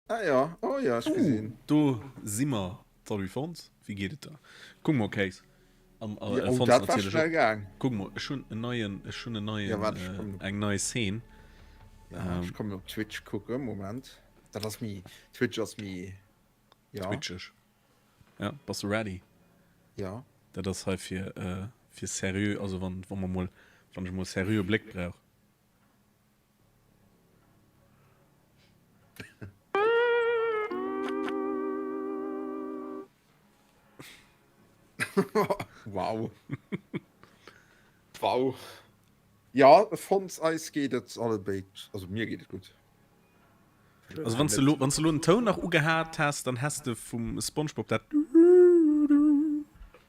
Ah ja, oh ja, ech gesinn. Do si mer. Salut Fons, wéi geet et der? Kuck mol Kéis. An Ja, oh, Fons dat war natierlech schnell och. gaang. Kuck mol, ech hunn en neien, ech hunn en Ja, neien, warte, ech kommen op. eng nei Szene. Ja, ech kommen op Twitch kucken, Moment. Dat ass méi, Twitch ass méi, ja. Twitcheg. Ja, bass du ready? Ja. Dat ass hei fir, fir seriö, also wann, wa mer mol, wann ech mol seriöe Bléck brauch. Wow. Wow. Ja, Fons, eis geet et allebéid, also mir geet et gutt. Also wann s de lo, wann s de lo den Toun nach ugehat häss, dann häss de vum SpongeBob dat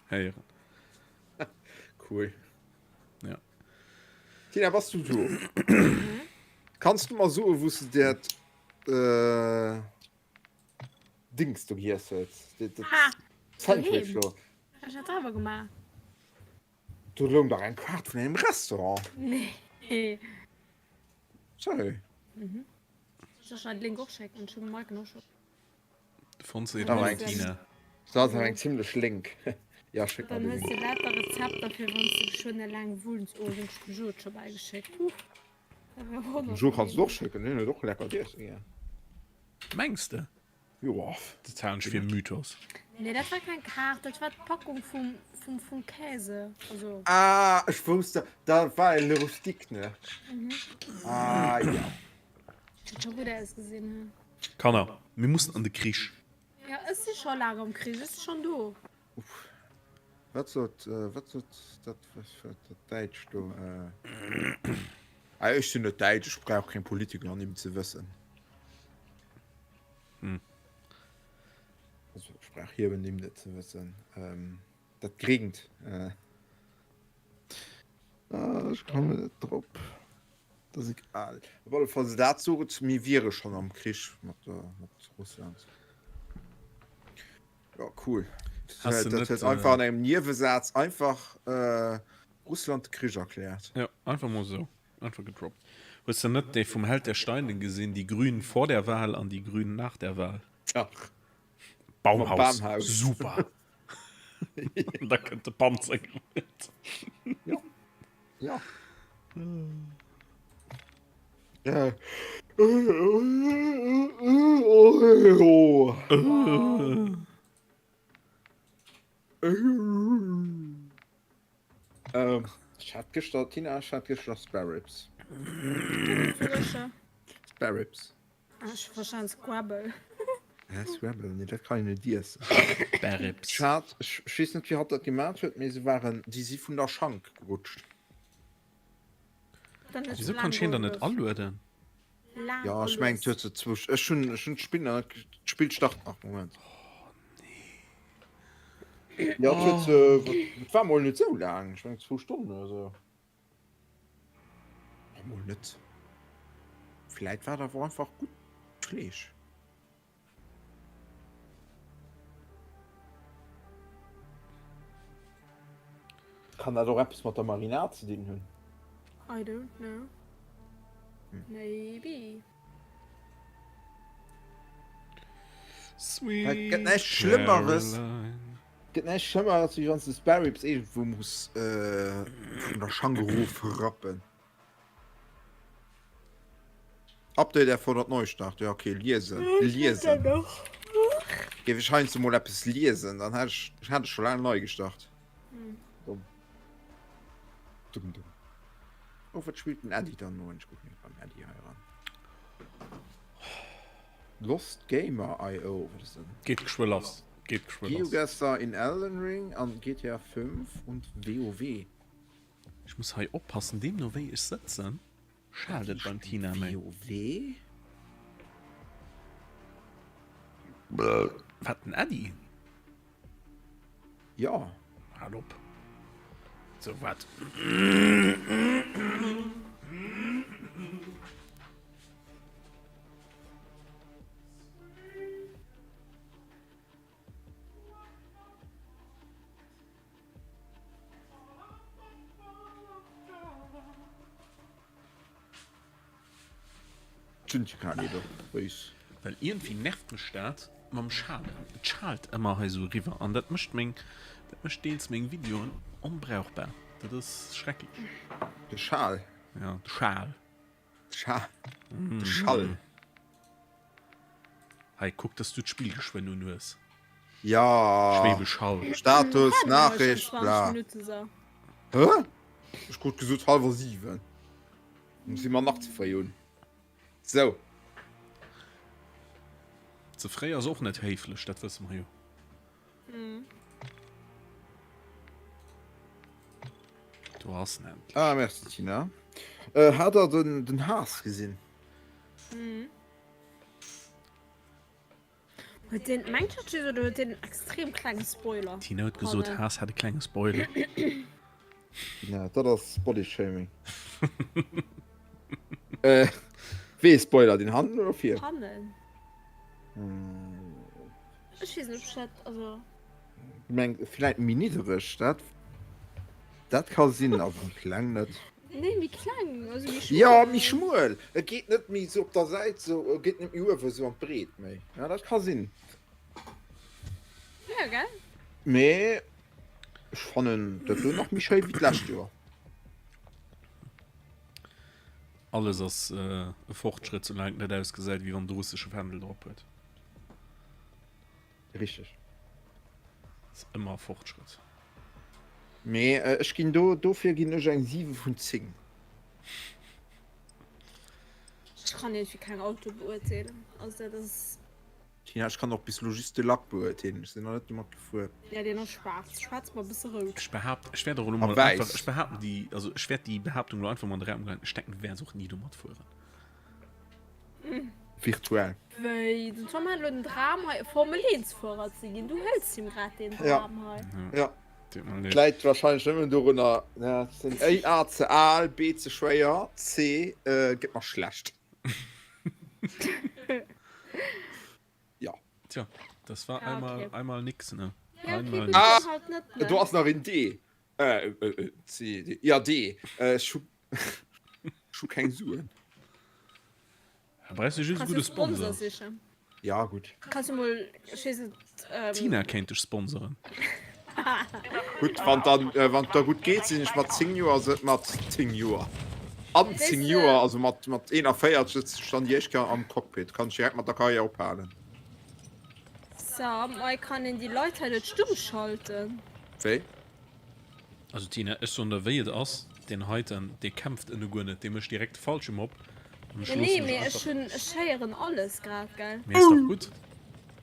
héieren. Cool. Ja. Tina, bass du do? Kanns du mer soen, wou s de dat äh, Dings do giess hues? Dat, dat Ah, Sandwich doheem. do. Ech hat selwer gemaach. Do loung dach eng Kaart vun engem Restaurant. Nee. Sorry. Mhm. Ech soll den Link och schécken. Ech hu Mike och scho. Fonz seet Da war Hallo eng Tina. Dat ass eng zimlech lénk. Ja, schéck mer Dann de hues Link. de lauter Rezepter fir wann s de geschwënn eleng wunns. Oh, hunn ech dem Jo et scho bäigeschéckt. Huch, dat war Dem wonnerschéin. Jo kanns de och schécken, deen huet och leckert Iessen gär. Mengs de? Jo. Dat halen ech fir e Mythos. Nee, dat war keng Kaart, dat war d'Packung vum, vum, vum Käse. Also. Ah, ech wousst dat, dat war e Le Rustique, ne? Mhm. Ah, ja. Huet scho gutt ausgesinn, he? Kanner, mir mussen an de Krich. Ja, ech si scho laang am Krich, ech si schonn do. Uff. Wat sot, wat sot dat, wat dat Däitscht do? Ah, ech sinn net däitsch, ech brauch keng Politikernimm ze wëssen. Hm. Also, ech brauch hir Nimm net ze wëssen. Ähm, dat Gréngt. Äh. Ah, ech kommen net drop. Dat ass egal. Op alle Fall, se dat sot, mir wiere schonn am Krich mat, mat Russland. Ja, cool. Hast du Dat net, huet einfach an engem Niewesaz einfach äh, Russland de Krich erkläert. Ja, einfach mol sou. Einfach gedroppt. Hues de net déi vum Held der Steine gesinn, die Grünen vor der Wahl an die Grünen nach der Wahl? Dach. Baumhaus. Baumhaus. Super. Da kënnt de Panzer gerullt. Ja. Ja. Äh. Ähm, ich hat gestern, Tina, ich hat gestern Spare Ribs. Spare Ribs. Ech verstand Scrabble. Hä, Scrabble? Nee, dat kann een net iessen. Spareribs. Ech hat, ech weess net, wéi hatt dat gemat huet, mee se waren, déi si vun der Schank gerutscht. Wieso kann ech hien dann net alueden? Ja, ech mengen, et huet se zwou, ech hunn, ech hunn d'Spill nach net, d'Spill start nach, Moment. Ja, et huet se, et war mol net sou laang, ech mengen zwou Stonnen oder sou. Oh, mol net. Vläit war dat awer einfach gutt Fleesch. Kann dat och eppes mat der Marinade ze dinn hunn? I don't know. Hm. Maybe. Sweet Et gëtt näischt Schlëmmeres. Caroline. Gëtt näischt Schlëmmeres, wéi wann s de Spareribs iergendwou muss vun der Schank erofrappen. Update erfordert Neustart. Ja, okay, liesen. Liesen. Géif ech heiansdo mol eppes liesen, dann hätt ech, hätt ech scho laang nei gestart. Dumm. Dumm, dumm. Oh, wat spillt den Äddi dann no? Ech kucken beim Äddi hei eran. Lost Gamer IO, wat ass dat? Geet geschwë lass. Geet geschwë lass. GeoGuessr in Elden Ring an GTA 5 und WoW. Ech muss hei oppassen, deemno wéi ech sëtzen, schaalt et beim Tina méi. WoW? Wat, den Äddi? Jo. Hal op. Sou, wat? Well iergendwéi nervt mech dat mam Schalen. Et schaalt ëmmer hei sou eriwwer an dat mécht meng, dat mécht deels meng Videoen onbrauchbar. Dat ass schrecklech. De Schal? Ja, de Schal. De Schal. De Schall. Hei, kuck, dass du d'Spill geschwënn un hues. Ja. Schwäbisch Hall. Status, Nachricht, bla. Hä? Ech krut gesot hallwer 7. Si mer nach ze fréi un. Sou. Ze fréi ass och net héiflech, dat wësse mer jo. Do ass en endlech. Ah, merci Tina. Äh, hat der den, den Haas gesinn? Huet deen, mengt dat just oder huet deen en extrem klenge Spoiler? Tina huet gesot, Haas hätt e klenge Spoiler. Tina, dat ass Bodyshaming. äh, wee Spoiler, den hannen oder vir? Hannen. Ech weess net, ob ech dat, also. Meng vläit méi niddereg, dat dat ka sinn, awer méi kleng net. Nee, méi kleng, also méi schmuel. Jo, méi schmuel. Et geet net méi sou op der Säit, sou, et geet net méi uewe sou an d'Breet méi. Ja, dat ka sinn. Ja, gell? Mee ech fannen dat do nach méi schéi wéi d'lescht Joer. Alles ass e Fortschrëtt, soulaang et net ausgesäit, wéi wann et e russesche Fändel drop huet. Richteg. Ass ëmmer e Fortschrëtt. Mee ech ginn do, dofir ginn ech eng 7 vun 10. Ech kann iergendwéi keng Auto beurteelen, also dat ass. Tina, ech kann och bis elo just de Lack beurteelen, ech sinn nach net domat gefuer. Ja, deen ass schwaarz, schwaarz mat e bësse rout. Ech behaapt, ech wäert och elo mol einfach, ech behaapten déi, also ech wäert déi Behaaptung elo einfach mol an de Raum geheien, ech denken du wäerts och ni domat fueren. Virtuell. Wéi, den Tom hat elo den Dram hei e Formel 1 Fuerer ze ginn, du hëls him grad deen Dram hei. Ja. Läit wahrscheinlech nëmmen dorunner, A ze al, B ze schwéier, C gëtt mer schlecht. Ja. Tja, das war ja, einmal, okay. einmal nix, ne? Ja, okay, einmal gut, ah, halt net, ne? Do ass nach en D. Äh, äh, C, D. Ja, D. Äh, ech hu, ech hu keng Suen. Da brauchst du just e Kannst du gudde Sponsor Sponsor. sichen. Ja, gutt. Kannst du mol, ech weess net, ähm. D'Tina kéint dech sponsoren. Gutt, wann dann, äh, wann da gutt geet, sinn ech mat 10 Joer, se, mat 10 Joer, an 10 Joer, also mat, mat 41 sëtz ech dann déi éischt Kéier am Cockpit, kann ech direkt mat der Karriär ophalen. So, mei kann een déi Leit hei net stumm schalten? Wéi? Also Tina, ech soen der wéi et ass, deen heiten, dee kämpft ënne guer net, dee mécht direkt de Fallschirm op an ech Ja nee, loossen mech mee ech einfach. hunn, ech héieren alles grad, gell? Mee ass dach gutt.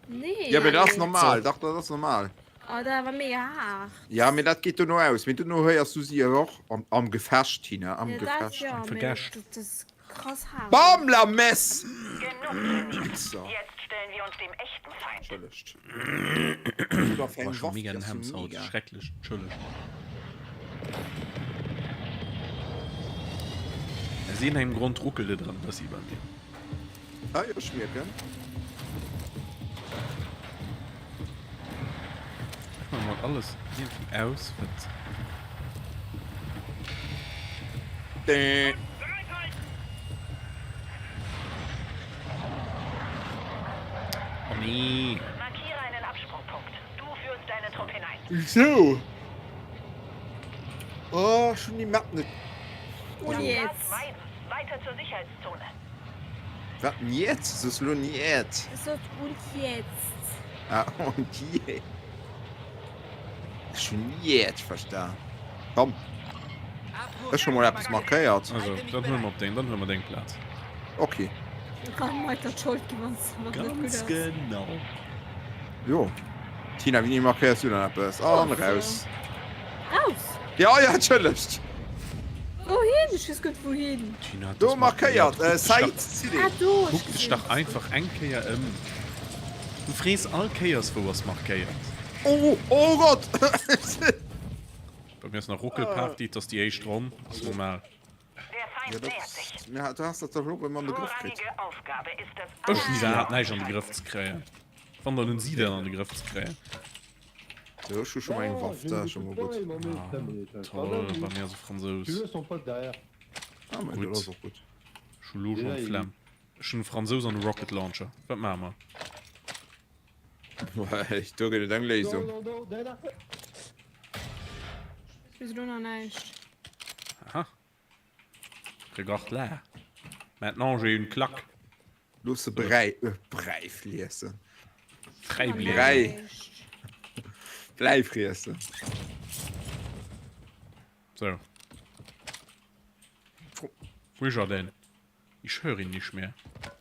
Nee. Ja, mee dat ass normal, dach dat ass normal. Oh, dat awer mega haart. Ja, mee dat geet dono aus, mee dono héiers du si jo och am, am Gefecht, Tina, am Ja, dat Gefecht. jo, Am mee Vergescht. dat ass krass haart. Bam, la messe! Genug trainiert. Wichser. Jetzt stellen wir uns dem echten Feind. Entschëllegt. Boah, schon mega den Hems haut. Schrecklech. Entschëllegt. Aus iergendengem Grond ruckelt et erëm bëssi bei mir. Ah jo, ech mierken. Ech man mol alles iergendwéi aus, wat. Oh nee. Markiere einen Absprungpunkt. Du führst deinen Trupp hinein. Sou. Oh, ech hunn déi Map net. Und jetzt? Weiter zur Sicherheitszone. Wat jetzt? Soos lo niet? Ech sot und jetzt. Ah, und jetzt. Ech hunn niet verstan. Komm. Ech hu mol eppes markéiert. Also, dann huele mer op deng, dann huele mer deng Plaz. Okay. Kann mer der d'Schold ginn, wann es net gutt Ganz ass. genau. Jo. Tina, wéini markéiers du dann eppes? An raus. Raus? Ja, ja, entschëllegt. Wouhin? Ech weess guer net wouhin. Tina, Do das markéiert. markéiert, äh, Säit, CD. Ah, do, ech Kuck dech gesinn. dach einfach eng Kéier ëm. Du frees all Kéiers, wou ass markéiert. Oh, oh Gott! Bei mir ass nach Ruckelparty, et ass déi éischt Ronn, ass normal. Der Feind Ja, nähert sich. dat, ja, du has dat dach elo erëm an de Grëff kritt. Vorrangige Aufgabe ist es, Ech hunn iwwerhaapt näischt an de Grëff ze kréien. Wann, dann hunn si dat an de Grëff ze kréien. Jo, ech hu scho mol eng Waff, dat ass scho mol gutt. Ah, toll, bei mir ass e Fransous. Ah, mä dat Gutt. ass och gutt. Ech hu lo schonn d'Flemm. Ech hunn e Fransous an e Rocket Launcher. Wat maache mer? Do gëtt et eng Léisung. Ech weess elo nach näischt. Aha. Regarde là. Maintenant j'ai une claque. Looss se Bräi, äh, Bräi fliessen. Fräi Nach bliesen. Bräi. näischt. Bläi friessen. So. Wo ist er denn? Ich höre ihn nicht mehr.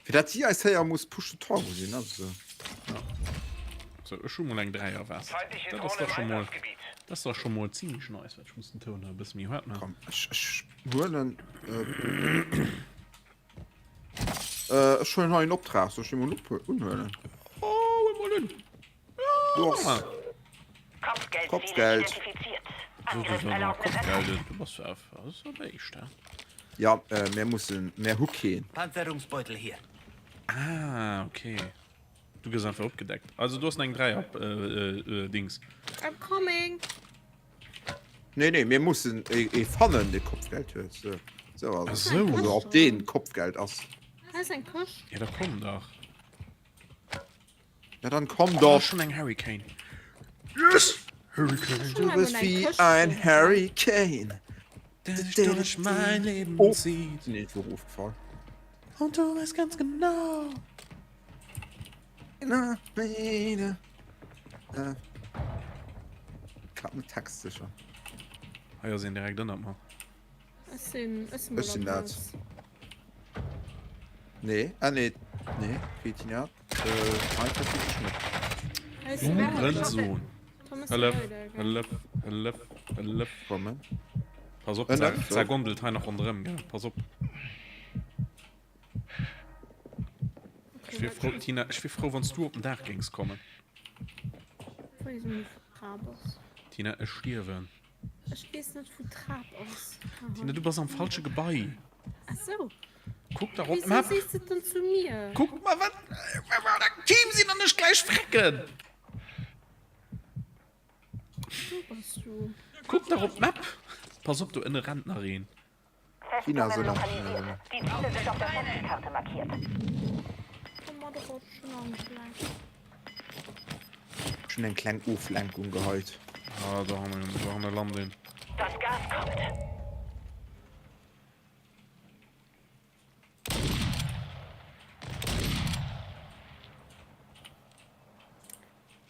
Fir dat si eis héier muss Push to Talk sinn, ass esou. So, ech hu mol eng Dräierwest. Feindliche Dat ass Drohne dach im scho mol, Einsatzgebiet. dat ass dach scho mol zimmlech nice. Wat, ech muss den Toun nach e bësse méi haart maachen. Komm, ech, ech huelen. Äh, ech huelen hei en Optrag. Soll ech dee mol unhuelen? Oh, huel mol un. Du ass. Kopfgeld. Kopfgeld. Identifiziert. So, Angriff so, so, Erlaubnis Kopfgeld, erteilt. du bass ja, das ist aber echt, ja. Ja, äh, mir mussen, mir hu keen. Panzerungsbeutel hier. Ah, okay. Du gëss einfach opgedeckt. Also du hast eng 3 op äh, äh, äh, Dings. I'm coming. Nee, nee, mir mussen ee, ee fannen, dee Kopfgeld huet. So, so ass Ach et. so. Also op deen Kopfgeld ass. Da ist eng Këscht. Ja, da komm dach. Ja, dann komm Oh, doch. schon eng Hurricane. Yes! Hurricane. Du bist wie ein Hurricane. Der sich durch mein Leben Oh. zieht. Nee, ich wurde aufgefallen. Und du weißt ganz genau. Na, meine. Äh. Klappt mit Text sicher. Ah ja, sinn direkt ënnert mer. Ech sinn, ech sinn Ech sinn dat. Nee, ah nee, nee, Petina. Äh, hei tatsächlich net. Hurensohn. Hëllef, hëllef, hëllef, hëllef. Kommen. Pass op, Hëllef. Za gondelt hei nach ronderëm, gell? Pass op. Ech wier frou, Tina, ech wier frou, wann s du op den Daach géings kommen. Tina, ech stierwen. Ech weess net wou d'Trap ass. Tina, du bass am falsche Gebai. Ach sou. Kuck dach op Wieso d'Map. sees de dann zu mir? Kuck mal, wat, wa mer an engem Team sinn an ech gläich frecken. Wou bass du? Kuck dach op d'Map. Pass op, do ënne rennt nach een. Tina Festungen soll nach lokalisiert. Die Ziele sind auf der Festungskarte markiert. Komm mal doch schon angeschlagen. Schon eng kleng Oflenkung geheit. Ah, da haben wir, da haben wir Land een. Das Gas kommt.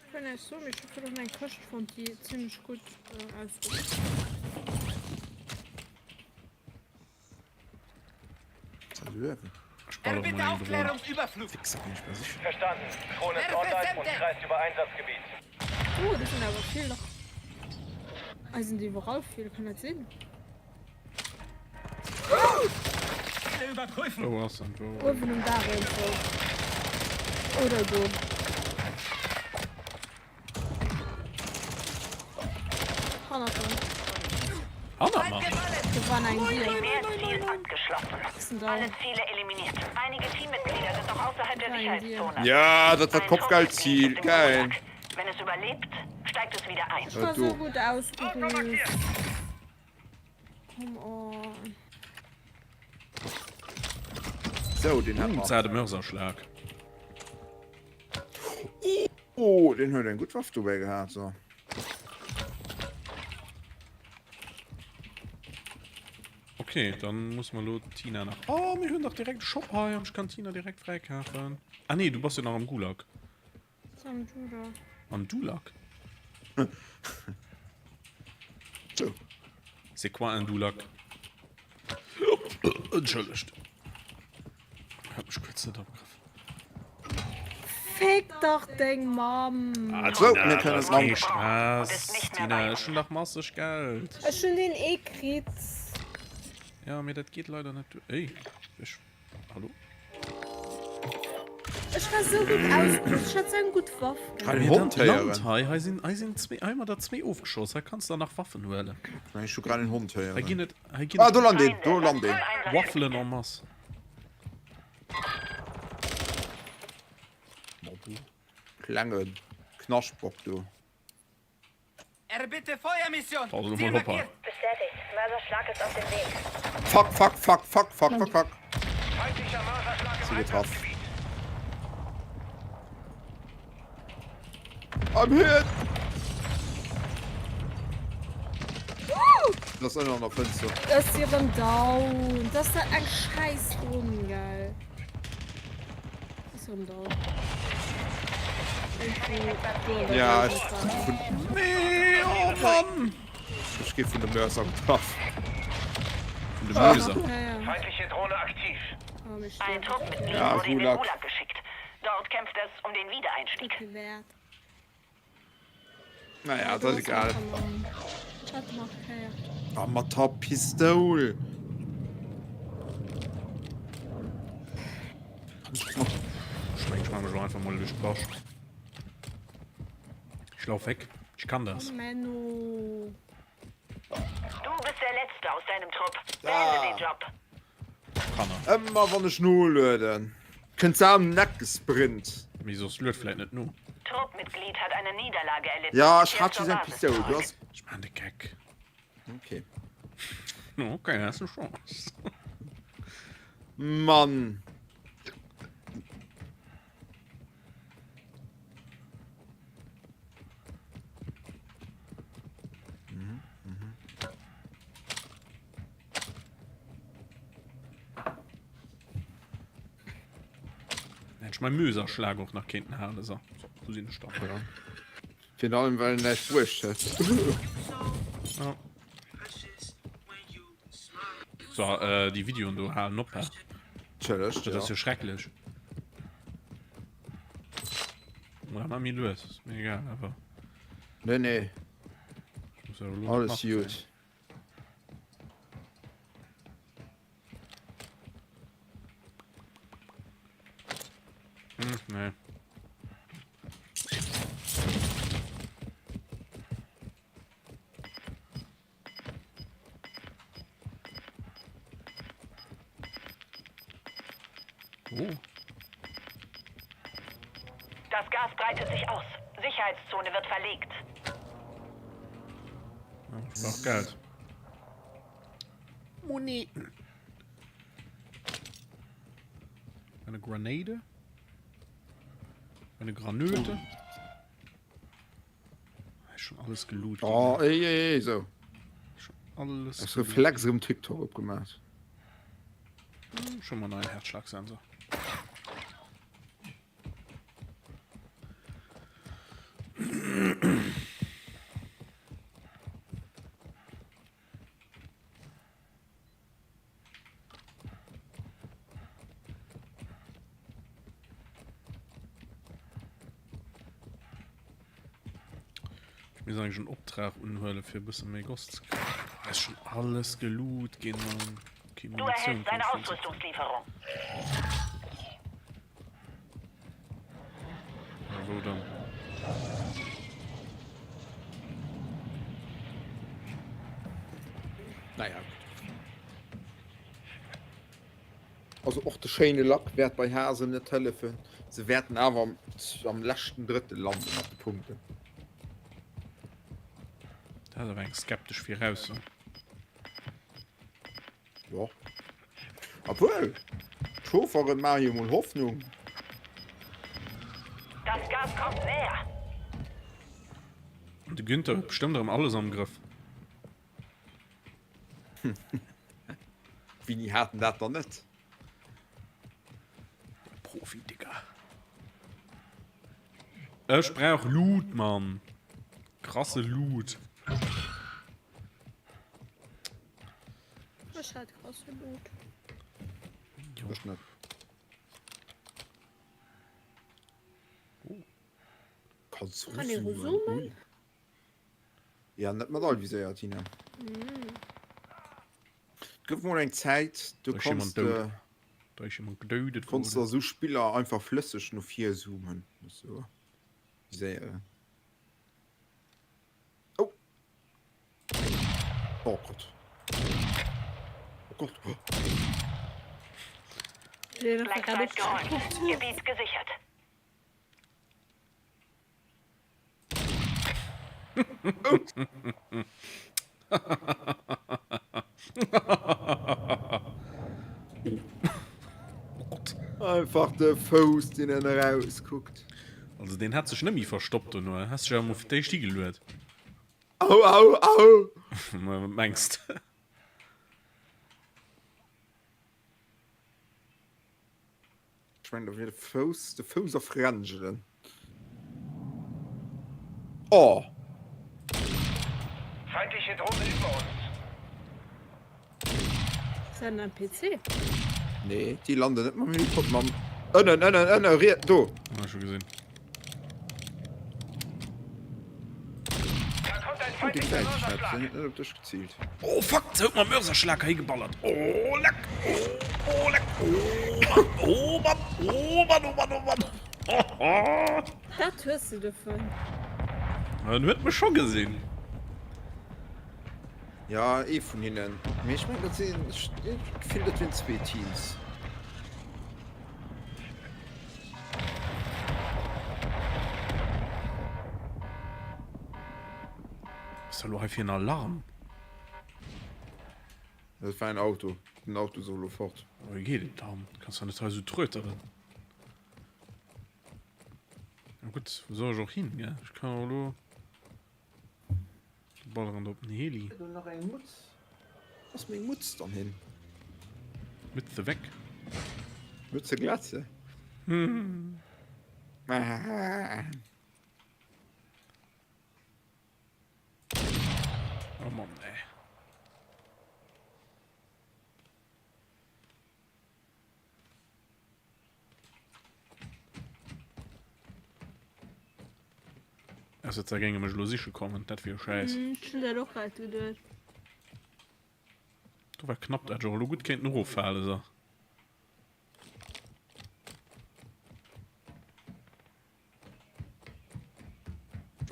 Ich kann eis soen, ech hu virdrun eng Këscht fonnt, déi zimmlech gutt ausgesäit. Ech baller mol eng Dron. Verstanden. Drohne ist online und kreist über Einsatzgebiet. Oh, do sinn awer vill nach. Hei sinn déi iwwerall vill, kann dat sinn? Überprüfen. Wou ass en? Wou? Uewen um Daach irgendwou. Oder do. Hannert der. Hannert mer? Do war eng Dier. Primärziel abgeschlossen. Sind da. Alle Ziele eliminiert. Einige Teammitglieder sind noch außerhalb der Nein, die- Sicherheitszone. Ja, dat war Ein Kopfgeldziel. Truppmitglied ist im Geil. Gulag. Wenn es überlebt, steigt es wieder ein. Ich war do. so gut ausgeruht. Come on. So, den hat Uh, mer. zarte Mörserschlag. Oh, den huet eng gutt Waff dobäi gehat. So. Okay, dann muss man lo Tina nach. Oh, mir hunn dach direkt e Shop hei an ech kann Tina direkt fräikafen. Ah nee, du bass jo nach am Gulag. Am Dulag. Am Dulag? So. C'est quoi un Dulag? Entschëllegt. Hat mech kuerz net am Grëff. Fick dach deng Mamm! Ah, So, Tina, mir kënnen das ran. kee Stress. Tina, ech hunn nach masseg Geld. Ech hunn deen ee kritt. Ja, mee dat geet leider net duer. Ey, ech Hallo? Ech war sou gutt ausgerüst, ech hat sou eng gutt Waff gehat. Hei den Hond héieren. Land hei, hei sinn, hei sinn zwee, hei hu mer der zwee ofgeschoss. Hei kanns der nach Waffen huelen. Ech hu grad en Hond Hei héieren. ginn et, hei ginn Ah, et do land een, do land een. Waffelen en masse. Klenge Knaschtbock do. Erbitte Feuermission. Pass Ziel mol op hei. markiert. Bestätigt. Mörserschlag ist auf dem Weg. Fuck, fuck, fuck, fuck, fuck, fuck, fuck. Feindlicher Mörserschlag im. Si getraff. I'm hit! Das ass ënner an der Fënster. Ech si rëm down. Das ass eng scheiß Ronn, gell. Ech si rëm down. Ja, ech vun... Nee, oh Mann! Ech gi vun dem Mörser getraff. Vun dem Mörser? Feindliche Drohne aktiv. Ein Truppmitglied Ja, wurde in den Gulag. Gulag geschickt. Dort kämpft es um den Wiedereinstieg. Naja, dat ass egal. Ah, mat der Pistoul. Ich mein, ich mach mich einfach mal durch Bascht. Ich lauf weg. Ich kann das. Oh, Menno. Du bist der Letzte aus deinem Trupp. Beende den Job. Kanner. Ëmmer wann ech nolueden, kënnt se am Neck gesprint. Mee soss lued vläit net no. Truppmitglied hat eine Niederlage erlitten. Ja, ech Kehrt hat zur just eng Basis Pistoul. Du zurück. has. Ech maan de Geck. Okay. Okay, hast du Chance. Mann. Hätt ech mäi Möserschlag och nach kéinten halen. So, wou sinn ech dann? Ja. Virun allem, well en näischt bruecht huet. Ja. So, äh, déi Videoen do halen op, hä? Natierlech, Dat ass ja. jo schrecklech. Oder mach méi lues, ass mir egal, awer Nee, nee, ech muss awer elo alles matkréien. gut. Hm, nee. Oh. Das Gas breitet sich aus. Sicherheitszone wird verlegt. Ja, ich brauch Geld. Moneten. Eine Granate. Eine Granöte. Schon alles gelootet. Oh, ey, ey, ey, so. Schon alles. Aus Reflex erëm TikTok opgemaach. Hm, schon mal neuen Herzschlagsensor. Ech misst eigentlich en Optrag unhuelen, fir e bësse méi Goss ze kréien. Ah, ist schon alles geloot ginn, Mann. Okay, Du Munition erhältst eine kann ich Ausrüstungslieferung. Ja, wou dann? Naja. Also och de schéine Lack wäert bei Hasen net hëllefen. Se wäerten awer am, am leschten Drëttel landen mat de Punkten. Dat ass awer eng skeptesch Virausso. Jo. Obwuel, d'Chaufferen maache jo mol Hoffnung. Das Gas kommt näher. De Günther huet bestëmmt erëm alles am Grëff. Wéini hat en dat dann net? De Profi, Digga. Ech brauch Loot, Mann. Krasse Loot. Ech hat krasse Loot. Jo. Ech net. Oh. Kannst Kann ee zoomen? zoomen? Ui. Ja, net mat all Viséier, Tina. Mm. Et gouf mol eng Zäit, do Da ist jemand konns dout. de Da ist jemand gedodet konns worden. de esou Spiller einfach flësseg no vir zoomen. So. Viséieren. Oh. Oh Gott. Oh Gott. Nee, das war Black gerade Site geräumt. Gebiet gesichert. Oh Gott. Einfach de Fouss deen en eraus kuckt. Also deen hat sech net méi verstoppt dono, has dech awer mol fir d'éischt higeluet. Au au au! Ma wat mengs de? Ech mengen do wier de Fouss, de Fouss a Fränjelen. Oh! Feindliche Drohne über uns. Ist dat en NPC? Nee, déi landen net mam Helikopter, mam. Ënnen, ënnen, ënnen, riet, do! Ah, scho gesinn. Da kommt ein Oh, déi feindlicher gesäit ech net, Mörserschlag. sinn net op dech geziilt. Oh fuck, se huet mam Mörserschlag hei geballert. Oh leck, oh, oh leck, oh Mann, oh Mann, oh Mann, oh Mann, oh Mann. Dat hues de dovun. En huet mech scho gesinn. Ja, ee vun hinnen. Mee ech mengen, dat sinn, ech hunn d'Gefill, dat wieren zwee Teams. Was ass da lo hei fir en Alarm? Dat war en Auto. Den Auto ass och elo fort. Wéi geet et dann? Kanns da net hei esou tröteren. Na gutt, wou soll ech och hin, gell? Ech kann och elo balleren do op den Heli. Ech hunn nach eng Mutz. Wou ass meng Mutz dann hin? Mütze weg. Mütze Glatze. Hm. Oh Mann, ey. Also da géinge mech lo siche kommen, dat wier schäiss. Hm, ech hunn dat och grad geduecht. Do war knapp, dat ech och elo gutt kéinten eroffale so.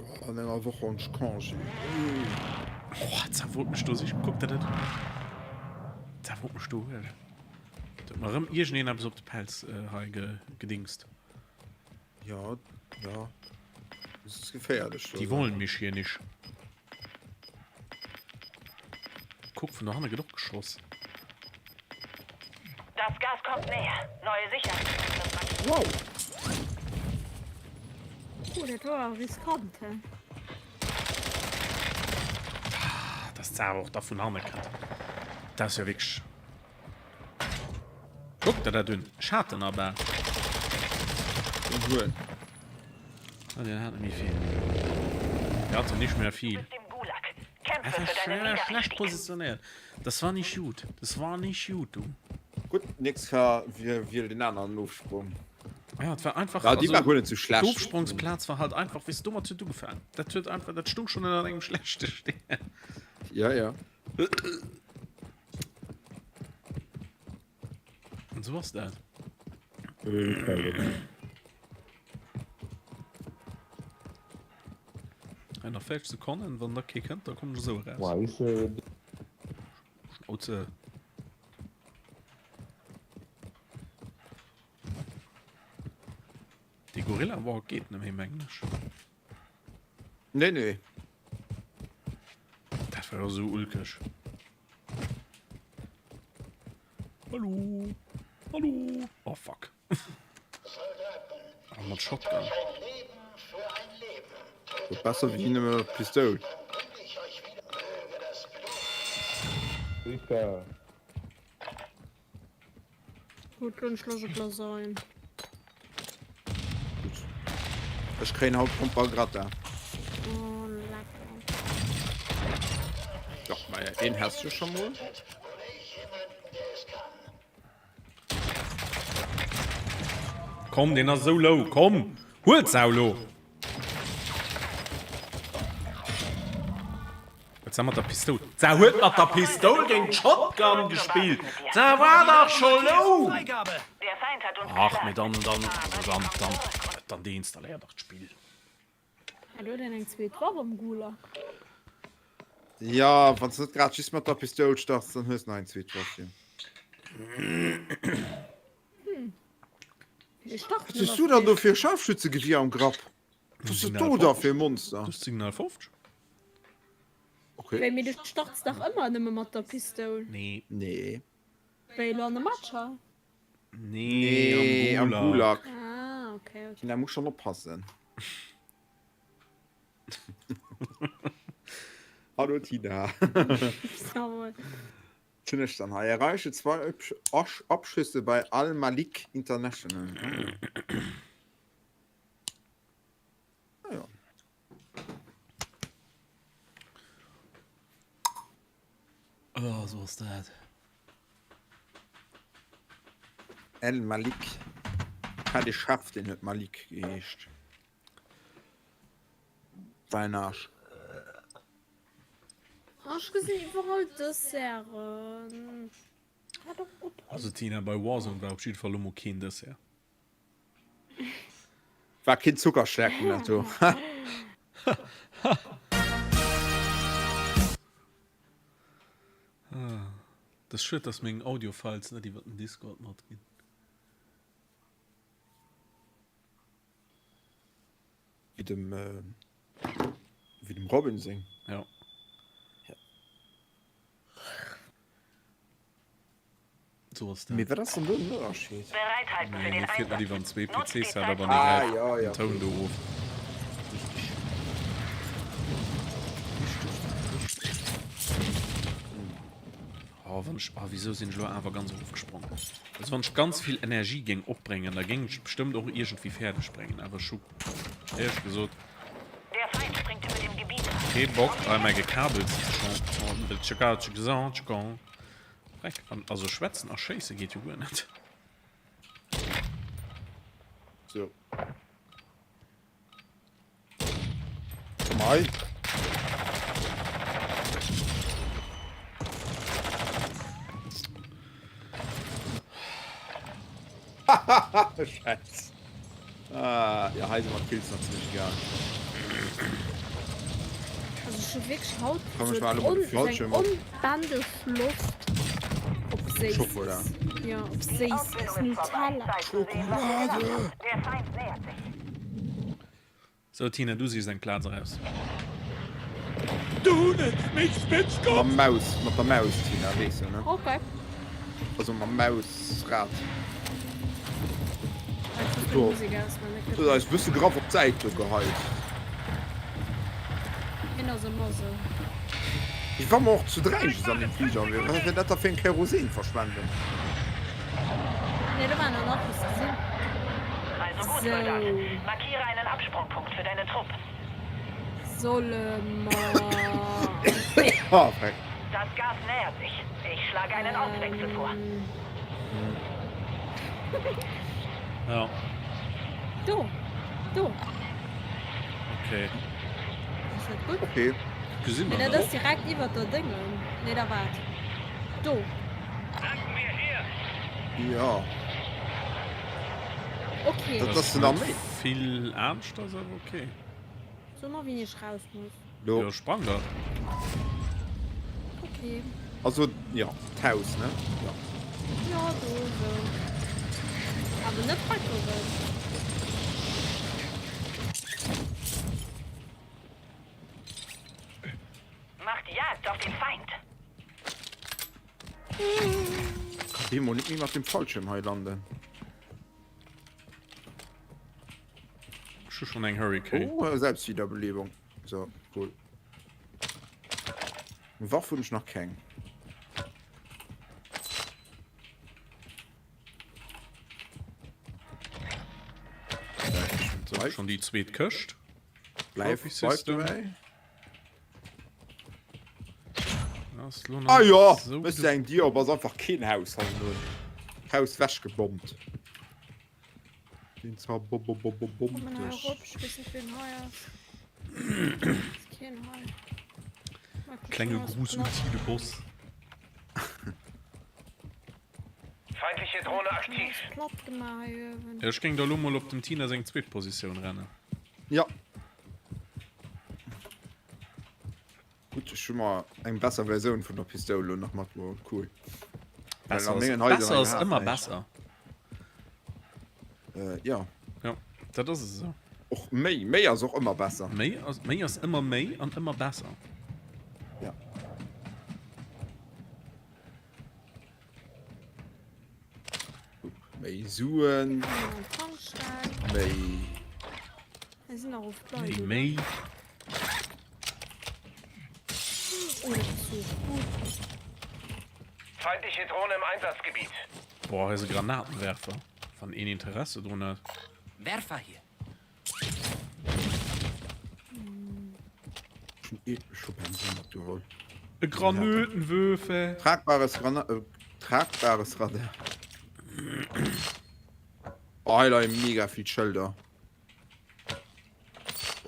Oh, an enger Woch hunn ech Congé. Oh, da wollt mech do sichen. Kuck, dat dat. Da wollt mech do huelen. Da huet mer erëm iergendeen eppes op de Pelz äh, hei ge, gedingst. Ja, ja. Das ist geféierlech. Die wollen mich hier nicht. Kuck, vun do hanne gëtt och geschoss. Das Gas kommt näher. Neue Sicherheit. Wow. Oh, dat war awer riskant, hä? Ah, dass se awer och da vun hanne kënnt. Dat ass jo wierklech. Kuck der dat un. Ech hat en aber. Den huet. Ah, den hat net méi vill. Der hatte nicht mehr viel. Einfach schlecht positionéiert. Das war nicht gut. Das war nicht gut, du. Gutt, nächst Kéier wiel den aneren Ofsprung. Ja, et war einfach. Ja, déi war guer net sou schlecht. D'Ofsprungsplaz war halt einfach, wéi s du domat huet ugefaangen. Dat huet einfach, dat stung schon ënner engem schlechte Stär. Ja, ja. An sou ass dat. Hei nach 40 Sekonnen, wann da kee kënnt, da kommen ech esou eraus. Schnauze. De Gorilla Walk geet net méi, mengen ech. Nee, nee. Dat war jo sou ulkeg. Hallo. Hallo. Oh fuck. Oh, mat Shotgun. Besser wéi nëmme Pistoul. Gut, dann schloss ich lass ein. Gut. Ech kréien haut Pompa Gratin. Oh, lecker. Doch, ma ja, een has du schon mol. Komm, den ass sou low. Komm, huel d'Sau lo. Wat sa mat der Pistoul? Sa huet mat der Pistoul géint d'Shotgun gespillt. Sa war dach scho low. Ach, mee dann, dann, also dann, dann, dann deinstalléier dach d'Spill. Hat huet een eng zweet Waff am Gulag? Ja, wann s net grad just mat der Pistoul starts, dann hues nach eng zweet Waff, jo. Hm. Ich start Was hues du dann do fir e Scharfschützegewier am Grapp? Was ass dat do da fir e Monster? Das Signal 50. Okay. Wéi, mee du starts dach ëmmer nëmme mat der Pistoul? Nee. Nee. Wéi elo an de Matcher? Nee, Nee, am am Gulag. Gulag. Ah, okay, okay. Tina muss schon oppassen. Hallo Tina. Jawohl. Was hunn ech dann hei? Erreiche zwei Abschüsse bei Al Malik International. Ah, ja. Oh, so ass dat. El Malik. Hat de Chef, den huet Malik geheescht. Dein Arsch. Oh, ech gesinn iwwerall Desserten. Hör doch op. Also Tina, bei Warzone war op jidde Fall lo mol keen Dessert. War keen Zuckerschlecken dat do. Dat ass schued, dass meng Audio-Files net iwwer den Discord matginn. Wéi dem, wéi dem Robin seng. Ja. So ass dat. Mee wat ass dann do den Ënnerscheed? Bereithalten für Nee, den do fiert net Einsatz. iwwer en zwee Nutzt die PC-Setup Zeit an dee Ah, gräift ja, den ja, Toun okay. do of. Richteg. Richteg, richteg. Oh, wann ech, oh, wieso sinn ech elo awer ganz erofgesprong? Also wann ech ganz vill Energie géing opbréngen, da géing ech et bestëmmt och iergendwéi fäerdeg bréngen, awer ech hu éierlech gesot kee Bock hei mäi Gekabels ze Dreck, also schwätzen a schéisse geet jo guer net. So. Komm hei. Scheiß. Ah, ja, hei si mer d'Kills nach zimmlech egal. Also ech hu wierklech haut Komm, ech sou war elo mat dem Fallschirm eng op. onbändeg Loscht op Séisses. Schokola. Ja, op Séisses, Nutella. Schokolade! Der Feind nähert sich. Sou Tina, du sichs eng Plaz eraus. Mam Maus, mat der Maus, Tina, weess jo, ne? Okay. Also mam Mausrad. Ech muss Do. meng Musek ausman, dat Du gëtt hues eis bësse graff op d'Säit do geheit. Hien ass ëmmer sou. Wéi wa mer och zu dräiges an dem Fliger wieren. Wat wär dat da fir eng Kerosinverschwendung? Nee, do war nach nach eppes gesinn. Also gut, Soldat. Sou. Markiere einen Absprungpunkt für deinen Trupp. Solle mer. Oh, Dreck. Das Gas nähert sich. Ich schlage einen Ortswechsel vor. Ja. Do. Do. Okay. Ass dat gutt? Okay. Gesinn Nee, mer dat ass dat. direkt iwwert der Déngen. Nee, da waart. Do. Ja. Okay. Dat Dat ass ass den net Arméi. vill anescht, ass awer okay. So mer wéini ech raus muss. Do. Jo, sprang da. Okay. Also, ja, d'Haus, ne? Ja. Ja, do esou. Awer net wackelen. Macht Jagd auf den Feind. Kann dee mol net méi mat dem Fallschirm hei landen. Ech hu schon eng Hurricane. Oh, Selbstwiederbelebung. So, cool. Waff hunn ech nach keng. So, schon déi zweet Këscht. Bleif, Trophy bleif System. dobäi. Ass lo nach Ah jo, so méchs de eng Dier op, ass einfach keen Haus hannendrun. Haus wechgebommt. Den zerbobobobommt Komm hei dech. erop, ech weess net wien hei ass. Ass keen hei. Mal kucken, Klenge was Gruß un bleibt. Tide Boss. Feindliche Drohne aktiv. Platt gemaach hei uewen. Ech géing da lo mol op dem Tina seng zweet Positioun rennen. Ja. Gutt, ech hu mer eng besser Versioun vun der Pistoul lo nach matgeholl. Cool. Well Besser an ass, mengen Haiser besser ass iwwerhaapt ëmmer näischt. besser. Äh, ja. Ja, dat ass esou. Och méi, méi ass och ëmmer besser. Méi ass, méi ass ëmmer méi an ëmmer besser. Ja. Méi Suen. Méi. Méi, méi. Feindliche Drohne im Einsatzgebiet. Boah, hei ass e Granatenwerfer, wann een Interesse drun huet. Werfer hier. E Granötenwürfer. Tragbares Grana äh, tragbares Radar. Oh, hei leie mega vill Schëlder.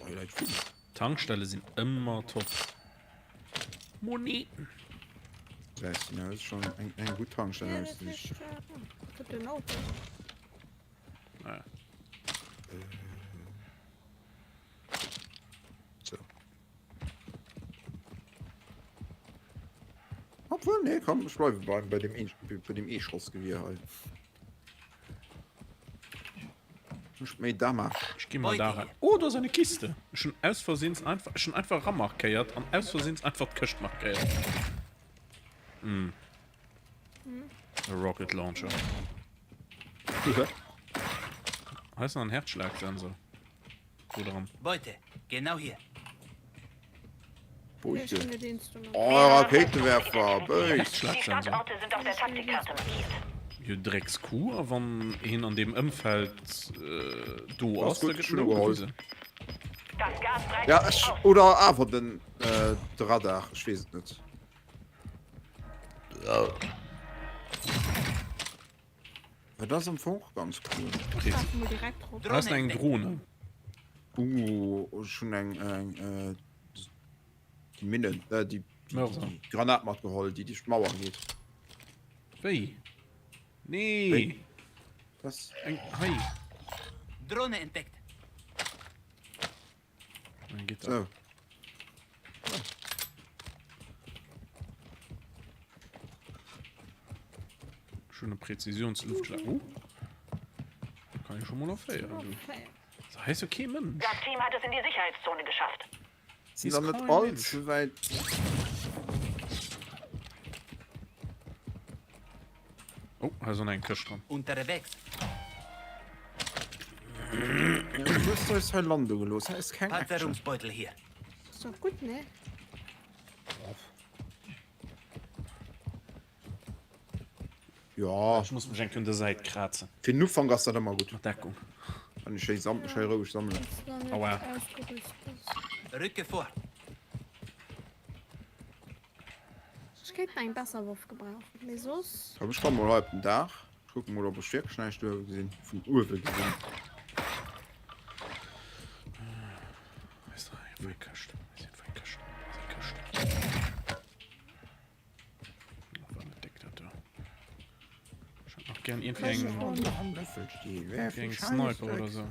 Oh, hei leit vill. Tankstelle sinn ëmmer top. Moneten. Das ist schon eng, eng gut Tankstelle. Ja, das ist, äh, Auto. Naja. So. Obwohl, nee, komm, ich bleibe bei, bei dem e, bei dem E-Schossgewehr halt. Nicht méi Damage. Ich geh mal da rein. Oh, da ist eine Kiste. Schon aus Versehens einfach, schon einfach ranmarkéiert an aus Versehens einfach d'Këscht markéiert. Mm. E Rocket Launcher. Hei ass nach en Herzschlagsensor. Do dran. Beute, genau hier. Beute. Oh, Rakéitewerfer, Béis. Herzschlagsensor. Jo, Dreckskuh, a wann een an deem Ëmfeld do ass, da gëtt en ugewisen. Ja, ech, oder awer den, de Radar, ech weess et net. Dat ass am Fong och ganz cool. Du hast eng Drohne. Uh, ech hunn eng eng äh, déi Minen, äh, déi, déi, Mörser. déi Granat matgeholl, déi duerch d'Mauer geet. Wéi? Nee. Wéi? Was? Eng hei. Drohne entdeckt. Dann geht So. Schöne Präzisionsluftschlag. Oh. Kann ich schon mal erfeiern. Du. So heißt okay, Mensch. Das Team hat es in die Sicherheitszone geschafft. Sind dann net all zu weit. Oh, hei ass och nach eng Këscht dran. Unterwegs. Ja, du hues eis hei lande gelooss. Hei ass keng Action. Panzerungsbeutel hier. Ist doch gut, ne? Ja, Ech muss mech eng Kéier un der Säit krazen. fir den Ufank ass dat ëmmer gutt. Mat Deckung. Kann ech schéi sam schéi roueg sammelen. Wenn's noch nicht Aua. ausgerüstet ist. Rücke vor. Ech kéint nach eng besser Waff gebrauchen, mee soss. Komm, ech komme mol hei op den Daach. Ech kucke mol, ob ech wierklech näischt uewe gesinn. Vun uewe gesinn. Hei ass nach eng Këscht. Hei ass eng Këscht. Hei ass eng Këscht. Oh, war net déck dat do. Ech hätt nach gern irgendwie eng, eng Sniper oder so.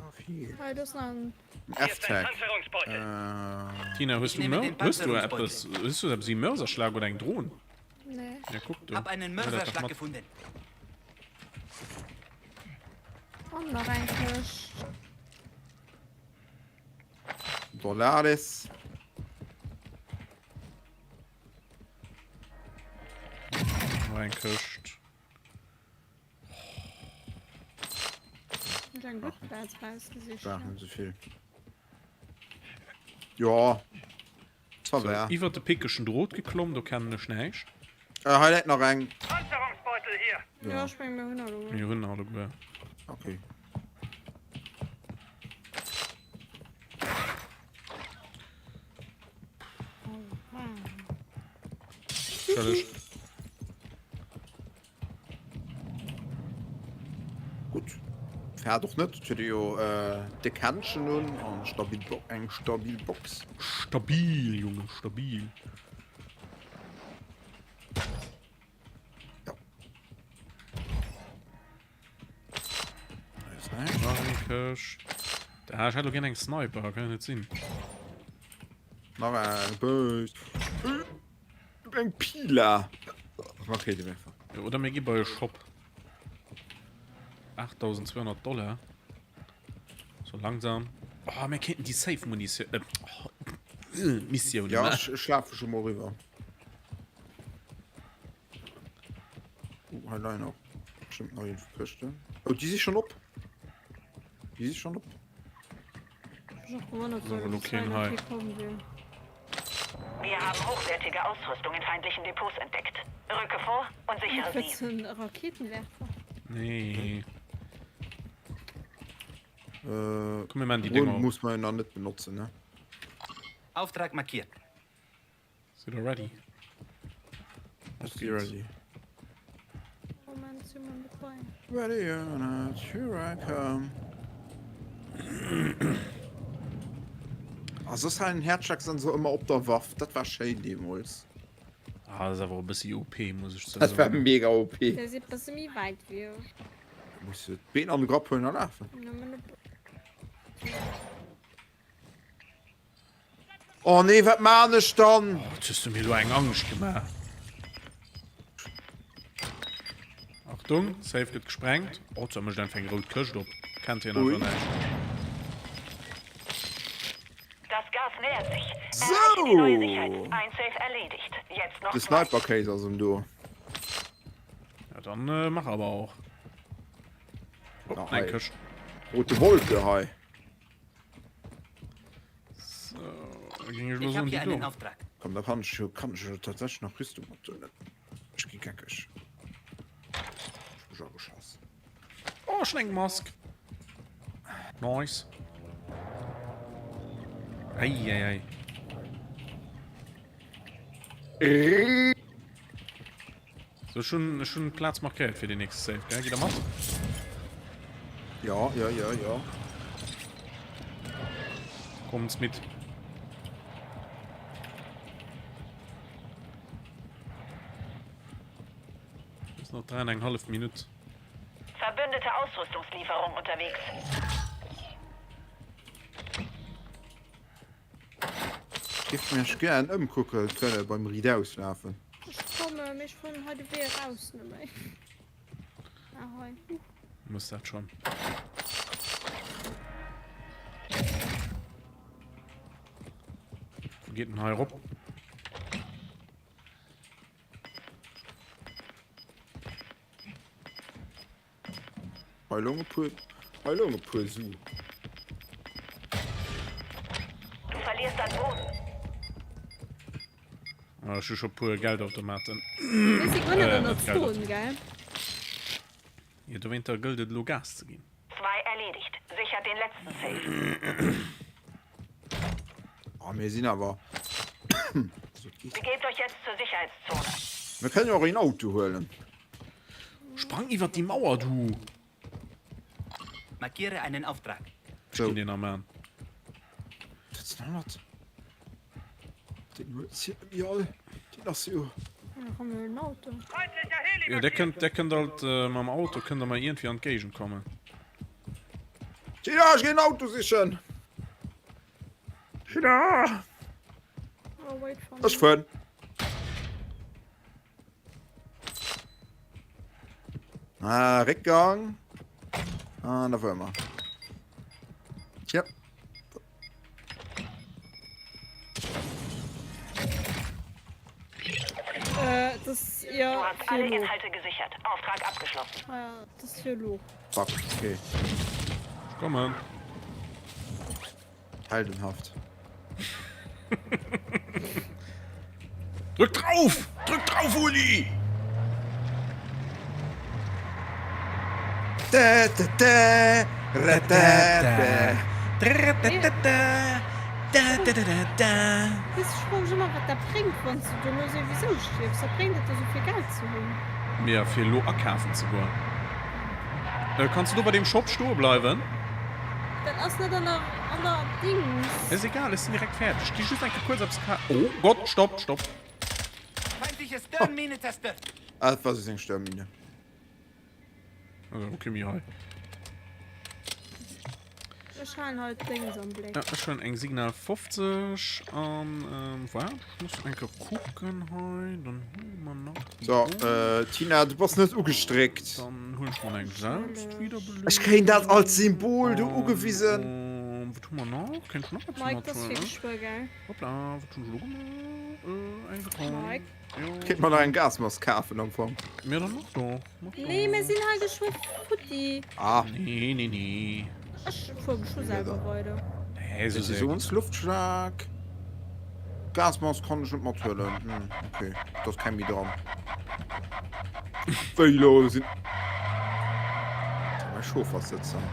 Hei, do ass nach en. F-Tag. Tina, hues du hues du eppes hues du eppes wéi Mörserschlag oder eng Dron? Nee. Ja, kuck do. Hab einen Mörserschlag gefunden. An nach eng Këscht. Dollares. Nach eng Këscht. Huet eng gutt Plaz rausgesicht. War net esou vill. Jo. Ça So, va. iwwer de pickegen Drot geklomm, do kennen ech näischt. Äh, hei läit nach eng. Panzerungsbeutel hier. Ja, ech meng mir hunn alleguer. Mir hunn alleguer. Okay. Entschëllegt. Gutt, fäert och net. Et huet ee jo déck Händschen un an stabil Bo eng stabil Box. Stabil, Junge, stabil. Ja. Hei ass näischt. Nach eng Këscht. Ah, ech hätt lo gär eng Sniper, kann jo net sinn. Nach eng Bëss. Eng Pila. Rakéitewerfer. Jo, oder mir gi bei e Shop. 8200 Dollar. So langsam. Oh, mir kéinten déi Safe Munition. Äh, oh, Missioun. Ja, ech, ech lafe schon mal rüber. Uh, hei leien och. Bestimmt nach irgendwo Këschten. Oh, déi si schon op. Déi si schon op. Wir haben hochwertige Ausrüstung in feindlichen Depots entdeckt. Rücke vor und sichere sie. Raketenwerfer. Nee. Äh, Komm, mir machen die Dinger. Muss man nach net benutzen, ne? Auftrag markiert. Sidd der ready? Ech si ready. Moment, si mer net bei. Ready or not, here I come. Ah, soss hat en Herzschlagsensor ëmmer op der Waff. Dat war schéin deemools. Ah, dat ass awer e bëssi OP, muss ech Dat war soen. mega OP. Der si bësse méi wäit wéi ech. Muss de d'Been an de Grapp huelen a lafen. Nëmmen e bëssen. Oh nee, wat maan ech dann? Oh, jetzt hues du mir elo eng Angscht gemaach. Achtung, Safe gëtt gesprengt. Oh, da mécht einfach eng rout Këscht op. Kennt hien einfach näischt. Das Gas nähert sich. So! Erreiche die neue Sicherheits. Ein Safe erledigt. Jetzt noch De zwei. Sniper Case ass em do. Ja, dann äh, mach aber auch. Oh, Na, eng hei. Këscht. Rote Wolke hei. So, da ging ich los Ich habe um hier die einen do. Auftrag. Komm, da kann ich, kann ich tatsächlich nach Rüstung abtönen. Ich geh geckig. Ich bin schon geschossen. Oh, schon eng Mask. Nice. Ei, ei, ei. So, ech hunn, ech hunn d'Plaz markéiert fir déi nächst Safe, gell? Gitt der mat? Ja, ja, ja, ja. Kommt's mit. Ist noch 3 an eng hallef Minutt. Verbündete Ausrüstungslieferung unterwegs. Giff mech gären ëmkucke kënne beim Riit-Auslafen. Ech komme, mee ech fannen hei de Wee eraus net méi. Ah, hei. Huch. Muss dat schon. Wo geet den hei erop? Hei loung e puer, hei loung e puer Su. Du verlierst an Boden. Ah, ech hu scho puer Geldautomaten. Mir si guer net Äh, an der net Geldautomaten. Zon, gell? Jo, dowéinter gëllt et elo Gas ze ginn. Zwei erledigt. Sichert den letzten Safe. Ah, mir sinn awer. So, et geet. Begebt euch jetzt zur Sicherheitszone. Mir kënnen jo och een Auto huelen. Sprang iwwert déi Mauer, du! Markiere einen Auftrag. Ech ginn deen am An. Dat sinn 100. Deen huet si ëm all. Deen ass jo. Jo, der kënnt, der kënnt alt mam Auto kënnt der mer iergendwéi an d'Géigend kommen. Tina, ech ginn en Auto sichen! Tina! Ech fueren. Ah, Réckgang. Ah, da fuere mer. Tja. Äh, das ist ja Du hast alle fir elo. Inhalte gesichert. Auftrag abgeschlossen. Ah ja, das ist fir elo. Fuck, okay. Ech kommen. Heldenhaft. Drück drauf! Drück drauf, Uli! Da, da, da, ra, da, da. Weess, ech froe mech ëmmer, wat dat bréngt, wann s de dono souwisou stierfs. Wat bréngt et da sou vill Geld ze hunn? Mir fir elo akafen ze goen. Kanns du do bei deem Shop stoe bleiwen? Dat ass net an der an der Dings. Ass egal, ech sinn direkt fäerdeg. Ech gi just eng Kéier kuerz eppes ka. Oh Gott, stopp, stopp. Feindliche Sturmmine zerstört. Ah, dat war sou eng Störmine. Also, okay, mir hei. Ech halen hei d'Déngs am Bléck. Ja, ech hunn eng Signal 50 an ähm, voilà, ech muss eng Kéier kucken hei, dann hu mer nach déi So, do. äh, Tina, du bass net ugestréckt. Dann huelen ech mer eng Selbstwiederbelebung. Ech kréien dat als Symbol do ugewisen. Wat hu mer nach? Kéint ech nach eppes Mike, dat ass fir mathuelen? geschwë, gell? Hoppla, wat hunn ech elo gemaach? Äh, eng Sekonn. Mike? Jo. Kéint mer nach eng Gasmask kafen am Fong. Ja, dann mach doch. Mach doch. Nee, mir sinn hei geschwë futti. Ah. Nee, nee, nee. Ech fuer geschwë selwer weider. Nee, so sehr. Luftschlag. Gasmask kann ech net mathuelen. Hm, okay. Da ass keng méi dran. Wéi lo sinn. Mein Chaufferssëtzer.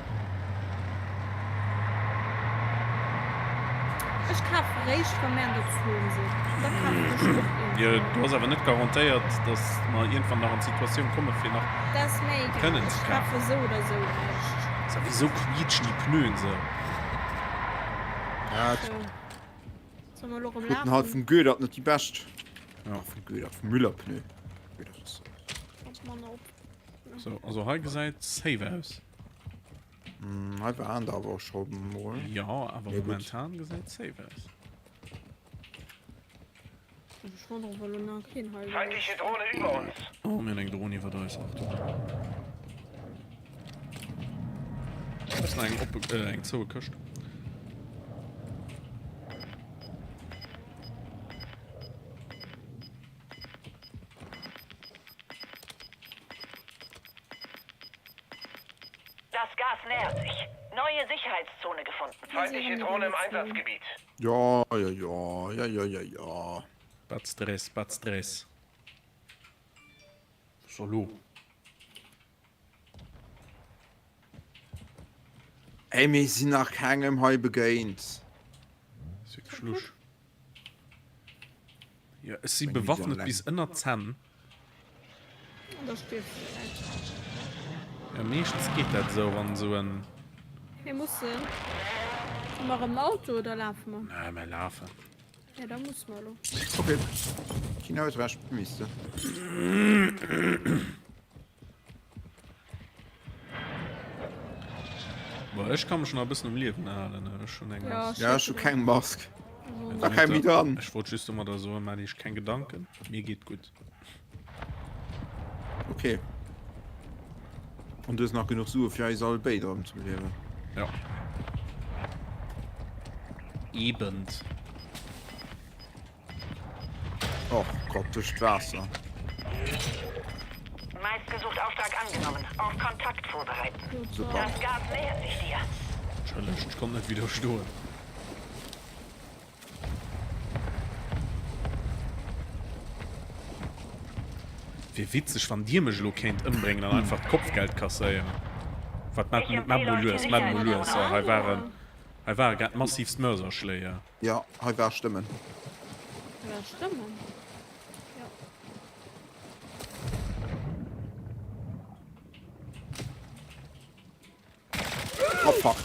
Ech kafe réischt wa mir an der Zon sinn. Da kafen ech och iergendwann. Jo, du ass awer net garantéiert, datt mer iergendwann nach an d'Situatioun komme fir nach Dat ass mir egal. kënnen ze Ech kafen. kafe sou oder sou näischt. So, wieso quietschen déi Pneuen sou? Ja, Sou. Soll mer elo erëm Kruten halt lafen? vum Goedert net déi bescht. Ja. Vum Goedert, vum Müller-Pneu. Goedert ass. Pass manner op. So, also hei gesäit safe aus. Hm, hei waren der awer och scho mol. Ja, awer Ja, gut. momentan gesäit safe aus. Ech wonnere well elo nach keen hei Feindliche Drohne über uns. Oh, mir hunn eng Dron iwwert eis. Achtung. Da ass nach eng oppe, äh, eng zoue Këscht. Das Gas nähert sich. Neue Sicherheitszone gefunden. Feindliche Drohne im Einsatzgebiet. Ja, ja, ja, ja, ja, ja, ja. Bad Stress, bad Stress. So lo. Ey, mir sinn nach kengem hei begéint. Ass wierklech lusch. Jo, ech si bewaffnet bis ënner d'Zänn. An da stierfs de direkt. Jo, meeschtens geet dat esou, wann esou en. Mir mussen. Hu mer erëm en Auto oder lafe mer? Nee, mir lafen. Ja, da musse mer elo. Okay. Tina huet Recht, mir missten. Boah, ech kann mech nach e bëssen um Liewen erhalen. Ech hunn eng Mask. Ja, ech hu keng Mask. Da keng méi dran. Ech wollt just domadder soen, maach iech keng Gedanken, mir geet gutt. Okay. An du hues nach genuch Sue fir eis all béid erëm ze beliewen. Ja. Ebend. Och Gott, duerch d'Waasser. Meistgesucht Auftrag angenommen. Auf Kontakt vorbereiten. Super. Das Gas nähert sich dir. Entschëllegt, ech konnt net widderstoen. Wier witzeg wann dir mech elo kéint ëmbréngen an einfach d'Kopfgeld kasséieren. Wat maat maat mol lues, maat mol lues. Hei waren hei ware grad massivst Mörserschléier. Jo, hei war Stëmmen. Hei war Stëmmen, jo. Oh fuck.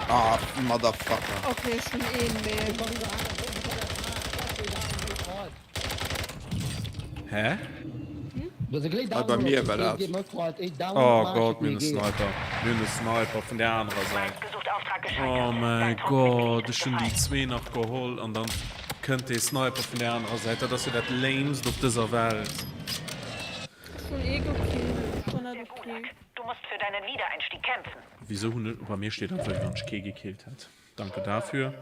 Ah, Motherfucker. Okay, ech hunn een, mee. Hä? Hei bei mir war dat. Oh Gott, mir hunn e Sniper. Mir hunn e Sniper vun der anerer Säit. Oh mäi Gott, ech hunn déi zwee nach geholl an dann kënnt dee Sniper vun der anerer Säit. Dat ass jo dat Lamest op dëser Welt. Ech hunn ee gekillt, ech war net okay. Wisou hunn ech, bei mir steet einfach wéi wann ech kee gekillt hätt. Danke dafür.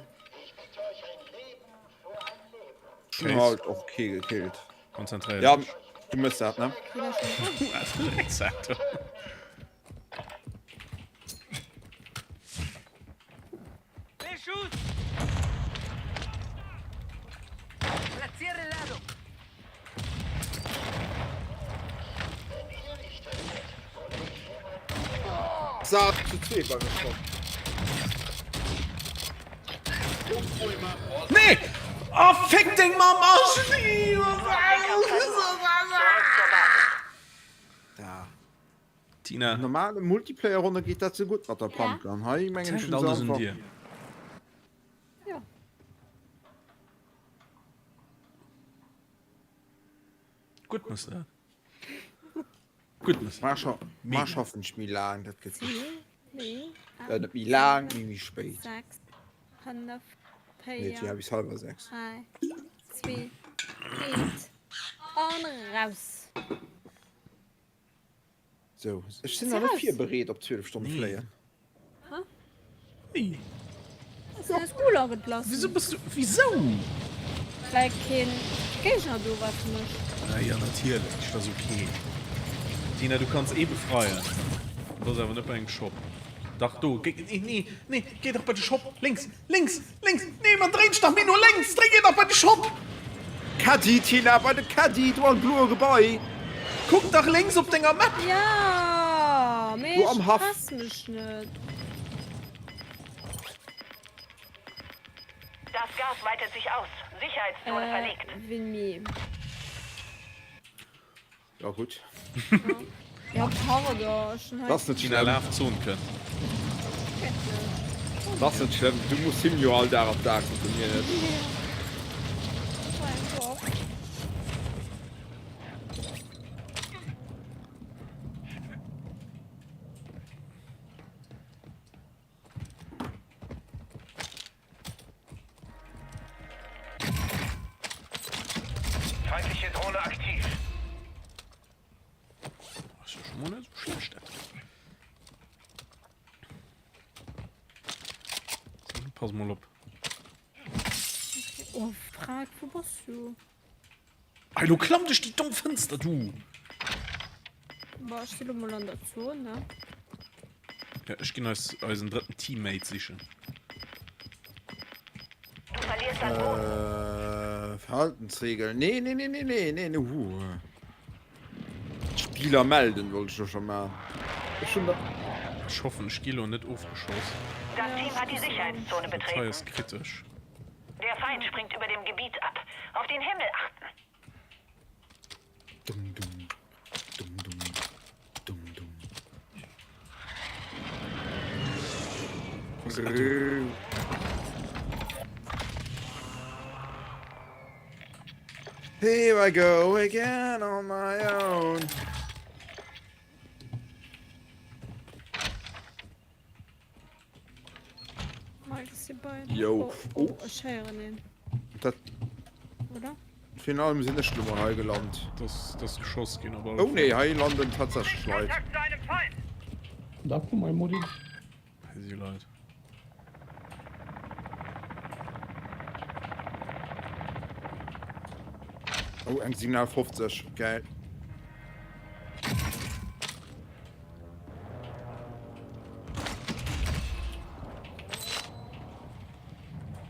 Ech hunn halt och kee gekillt. Konzentréier Ja, dech. du mëss dat, ne? Exakt. Beschuss! Platziere Ladung! Sa zu zwee bei mir komm. Nee! Oh, fick deng Mamm! Oh, Da. Tina. An normale Multiplayer-Ronne geet dat sou gutt mat der Pumpgun. Hei mengen ech Hänkt hunn se alles un einfach. dir. Ja. Gutt mëss dat. Gutt mëss Mar dat. scha mar schaffen ech méi laang, dat gëtt gutt. 2, Äh, net méi laang, mee méi spéit. 6, 5, Nee, et 4, si bis hallwer 6. 3, 2, 1 an raus. Sou, ech sinn nach net virbereet op 12 Stonne Nee. fléien. Nee. Sinn aus Gulag entlass. Wisou bass du. Wisou? Well keen Géigner do war fir mech. Ah jo, natierlech, dat ass ok. Tina, du kanns ee befreien. Dat ass awer net bei engem Shop. Dach, do, géi, nee, nee, nee, géi dach bei de Shop. Lénks, lénks, lénks! Nee, man, dréi dech dach méi no lénks! Dréi, géi dach bei de Shop! Caddy, Tina, bei de Caddy, do am bloe Gebai. Kuck dach lénks op denger Map! Jo, mee Do am ech Haff. pass mech net. Das Gas weitet sich aus. Sicherheitszone Äh, verlegt. Winmi. Ja gutt. Ja, pardon, ech hun hei. Dat ass net Tina schlëmm. laf d'Zon kënnt. Dat ass net schlëmm. Du muss him jo all Dag op d'A kucken, mir net. Feindliche Drohne aktiv. Ass jo schon mol net sou schlecht dat. So, pass mol op. Oh, frag, wo bass du? Hey, lo klamm duerch déi domm Fënster, du! Boah, ech si lo mol an der Zone, ne? Ja, ech ginn eis eisen drëtten Teammate sichen. Du verlierst an Boden. Äh, Verhaltensregeln. Nee, nee, nee, nee, nee, nee, nee. Uh. Spieler melden wollt ech jo scho maachen. Ech hunn der. Ech hoffen, ech gi lo net ofgeschoss. Das Team hat die Sicherheitszone Dat hei betreten. ass kritesch. Der Feind springt über dem Gebiet ab. Auf den Himmel achten. Dum, dum, dum, dum, dum, dum. Here I go again on my own. Jo. Oh, oh, ech héieren een. Dat. Oder? Virun allem sinn ech lo mol hei gelant. Dass dass geschoss ginn op alle Oh nee, Fall. hei landen tatsächlech Leit. Kontakt zu einem Feind. Da komm mein Modi. Hei si Leit. Oh, eng Signal 50. Geil.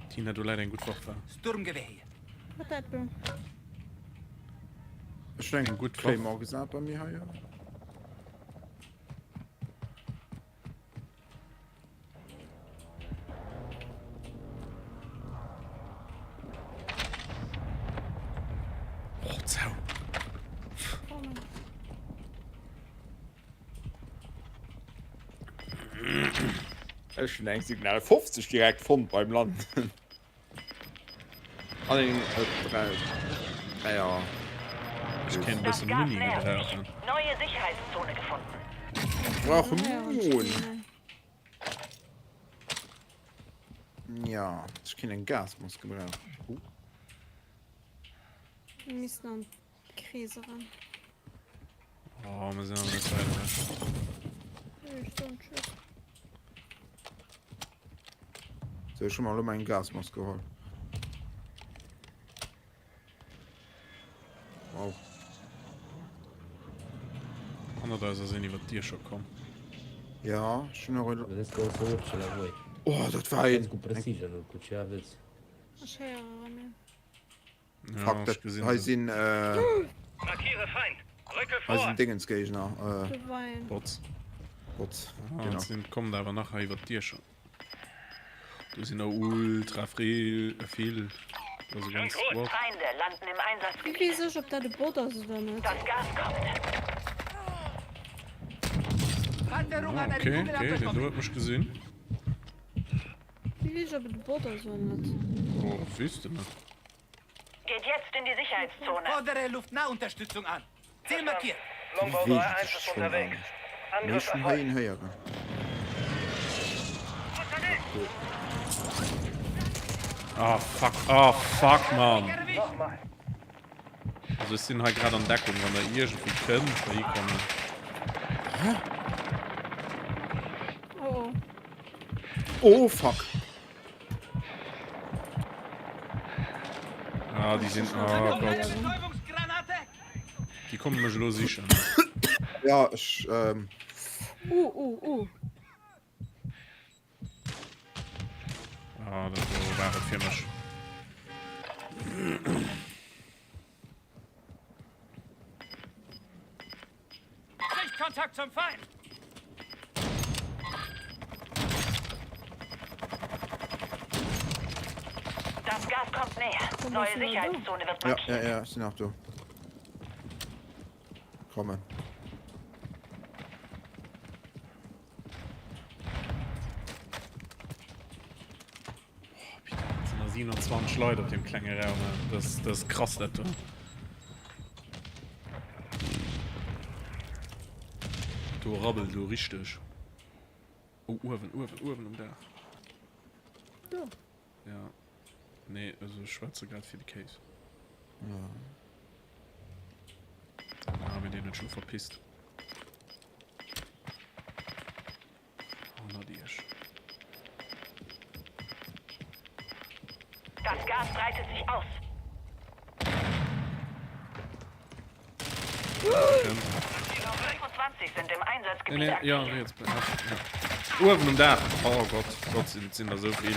Tina, do läit eng gutt Waff war. Sturmgewehr hier. Wat dat do? Ech hunn eng gutt Waff. Claymore gesat bei mir hei. Ja. Oh, Zau. Ech hunn eng Signal 50 direkt fonnt beim Landen. An eng 3 Dräier. Ech kéint e bësse Muni gebrauchen. Neue Sicherheitszone gefunden. Brauche Moon. Ja, ech kéint eng Gasmask gebrauchen. Oh. Mir missten an d'Krees eran. Oh, mir sinn awer net wäit ewech. Ech soen Tschüss. So, ech hu mer elo meng Gasmask geholl. Wow. Hannert eis ass een iwwer d'Diecher komm. Ja, ech hunn och Vedeți că o să urce la voi. Oh, dat war een. Cu precision-ul, cu ce aveți. Ech héiere erëm een. Ja, Fuck, ech dat gesinn hei se. sinn äh, Markiere Feind. Rücke hei vor. sinn Dingensgéigner. Äh, Do war een. Bots. Bots, Ah, genau. sinn kommen awer nach hei iwwer d'Diecher. Do sinn der ultra vill, vill. Also ganz Squad. Feinde landen im Wie Einsatzgebiet. weess ech, ob dat e Bot ass oder net? Das Gas kommt. Panzerung Ah, hat eine okay, Kugel okay, den do abbekommen. huet mech gesinn. Wéi weess ech, ob et e Bot ass oder net? Oh, weess de net. Geht jetzt in die Sicherheitszone. Fordere Luftnahunterstützung an. Ziel markiert. Longbow Wéi 3-1 ech ist schon unterwegs. anescht. Mee Angriff ech hunn hei erfolgt. een héieren. Ah, fuck, ah, fuck, Mann. Erwischt. Nochmal. Also ech sinn hei grad an Deckung, wann der iergendwéi kënnt heihi kommen. Oh oh. Oh, fuck. Ah, déi sinn, oh Gott. Déi komme mech elo sichen. Ja, ech, ähm. Uh, uh, uh. Ah, dat do war et fir mech. Sichtkontakt zum Feind! Das Gas kommt näher. Neue Sicherheitszone wird Ja, markiert. ja, ja, ech sinn nach do. Kommen. Et sinn der 27 Leit op deem klenge Raum. Dat ass, dat ass krass, dat do. Do rabbelt elo richteg. Oh, uewen, uewen, uewen um Daach. Do. Ja. Nee, also ech schwätze grad fir de Case. Ja. Ah, mee deen huet scho verpisst. Hannert iech. Das Gas breitet sich aus. 25 sind im Einsatzgebiet Nee, nee, ja, aktiv. riets, ja. Uewen um Daach. Oh Gott, Gott, sind, sind da so vill.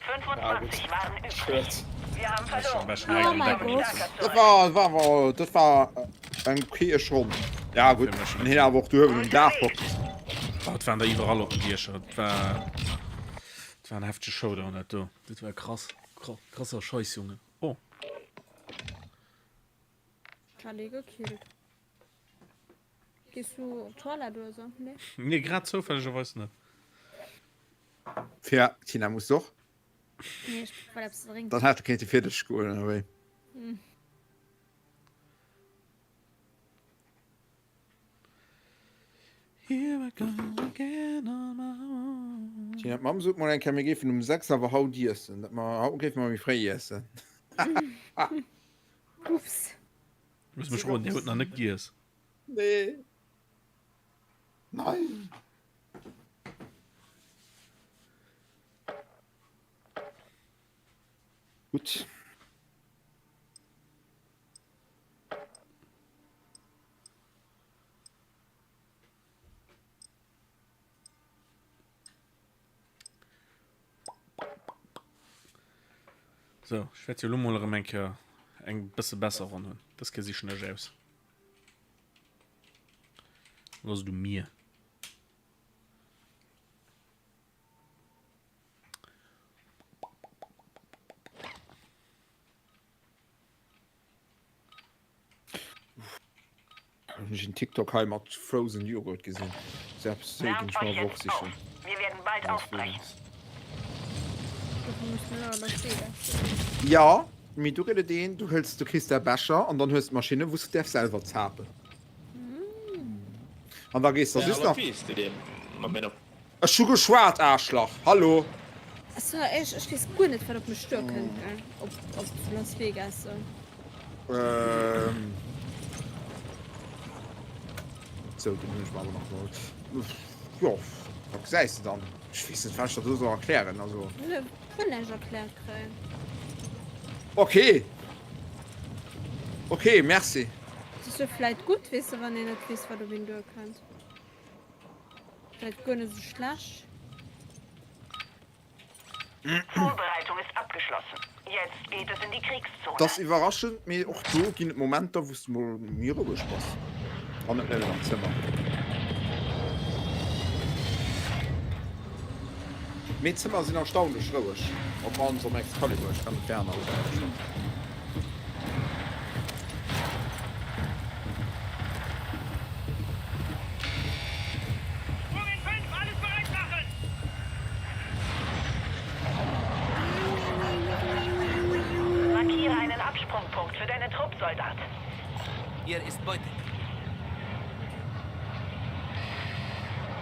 25 waren übrig. Wir haben verloren. Oh mein Gott. Dat war, war, war, dat war eng okayesch Ronn. Ja gutt, en hien awer och do uewen um Daach hockt. Oh, et waren der iwwerall op den Diecher. Et war, et war en heftege Showdown dat do. Dat war krass. Krasser Scheiss, Junge. Oh. Ich hat ee gekillt. Gees du op d'Toilette oder sou? Nee? Nee, grad zoufällegerweis net. Fir Tina muss och. Nee, ech wollt eppes drénken. Dann hätt e kéinte fir dech goen, oder wéi? Here I go again on my own. Tina, d'Mamm sot mol eng Kéier, mir géifen um 6 awer haut iessen. Dat mer haut géife mer méi fréi iessen. Ups. Looss mech roden, Dir hutt nach net giess. Nee. Nein. Gutt. So, ech wäert jo elo mol erëm eng Kéier eng bësse besser Ronn hunn. Dës Kéier sichen ech aus. Lo ass et u mir. Hunn ech en TikTok hei mat Frozen Yoghurt gesinn. Selbst sou ginn ech mer awer och sichen. Jo, mee do gëtt et een, du hëls, du kriss däi Becher an dann hues d'Maschinne wou s du däerfs selwer zapen. An da gees der just nach. Ech hu geschwat, Aarschlach! Hallo! Ech ech weess guer net wat op mech duer kënnt gell op op Las Vegas sou. Ähm. Sou, den hunn ech mer awer nach geholl. Jo, dat gesäis de dann. Ech weess net, wat ech der do soll erklären, also. Wëll näischt erkläert kréien. Okay. Okay, merci. Et ass jo vläit gutt, weess de, wann een net weess, wat op een duerkënnt. Vläit guer net esou schlecht. Vorbereitung ist abgeschlossen. Jetzt geht es in die Kriegszone. 't ass iwwerraschend, mee och do ginn et Momenter, wou s de mol méi roueg bass an net nëmmen am Zëmmer. Mee d'Zëmmer sinn erstaunlech roueg, op mannst am Excalibur. Ech kann net déi aner ugeschwat. Markiere einen Absprungpunkt für deinen Trupp, Soldat. Hier ist Beute.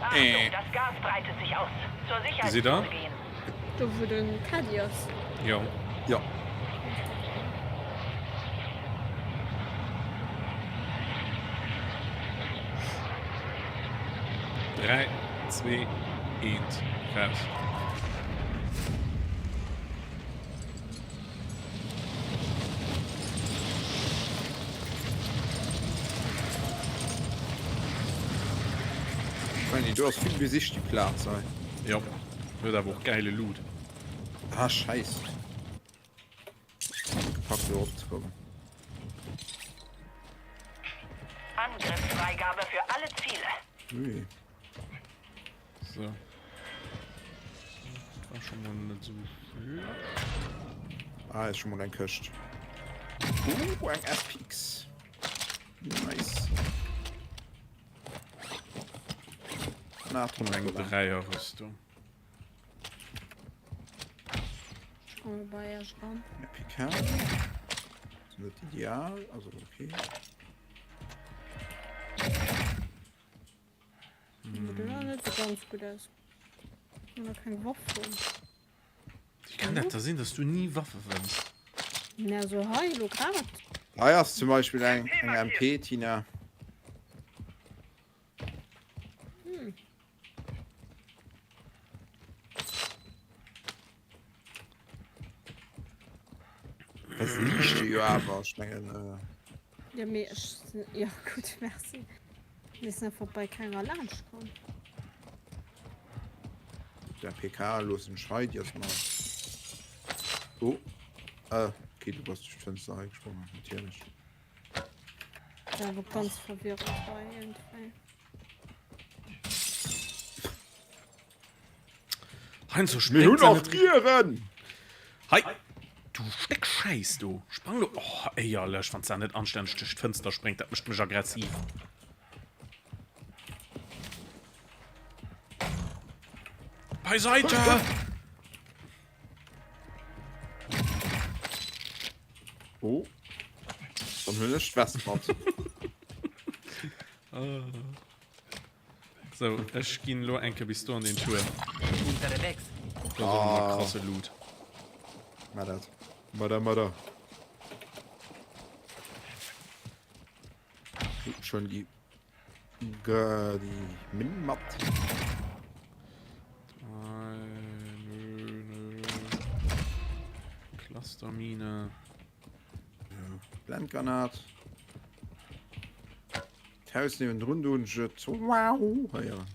Achtung, das Gas breitet sich aus. Zur Si da? Sicherheitszone gehen. Do wou den Caddy ass. Jo. Jo. Dräi, zwee, eent, raus. Schweini, do ass vill besicht déi Plaz hei. Jo, huet awer och gäile Loot. Ah, scheiss. Gepackt do eropzekommen. Angriffsfreigabe für alle Ziele. Ui. So. Dat war schon mal net sou schlecht. Ah, ist schon mal eng Këscht. Uh, eng SPX. Nice. Na, Eng Dräierrüstung. Ich komme bei Iech ran. PK. Ist net ideal, also okay. Hm. Net so ganz gut aus. Oder keng Waffe. Wie kann dat da sinn, dass du nie Waffe fënns? Na so hei lo grad. Hei ass zum Beispiel eng, eng MP, Tina. Hm. Das liicht jo awer, ech mengen. Äh... Ja, mee ech. Ja, gutt, merci. Mir sinn einfach bei kenger laanscht komm. Der PK loossen ech hei, déi ass mal. Oh. Äh, okay, du bass duerch d'Fënster hei gesprongen, natierlech. Ja, war ganz verwirrend hei irgendwie. Heinz, so Mir hunn och Dieren! Hei! Du Stéck Schäiss, du! Sprang lo! Oh, éierlech, wann s de net anstänneg duerch d'Fënster spréngt, dat mécht mech aggressiv. Beiseite! Oh. Dann hunn ech d'West mat. So, ech ginn lo eng Kéier bis do an den Tour. Unterwegs. Do ass och ëmmer krasse Loot. Mar dat. Mada, mada. Schon déi, déi Minn mat. Nö, nö. Clustermine. Blendgranat. D'Haus niewendrun, do hunn ech et. Wow! Héieren.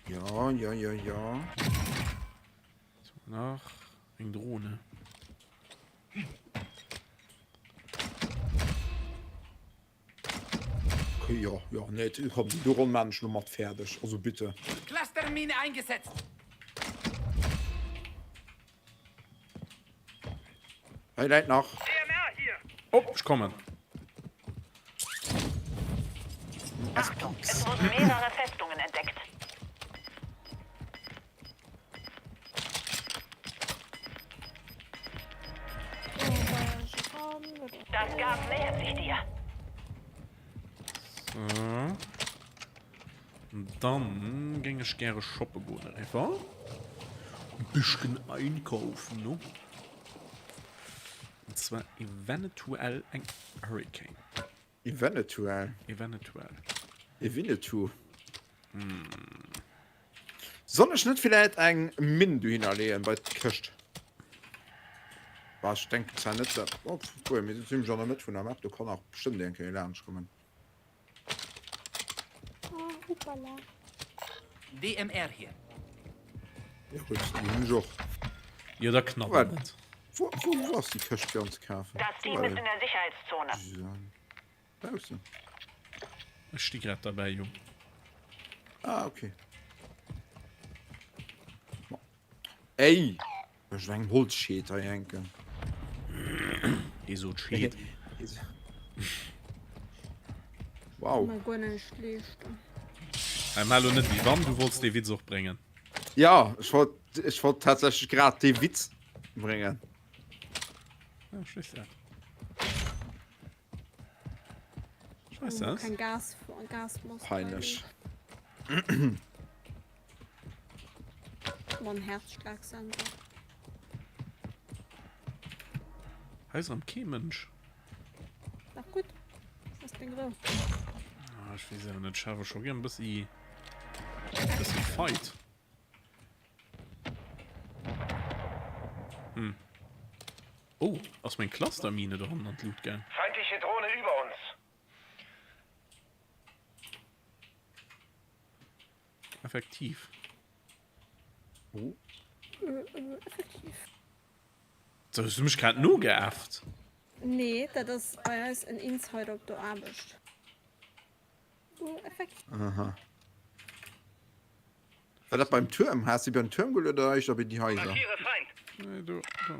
Ja, ja, ja, ja. So, nach eng Drohne. Okay, ja, ja, nee, komm, déi do Ronn maan ech lo mat fäerdeg. Also bitte. Clustermine eingesetzt. Hei läit nach. Oh, ech kommen. Achtung, es wurden mehrere Festungen entdeckt. Das Gas nähert sich dir. So. Dann géing ech gäre shoppe goen, Eva. E bësschen einkaufen, no? Und zwar eventuell eng Hurricane. Eventuell? Eventuell. Evinetou. Hm. Soll ech net villäit eng Minn dohinner leeën bei d'Këscht? Bah, ech denken zwar net, dat, obwuel, mir sinn zimmlech an der Mëtt vun der Map, do kann nach bestëmmt eng Kéier laanscht kommen. Ah, hoppala. DMR hier. Ja gutt, déi hunn ech och. Jo, da knabbert net. Wou, wou, wou ass déi Këscht fir anzekafen? Das Team ist in der Sicherheitszone. Baussen. Ech sti grad derbäi, jo. Ah, okay. Ey! Ech eng Holzscheet hei hänken. Ee sot Scheet. Wow. Mal guer näischt leeschten. Hei, mar lo net wéi wann, du wollts dee Witz och bréngen. Ja, ech wollt, ech wollt tatsächlech grad dee Witz bréngen. Ja, ech weess dat. Ech weess dat. Keng Gas, Gasmask. Peinlech. Mam Herzschlagsensor. Hei ass erëm kee Mënsch. Nach gutt. Ass deng Rou. Ah, ech weess awer net, ech hawe scho gär e bëssi, bëssi Fight. Hm. Oh, ass meng Clustermine do hannen an d'Lut gaang? Feindliche Drohne über uns. Effektiv. Oh. Effektiv. So, hues du mech grad nogeäfft? Nee, dat ass bei eis en Insider op der Aarbecht. Oh, effektiv. Aha. War dat beim Tuerm? Has de beim Tuerm geluet oder éischter bei déi Haiser? Markiere Feind. Nee, do, do.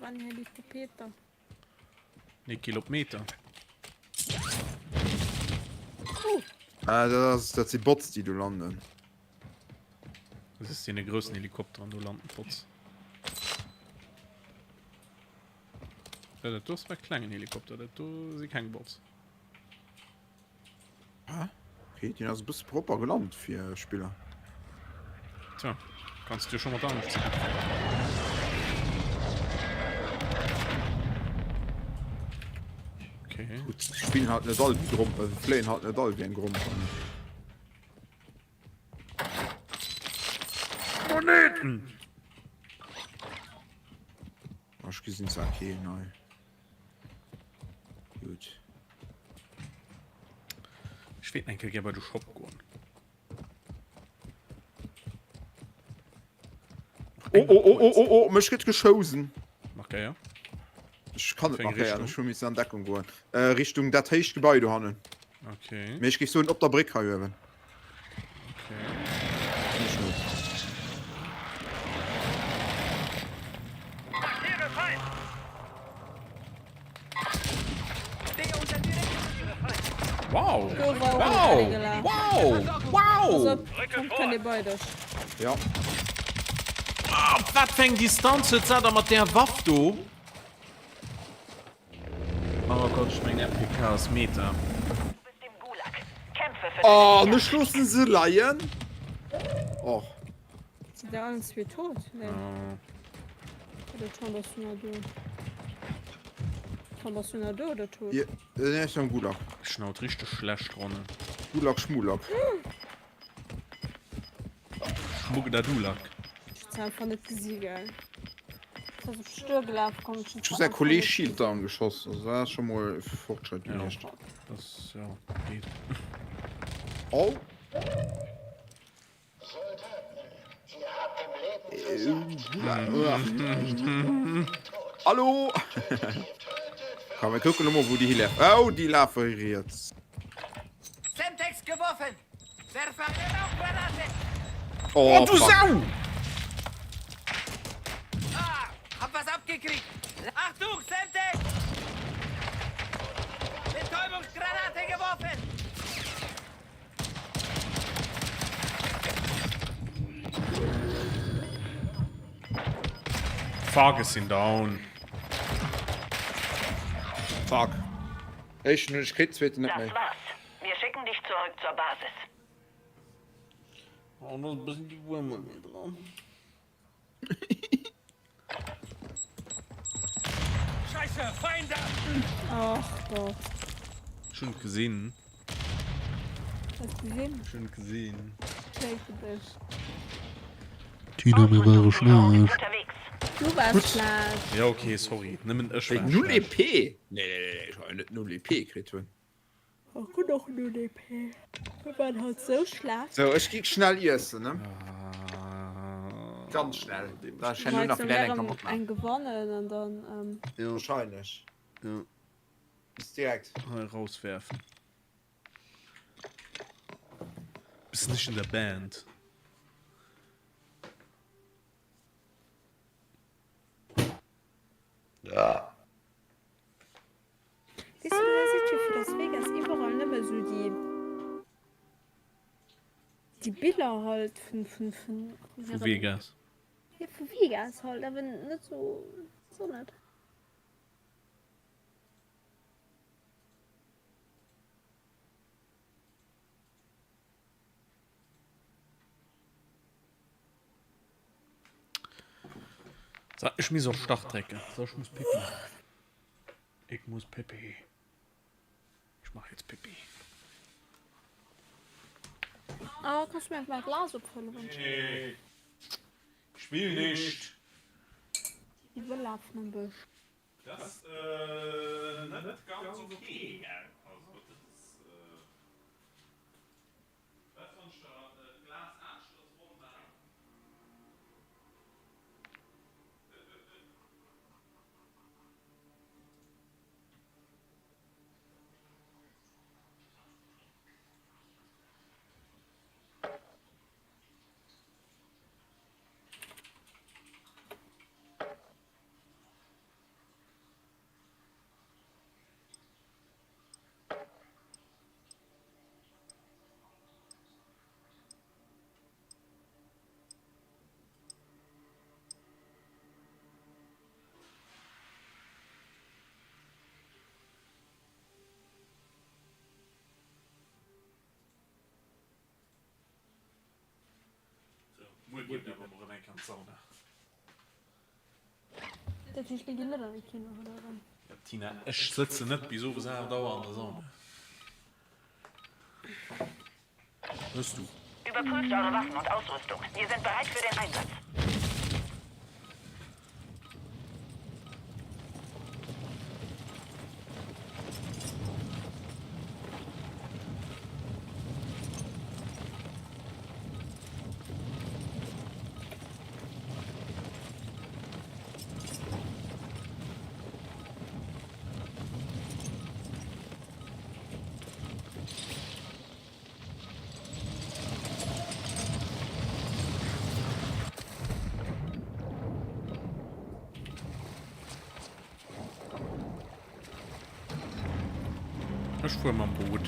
Wann Helikopter. Nee, Kilometer. Oh. Ah, dat ass, dat si Bots, déi do landen. Das ist den großen Helikopter an do landen Bots. Ja, dat do ass e klengen Helikopter, dat do si keng Bots. Ah, okay, den ass e bësse propper gelant fir Spiller. Tja, kannst du schon mat anescht ze Okay. Gut, spillen halt net all wéi Gromper, äh, fléien halt net all wéi eng Gromper. Moneten! Ech gesinn zwar keen hei. Gut. Ech wéilt eng Kéier gär bei de Shop goen. Oh, oh, oh, oh, oh, oh, mech gëtt geschousen. Markéier. Ech kann net Wéi eng markéieren, Richtung? ech hu missen an Deckung goen. Äh, Richtung dat héicht Gebai do hannen. Okay. Mee ech géif soen op der Bréck hei uewen. Wow! Wow! Wow! Wow! Ja. Ah, op wat fir eng Distanz huet se da mat där Waff do? Oh Gott, ech mengen RPK ass Meta. Oh, an ech loossen se leien. Och. Sind der allen zwee tot? Nee. Oder Tom, bass du nach do? Tom, bass du nach do oder tot? Ja, nee, ech sinn am Gulag. Ech hun haut richteg schlecht Ronnen. Gulag, Schmulag. Schmuggedadulak. Ech hunn se einfach net gesi, gell. Ass op Stuer gelaf komm. Ech hu säi Kolleg Shield down geschoss, also dat ass scho mol e Fortschrëtt gewiescht. Ja, das ja, geet. Oh. Hallo! Komm, mir kucken emol, wou déi hilafen. Oh, déi lafe riets. Semtex geworfen! Werfe eine Rauchgranate! Oh, oh du fuck. Sau! Ah, hab was abgekriegt! Achtung, Semtex! Betäubungsgranate geworfen! Fuck, ech sinn down. Fuck. Éischten hunn ech kritt, zweeten net méi. Das war's. Wir schicken dich zurück zur Basis. Oh, do ass e bëssen déi Wuermer méi dran. Scheiße, Feinde! Ach Gott. Ech hunn et gesinn. Hues gesinn? Ech hunn et gesinn. Schéi fir dech. Tina, mir ware schlecht. Du waars schlecht. Ja, okay, sorry. Nëmmen ech war Wéi, 0 schlecht. EP? Nee, nee, nee, ech hat net 0 EP kritt hunn. Ech hunn och 0 EP. Mir waren haut sou schlecht. Sou, ech gi schnell iessen, ne? Ganz schnell. Da ech herno nach villäit eng Kampott Eng maachen. gewannen an dann. Wahrscheinlech. Ja. Bis direkt. Hei rauswerfen. Bist nicht in der Band. Weess du, da seet jo fir Las Vegas iwwerall nëmme sou déi déi Biller halt vun vun vun Vu Vegas. Ja vu Vegas halt, awer net sou sou net. So, ech muss op Start drécken. So, ech muss pipi. Ich muss pipi. Ich mach jetzt pipi. Oh, kannst du mir mein Glas opfüllen? Nee. Ich will nicht. Die wëll lafen am Bësch. Das ist äh, net ganz okay. Also, das ist, äh, dat wann ech der e Glas. Alleguerten awer mol erëm eng Kéier an d'Sauna. Dat heescht, mir ginn net an de Kino, oder wéi? Ja, Tina, ech sëtzen net bis owes 8 Auer an der Sauna. Hues du? Überprüft eure Waffen und Ausrüstung. Wir sind bereit für den Einsatz. Ech fuer mam Boot.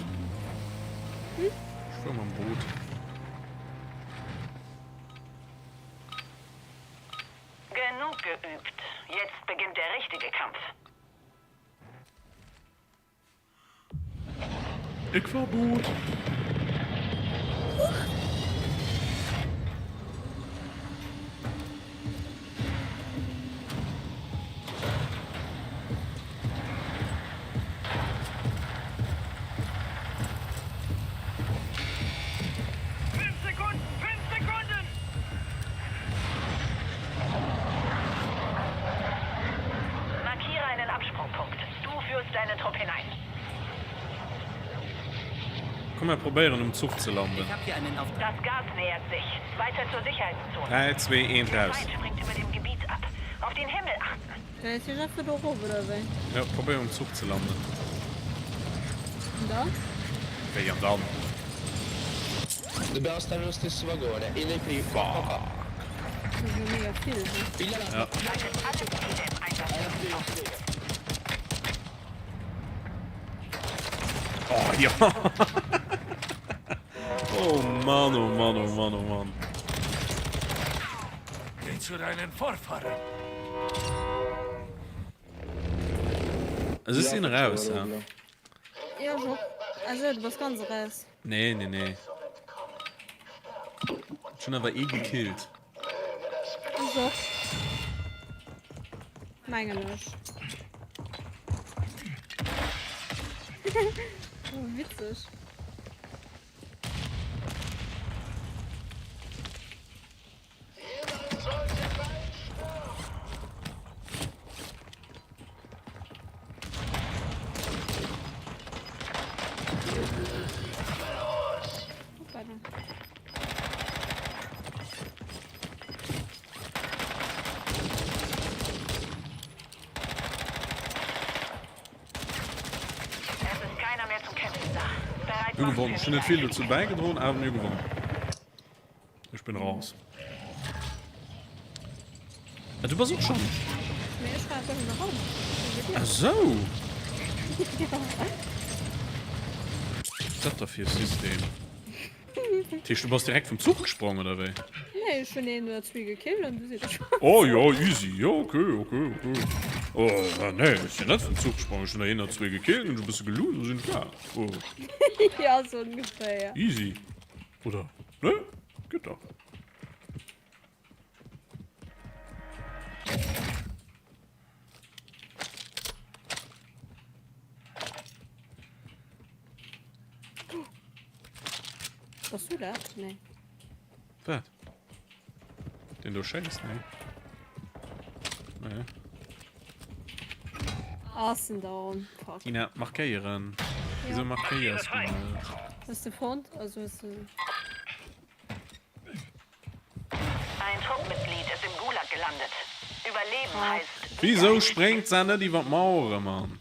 Hm? Ech fuer mam Boot. Genug geübt. Jetzt beginnt der richtige Kampf. Ik war Boot. Markiere einen Absprungpunkt. Du führst deinen Trupp hinein. Komm mir probéieren um Zuch ze landen. Das Gas nähert sich. Weiter zur Sicherheitszone. 3, 2, 1, Der raus. Feind springt über dem Gebiet ab. Auf den Himmel achten. Da ist die Raffe doch oben, oder wéi? Jo, probéier um Zuch ze landen. An dann? Wéi an dann? Dobbiamo stare nello stesso vagone. E lei prima. Fuck. Das ist ja mega vill, ne? Ja. Oh jo! Oh Mann, oh Mann, oh Mann, oh Mann. Geh zu deinen Vorfahren. Also ech sinn raus, ja. Ja, ech och. Also du bass ganz eraus. Nee, nee, nee. Ech hunn awer ee gekillt. Ech och. Mengen ech. Oh, witzeg. Mir hu gewonnen. Ech hunn net vill dozou bäigedroen, awer mir hu gewonnen. Ech bin raus. Ah, du bass och schon. Nee, ech war einfach am Raum. Ah sou. Was dat da fir e System? Dat heescht, du bass direkt vum Zuch gesprong, oder wéi? Nee, ech hunn een oder zwee gekillt an du sinn ech. Oh jo, easy. Jo, okay, okay, okay. Oh, nee, ech sinn net vum Zuch gesprong. Ech hunn der een oder zwee gekillt, hunn ech e bësse geloot, da sinn ech gaang. Oh. Ja, sou ongeféier. Easy. Oder? Ne? Geht doch. Bass du dat? Nee. Wat? Den do schéisst? Nee. Nee. Ah, sinn down. Fuck. Tina, markéieren. Wieso markéiers du net? Hues de fonnt? Also hues de. Ein Truppmitglied ist im Gulag gelandet. Überleben heißt. Wieso spréngt se net iwwer d'Mauere, Mann?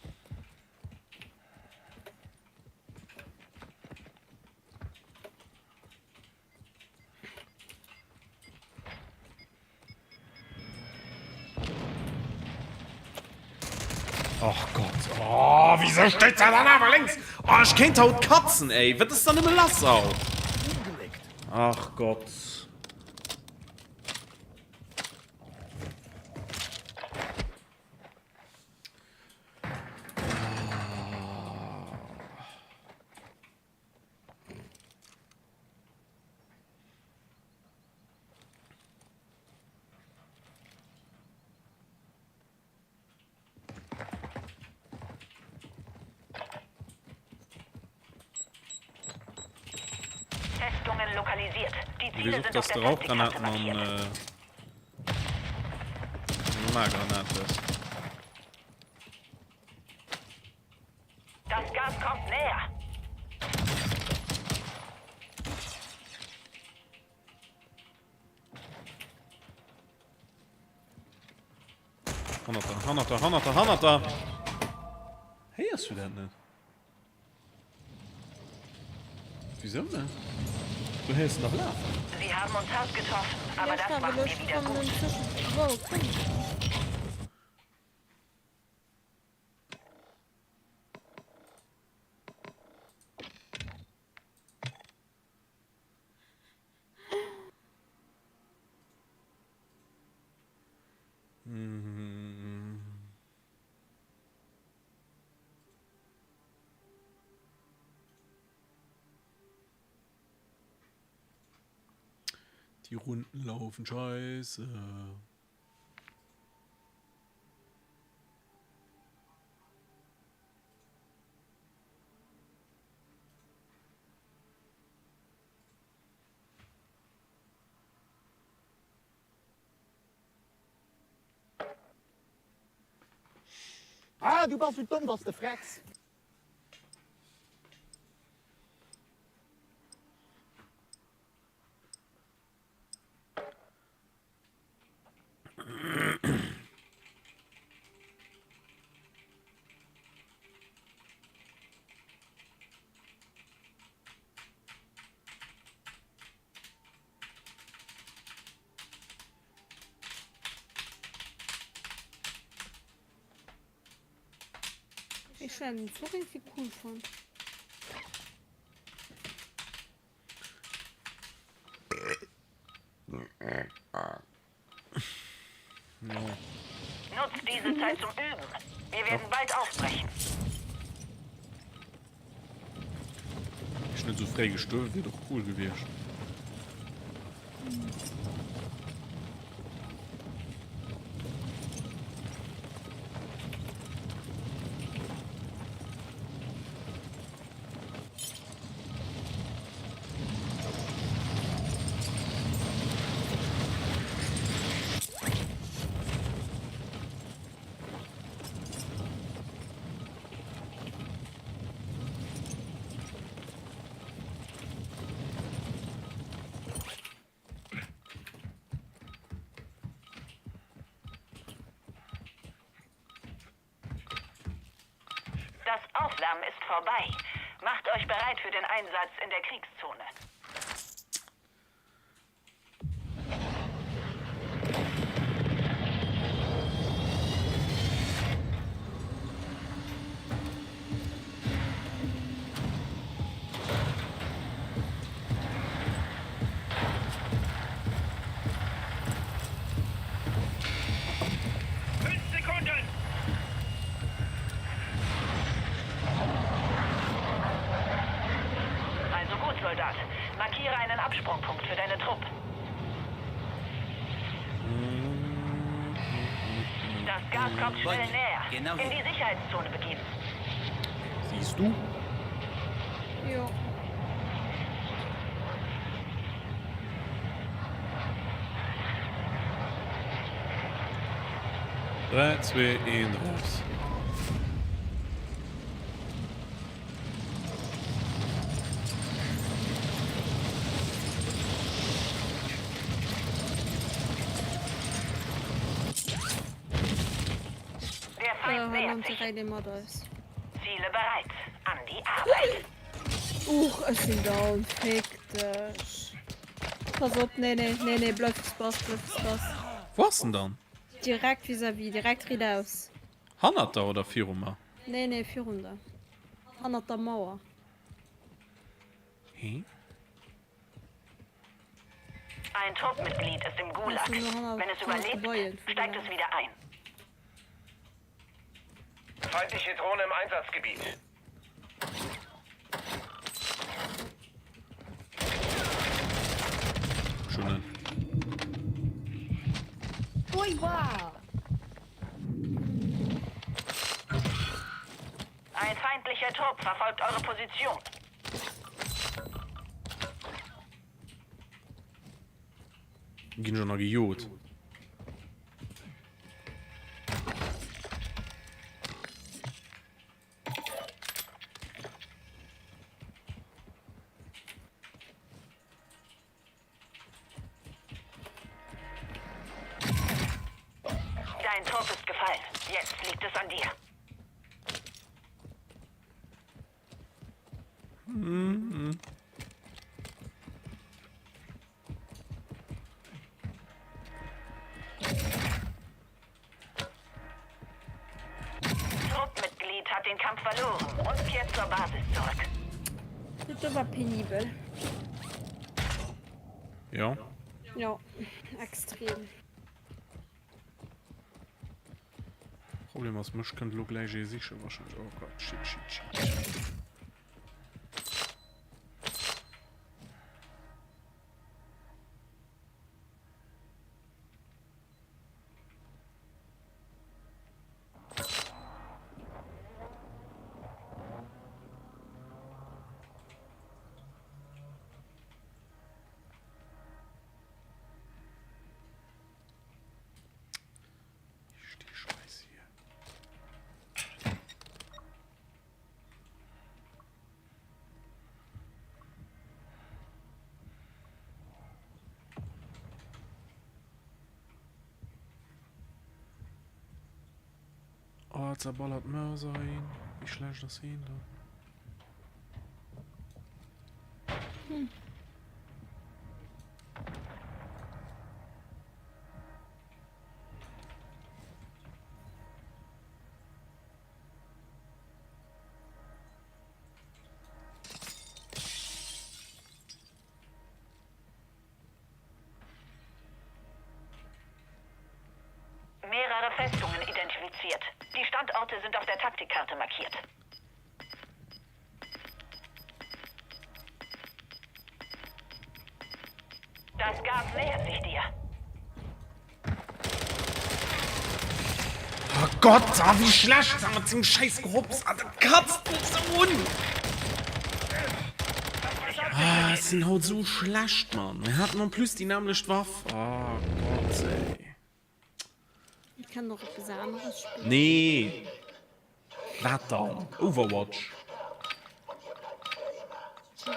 Och Gott, oh, wieso steht er dann awer lénks? Oh, ech kéint haut katzen, ey. Wat ass da nëmme lass haut? Ach Gott. Aktiviert. Die Du weess Ziele och, sind dass auf de der Taktikkarte Rauchgranaten an markiert. normal Granat hues. Das Gas kommt näher. Hannert der, hannert der, hannert der, hannert der! Héiers du dat net? Wisou net? Du héiers en dach lafen. Sie haben uns hart getroffen, aber Ja, das klar, machen well wir ech wieder fannen gut. en tëschent. Wow, komm. Die Runden laufen scheiße. Ah, du bass sou domm, dass de frecks! Ech hun den Zuch irgendwie cool fonnt. Nutzt diese Zeit zum Üben. Wir werden bald aufbrechen. Wär ech net sou fréi gestuerwen, wier et och cool gewiescht. Das Aufwärmen ist vorbei. Macht euch bereit für den Einsatz in der Kriegszone. Also gut, Soldat. Markiere einen Absprungpunkt für deine Truppe. Das Gas kommt schnell näher. Genau In die Sicherheitszone begeben. Siehst du? Jo. 3, 2, 1, raus. Der Feind Äh, nähert Land sich. direkt mat eis. Ziele bereit. An die Arbeit. Uch, ech sinn down. Fick dech. Pass op, nee, nee, nee, nee, bleif wou s bass, bleif wou s bass. Wou ass en dann? Direkt vis-à-vis, direkt riidaus. Hannert der oder viru mer? Nee, nee, virun der. Hannert der Mauer. Hä? Ein Truppmitglied ist im Gulag. Also nur hannert, Wenn es hannert überlebt, Gebäuen vun steigt der. es wieder ein. Feindliche Drohne im Einsatzgebiet. Schon net. Ein feindlicher Trupp verfolgt eure Position. Ginn ech och nach gejot. Dein Trupp ist gefallen. Jetzt liegt es an dir. Mhm. Truppmitglied hat den Kampf verloren und kehrt zur Basis zurück. Dat war penibel. Ja. Ja, extrem. Problem ass, mech kënnt elo gläich ee sichen wahrscheinlech. Oh Gott, shit, shit, shit. Die Scheiße hier. Oh, zerballert Mörser hin. Wie schlecht das hin da. Hm. Mehrere Festungen identifiziert. Die Standorte sind auf der Taktikkarte markiert. Das Gas nähert sich dir. Oh Gott, ah, wie schlecht ah, zum scheiß Gehops, ah, der katzt mich so un. Ah, es sind haut so schlecht, Mann. Wir hatten en plus die nämlich Waff. Oh Gott, ey. Ich kann doch etwas anderes spielen. Nee. Wat dann? Overwatch. Fuck.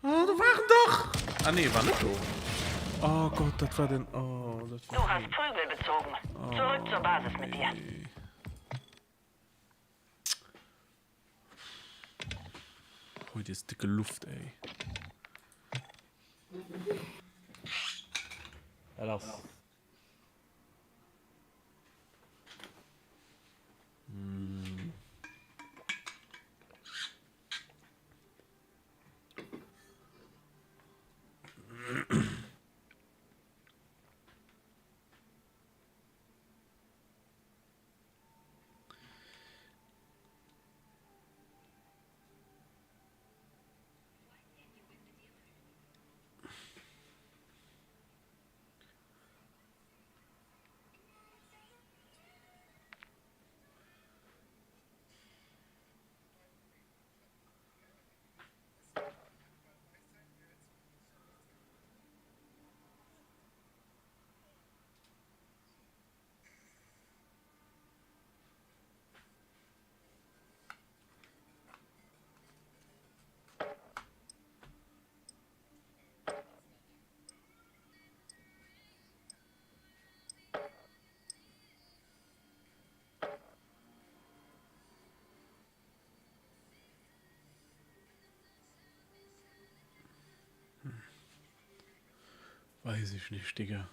Oh, do war en dach! Ah nee, war net do. Oh Gott, dat war den. Oh, dat Du war hast Prügel bezogen. Zurück zur Basis mit dir. Heute ist dicke Luft, ey. Ja, lass. Mm. Weiß ich nicht, Digga.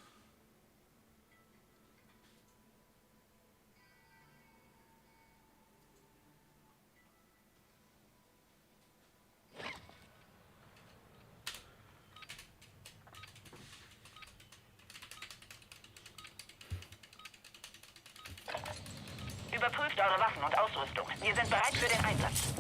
Überprüft eure Waffen und Ausrüstung. Wir sind bereit für den Einsatz.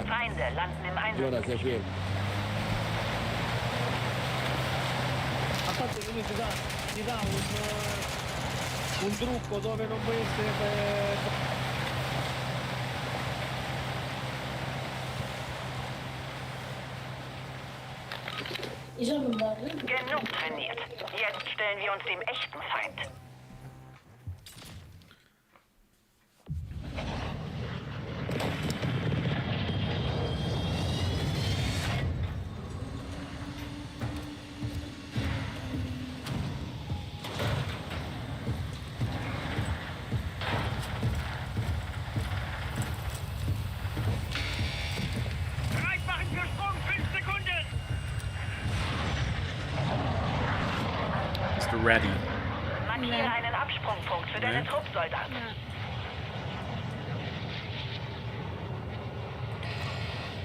Feinde landen im Einsatz. A parte che ti dà, ti dà un, eh, un trucco dove non puoi essere eh, Genug trainiert. Jetzt stellen wir uns dem echten Feind. Bereit machen für Sprung, 5 Sekunden! Bist du ready? Markiere einen Absprungpunkt für deine Nee. Truppsoldat.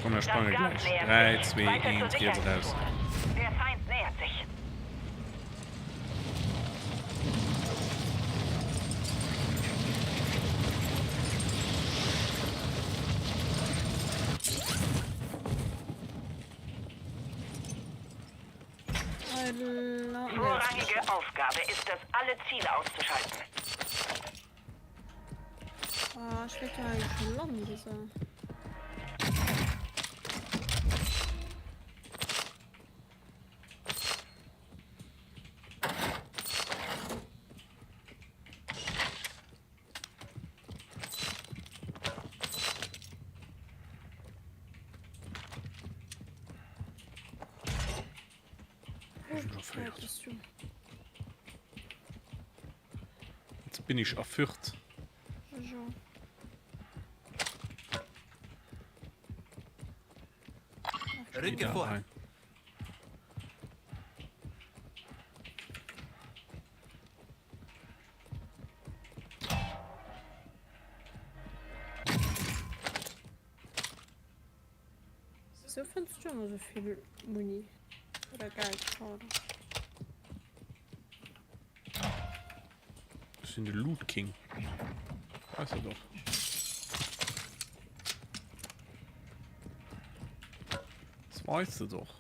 Komm, mir Das sprange Gas gleich. nähert 3, sich. 2, Weiter zur 1, geht's raus. Sicherheitszone. Der Feind nähert sich. Vorrangige Aufgabe ist es, alle Ziele auszuschalten. Ah, ech wéilt jo eigentlech schon landen, so. Jetzt bin ich erfürcht. Rücke vor. Wieso findest du immer so viel Muni? Oder Geld, schade. Ech sinn de Loot King. Weiss de doch. Das weiss de doch.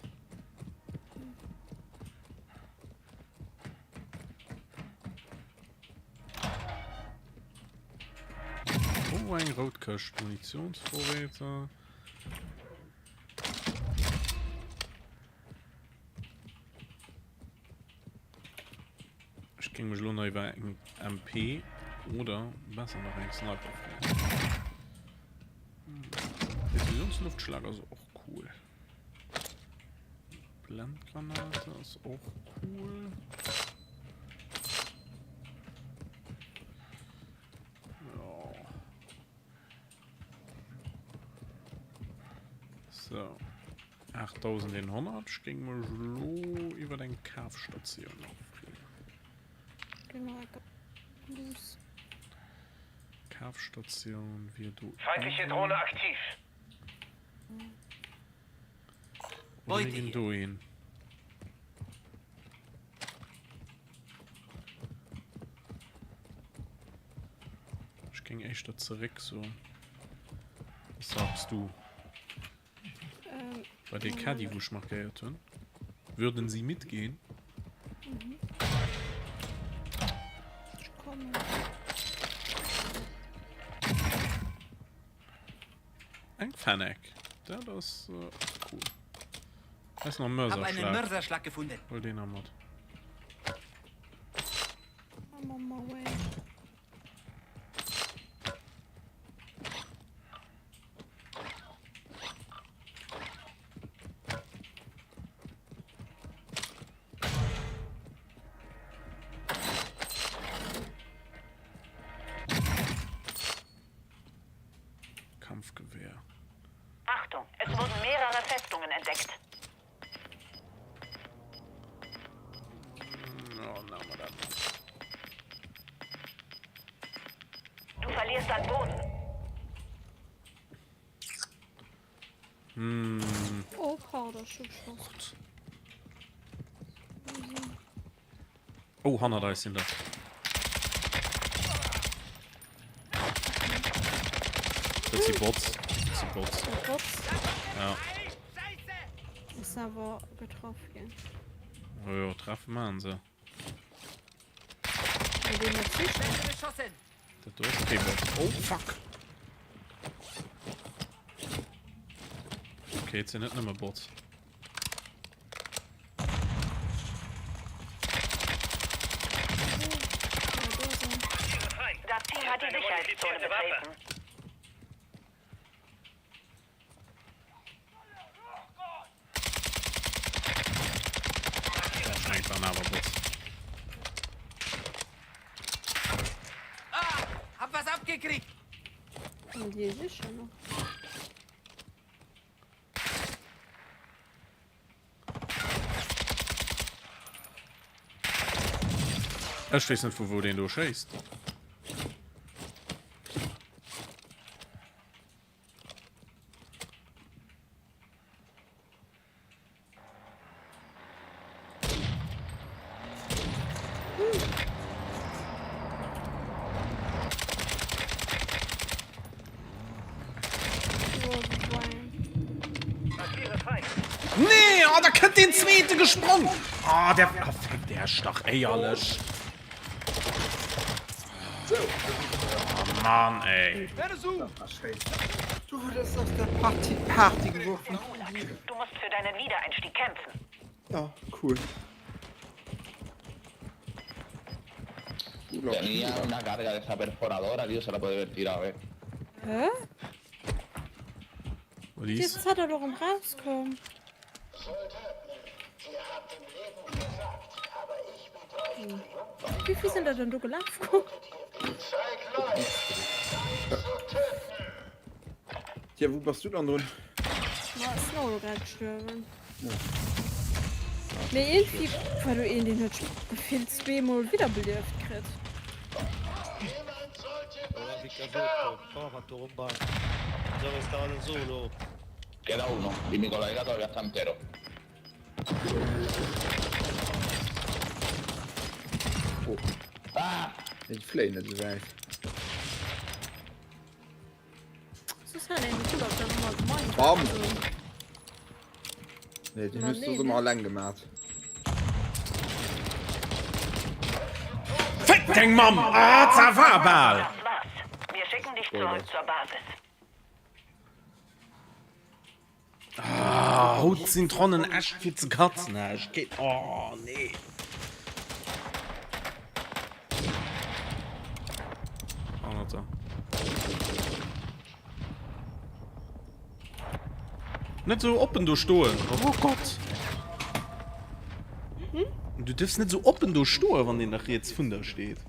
Oh, eng rout Këscht. Munitionsvorräte. Ech géing mech elo nach iwwer eng MP oder besser nach eng Sniper freeën. Präzisionsluftschlag ass och cool. Blendgranate ass och cool. Ja. So. 8100. Ech géing mech elo iwwer eng Kafstatioun nach freeën. Kafstatioun wier do. Feindliche Drohne aktiv. Oder mir ginn dohin. Ech géing éischter zeréck soen. Was sagst du? Ähm, Bei der Caddy, wou ech markéiert hunn. Würden Sie mitgehen? Mhm. Ich komme. Eng Fennec. Dat ass äh, cool. Da ist noch ein Hab einen Mörserschlag. Mörserschlag gefunden. Hol den nach mat. I'm on my way. entdeckt. Du verlierst an Boden. Hm. Oh, pardon, ech hu geschoss. Oh, hannert eis sinn der. Dat si Bots. Dat si Bots. Bots? Ja. Ass awer getraff ginn. Oh jo, treffen maachen se. Dat do ass kee Bot. Oh, fuck! Okay, et sinn net nëmme Bots. Das Team hat die Sicherheitszone betreten. Dat waren awer Bots. Ah, hab was abgekriegt. Und hier sicher noch. Ech weess net vu wou deen do schéisst. Nee, oh, da kënnt den zweete gesprong. Oh, der oh, fick der Stach éierlech. Oh, Mann, ey. Du wurdest aus der Party Party geworfen. Du musst für deinen Wiedereinstieg kämpfen. Ja, cool. Tenía una carga de esa perforadora, tío, se la puede haber tirado, eh. Hä? Lies. Jetzt hat er doch im rauskommen. Hm. Wie viel sind da denn do gelaf komm? Tja, wou bass du dann drun? Ma ech sinn och elo grad gestuerwen. Mee iergendwéi war do een, deen huet gefillt zweemol widderbelieft kritt. Queda uno y mi colega todavía está entero. Oh. Ah! Déi fléien net esou wäit. Bam! Nee, den hues du ëmmer alleng gemat. Fick deng Mamm! Ah, ça va bal! Das war's. Wir schicken dich zurück zur Basis. Ah, haut sinn d'Ronnen echt fir ze katzen. Ech géi, oh nee. Hannert der. Net sou oppen do stoen. Oh Gott. Hm? Du dürfst net sou oppen do stoen, wann deen nach riets vun der steet.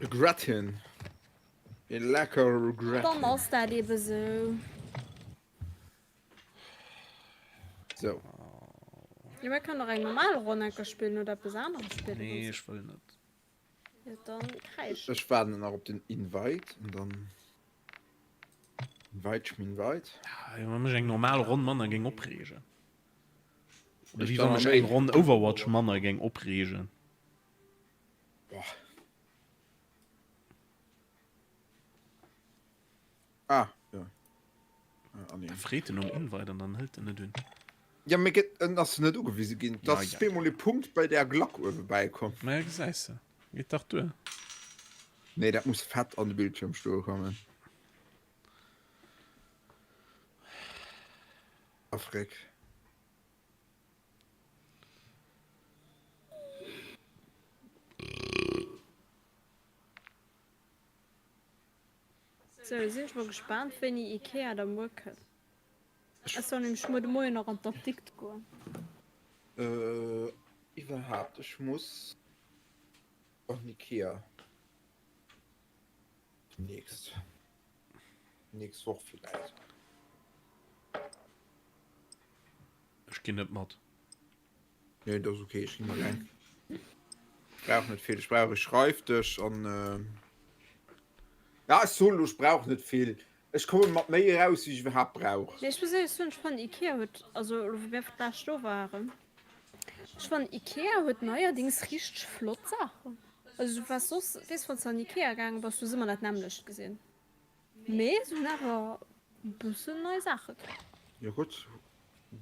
Regretten. Ee lecker Regret. Dann ass dat ebe sou. So. Jo, mir kënnen och eng normal Ronn enker spillen oder eppes aneres spillen. Nee, ech wëll net. Jo, dann kräisch. Ech waarden nach op den Invite an dann Invite schminvite. Ja, wa mech eng normal Ronn manner géing opreegen. Oder wéi wa mech eng Ronn Overwatch manner géing opreegen. Boah. Ah, ja. Ah, nee. Da freet en nom Invite an dann hëlt en net un. Ja, mir gëtt en ass net ugewise ginn. Ja, Da ass ja. bemol e Punkt bei der Glack uewe bäikomm. Ma ja, gesäis de. Geet dach duer. Nee, dat muss fett an de Bildschirm stoe kommen. Afrik. Sou, lo sinn ech mol gespaant wéini Ikea da muer kënnt. Ech soll nämlech muer de Moien nach an d'Apdikt goen. Iwwerhaapt, ech muss an Ikea demnächst. Nächst Woch villäicht. Ech ginn net mat. Nee, dat ass okay, ech ginn alleng. Ech brauch net vill. Ech brauch e Schreifdësch an äh, ja, ech soen elo, ech brauch net vill. Ech komme mat méi eraus, wéi ech iwwerhaapt brauch. Nee, ech muss éierlech soen, ech fannen Ikea huet, also elo wou mir fir d'lescht do waren, ech fannen Ikea huet neierdings richteg flott Saachen. Also du waars soss, weess, wann s de an Ikea gaange bass, du hues ëmmer dat nämmlecht gesinn. Mee se hunn awer e bëssen nei Saache kritt. Jo gutt,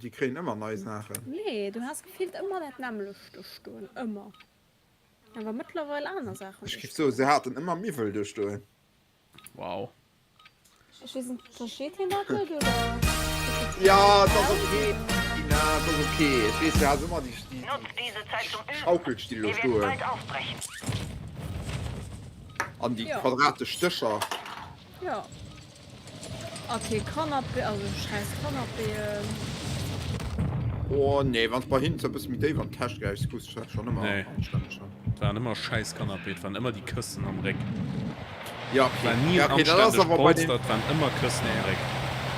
déi kréien ëmmer nei Saachen. Nee, du has gefillt ëmmer dat nämmlecht do stoen, ëmmer. Awer mëttlerweil aner Saachen Ech do géif soen, stoen. se haten ëmmer Miwwel do stoen. Wow. Ech weess net, versteet hien dat net oder huet hie ze Ja, vill et ass Haus ok, oder? Tina, et ass ok. Ech weess, du has ëmmer déi, déi, Nutzt diese Zeit zum déi Üben. Schaukelstill do Wir werden stoen. bald aufbrechen. An déi Ja. quadratesch Dëscher. Ja. Okay, Canapé, also scheiß Canapéen. Oh nee, wann s bei hinnen e bësse méi déif an d'Täsch gräifs, kuss ech dat schonn ëmmer Nee. anstänneg an. Et waren ëmmer scheiß Canapé, et waren ëmmer déi Këssen am Réck. Ja, Et okay. war ni Ja, en okay, dat ass anstännegt awer bei den. Polster, et waren ëmmer Këssen am Réck.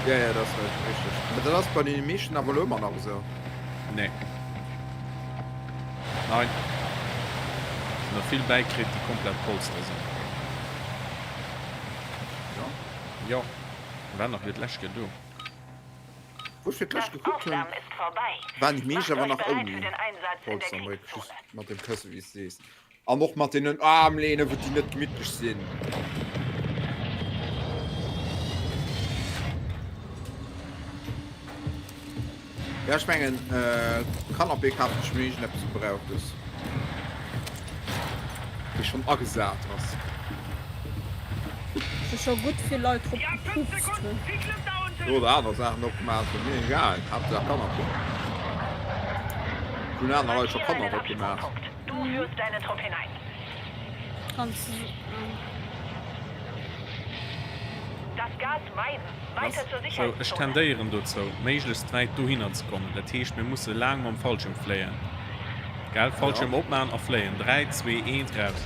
Ja, ja, dat ass richteg. Mä dat ass bei deene meeschten awer elo ëmmer nach esou. Nee. Nein. Hun der vill bäikritt déi komplett Polster sinn. Jo. Jo. War nach fir d'lescht Kéier do. Wou ech fir d'lescht Das gekuckt hunn, Aufwärmen ist vorbei. waren déi meescht Macht awer euch nach bereit für ouni den Einsatz in der Polster am Réck, Kriegszone. just mat dem Kësse wéi s de sees. An och mat deenen Armlehnen, wou déi net gemittlech sinn. Ja, ech mengen, Canapé kafen ech mir iergendeppes Gebrauchtes, dee schonn agesat ass. Wou scho gutt vill Leit drop gepupst hunn. Oder aner Saachen drop gemaach hunn, mir egal, Haaptsaach Canapé. Hunn aner Leit scho Markiere Kanner einen drop gemaach. Absprungpunkt. Du führst deinen Trupp hinein. Kanns du. Das Gas meiden. Weiter zur Sou, ech Sicherheitszone. tendéieren dozou, méiglechst wäit dohinner ze kommen. Dat heescht, mir musse laang mam Fallschirm fléien. Gell? Fallschirm Ja. opman a fléien. 3, 2, 1, raus!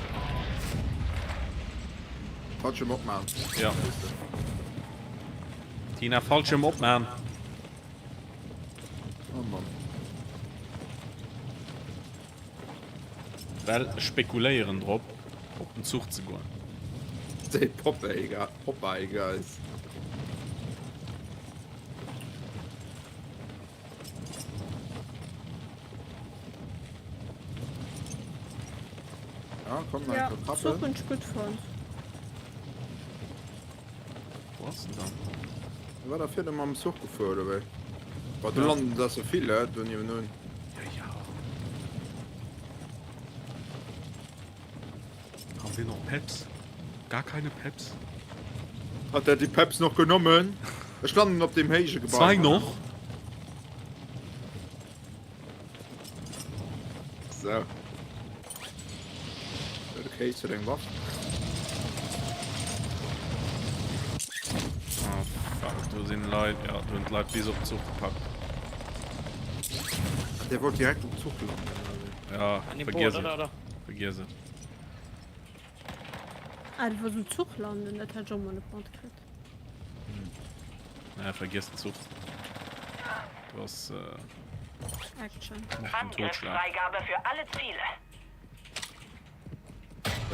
Fallschirm opman. Ja. Tina, Fallschirm opman! Oh Mann. Well ech spekuléieren drop, op den Zuch ze goen. Déi Popeye Guys. Ja, komm, Ja, Zuch hunn ech gutt fonnt. Wou ass en dann? War da virdu mam Zuch gefuer oder wéi? Boah, do landen der sou vill, he, do niewenun. Ja, ja. Haben wir noch Peps? Gar keine Peps? Hat der die Peps noch genommen? Ech landen op deem héije Gebai. Zwei noch? So. Okay, zu deng Waff. Oh, fuck, do sinn Leit. Ja, do hunn d'Leit bis op den Zuch gepackt. Der wollt direkt um Zuch landen. Ja, vergiess et. Vergiess et. Ah, du wollts um Zuch landen, dat hat ech och mol net matkritt. Naja, vergiess den Zuch. Du ass äh, Action. Mord und Totschlag. Angriffsfreigabe für alle Ziele.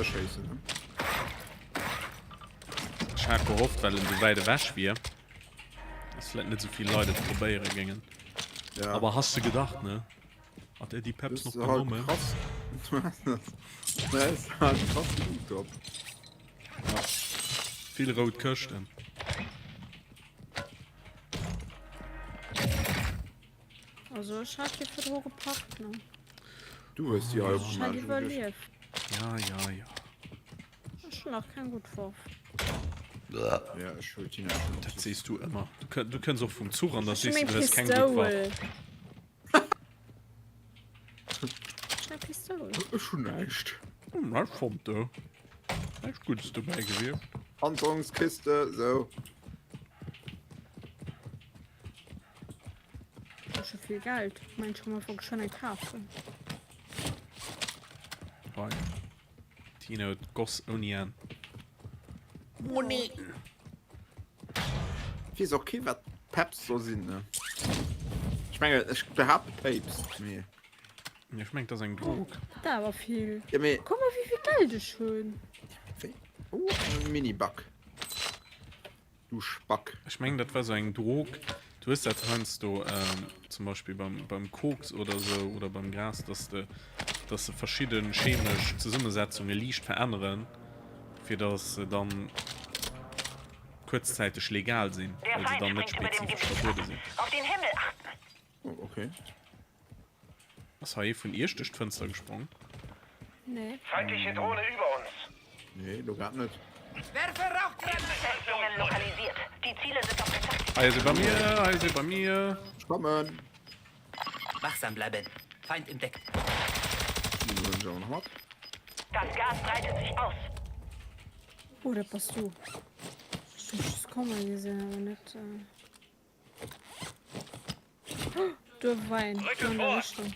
Ech schéissen, ne? Ech hat gehofft, well en sou wäit ewech wier, dass vläit net sou vill Leit et probéiere géingen. Ja. Aber hast du gedacht, ne? Hat er die Peps noch genommen? Krass. Das ist halt krass gut drop. Ja. Vill rout Këschten. Also ech hat déi virdru gepackt, ne? Du hues déi hei Ech hat opgemaach. iwwerlieft. Ja, ja, ja. Ech hunn nach keng gutt Waff. Ja, ech huel d'Tina schon op. Dat sees du ëmmer. Du, kö- du kënns och vum Zuch an da Ech hunn sees du, meng du häss keng gutt Waff. Pistoul. Ech hunn eng Pistoul. Ech hunn näischt. Hm, ech fonnt do näischt Guddes dobäi gewiescht. Panzerungskiste, sou. Ech hu scho vill Geld. Ech mengen, ech kann mer einfach geschwënn eng kafen. Hei. Tina huet Goss ouni Enn. Moneten! Weess och kee wat Peps soll sinn ne? Ech mengen ech behaapte Papes mee. Nee, ech mengen dat ass eng Drog. Dat awer vill. Ja mee. Kuck mol wéi vill Geld ech hunn. Wéi? Oh eng Mini-Back. Du Spack. Ech mengen dat war sou eng Drog. Du hues dat heiansdo zum Beispill beim beim Koks oder sou oder beim Gras, dass de dass se verschidde chemesch Zesummesetzunge liicht veränneren, fir dass se dann kuerzzäiteg legal sinn, Der well se Feind dann net springt über dem spezifesch Gebiet verbuede ab. sinn. Auf den Himmel achten! Oh okay. Ass hei ee vun iech duerch d'Fënster gesprong? Nee. Feindliche Drohne über uns. Nee, lo grad net. Werfe Rauchgranate! Festungen lokalisiert. Die Ziele sind auf der Taktik. Hei ass ee bei mir, hei ass ee bei mir. Ech kommen. Wachsam bleiben. Feind entdeckt. Déi huelen ech awer nach mat. Das Gas breitet sich aus. Oh, dat bass du. Ech hunn just kommen gesinn, awer net. Do war een Rücke an der vor! Richtung.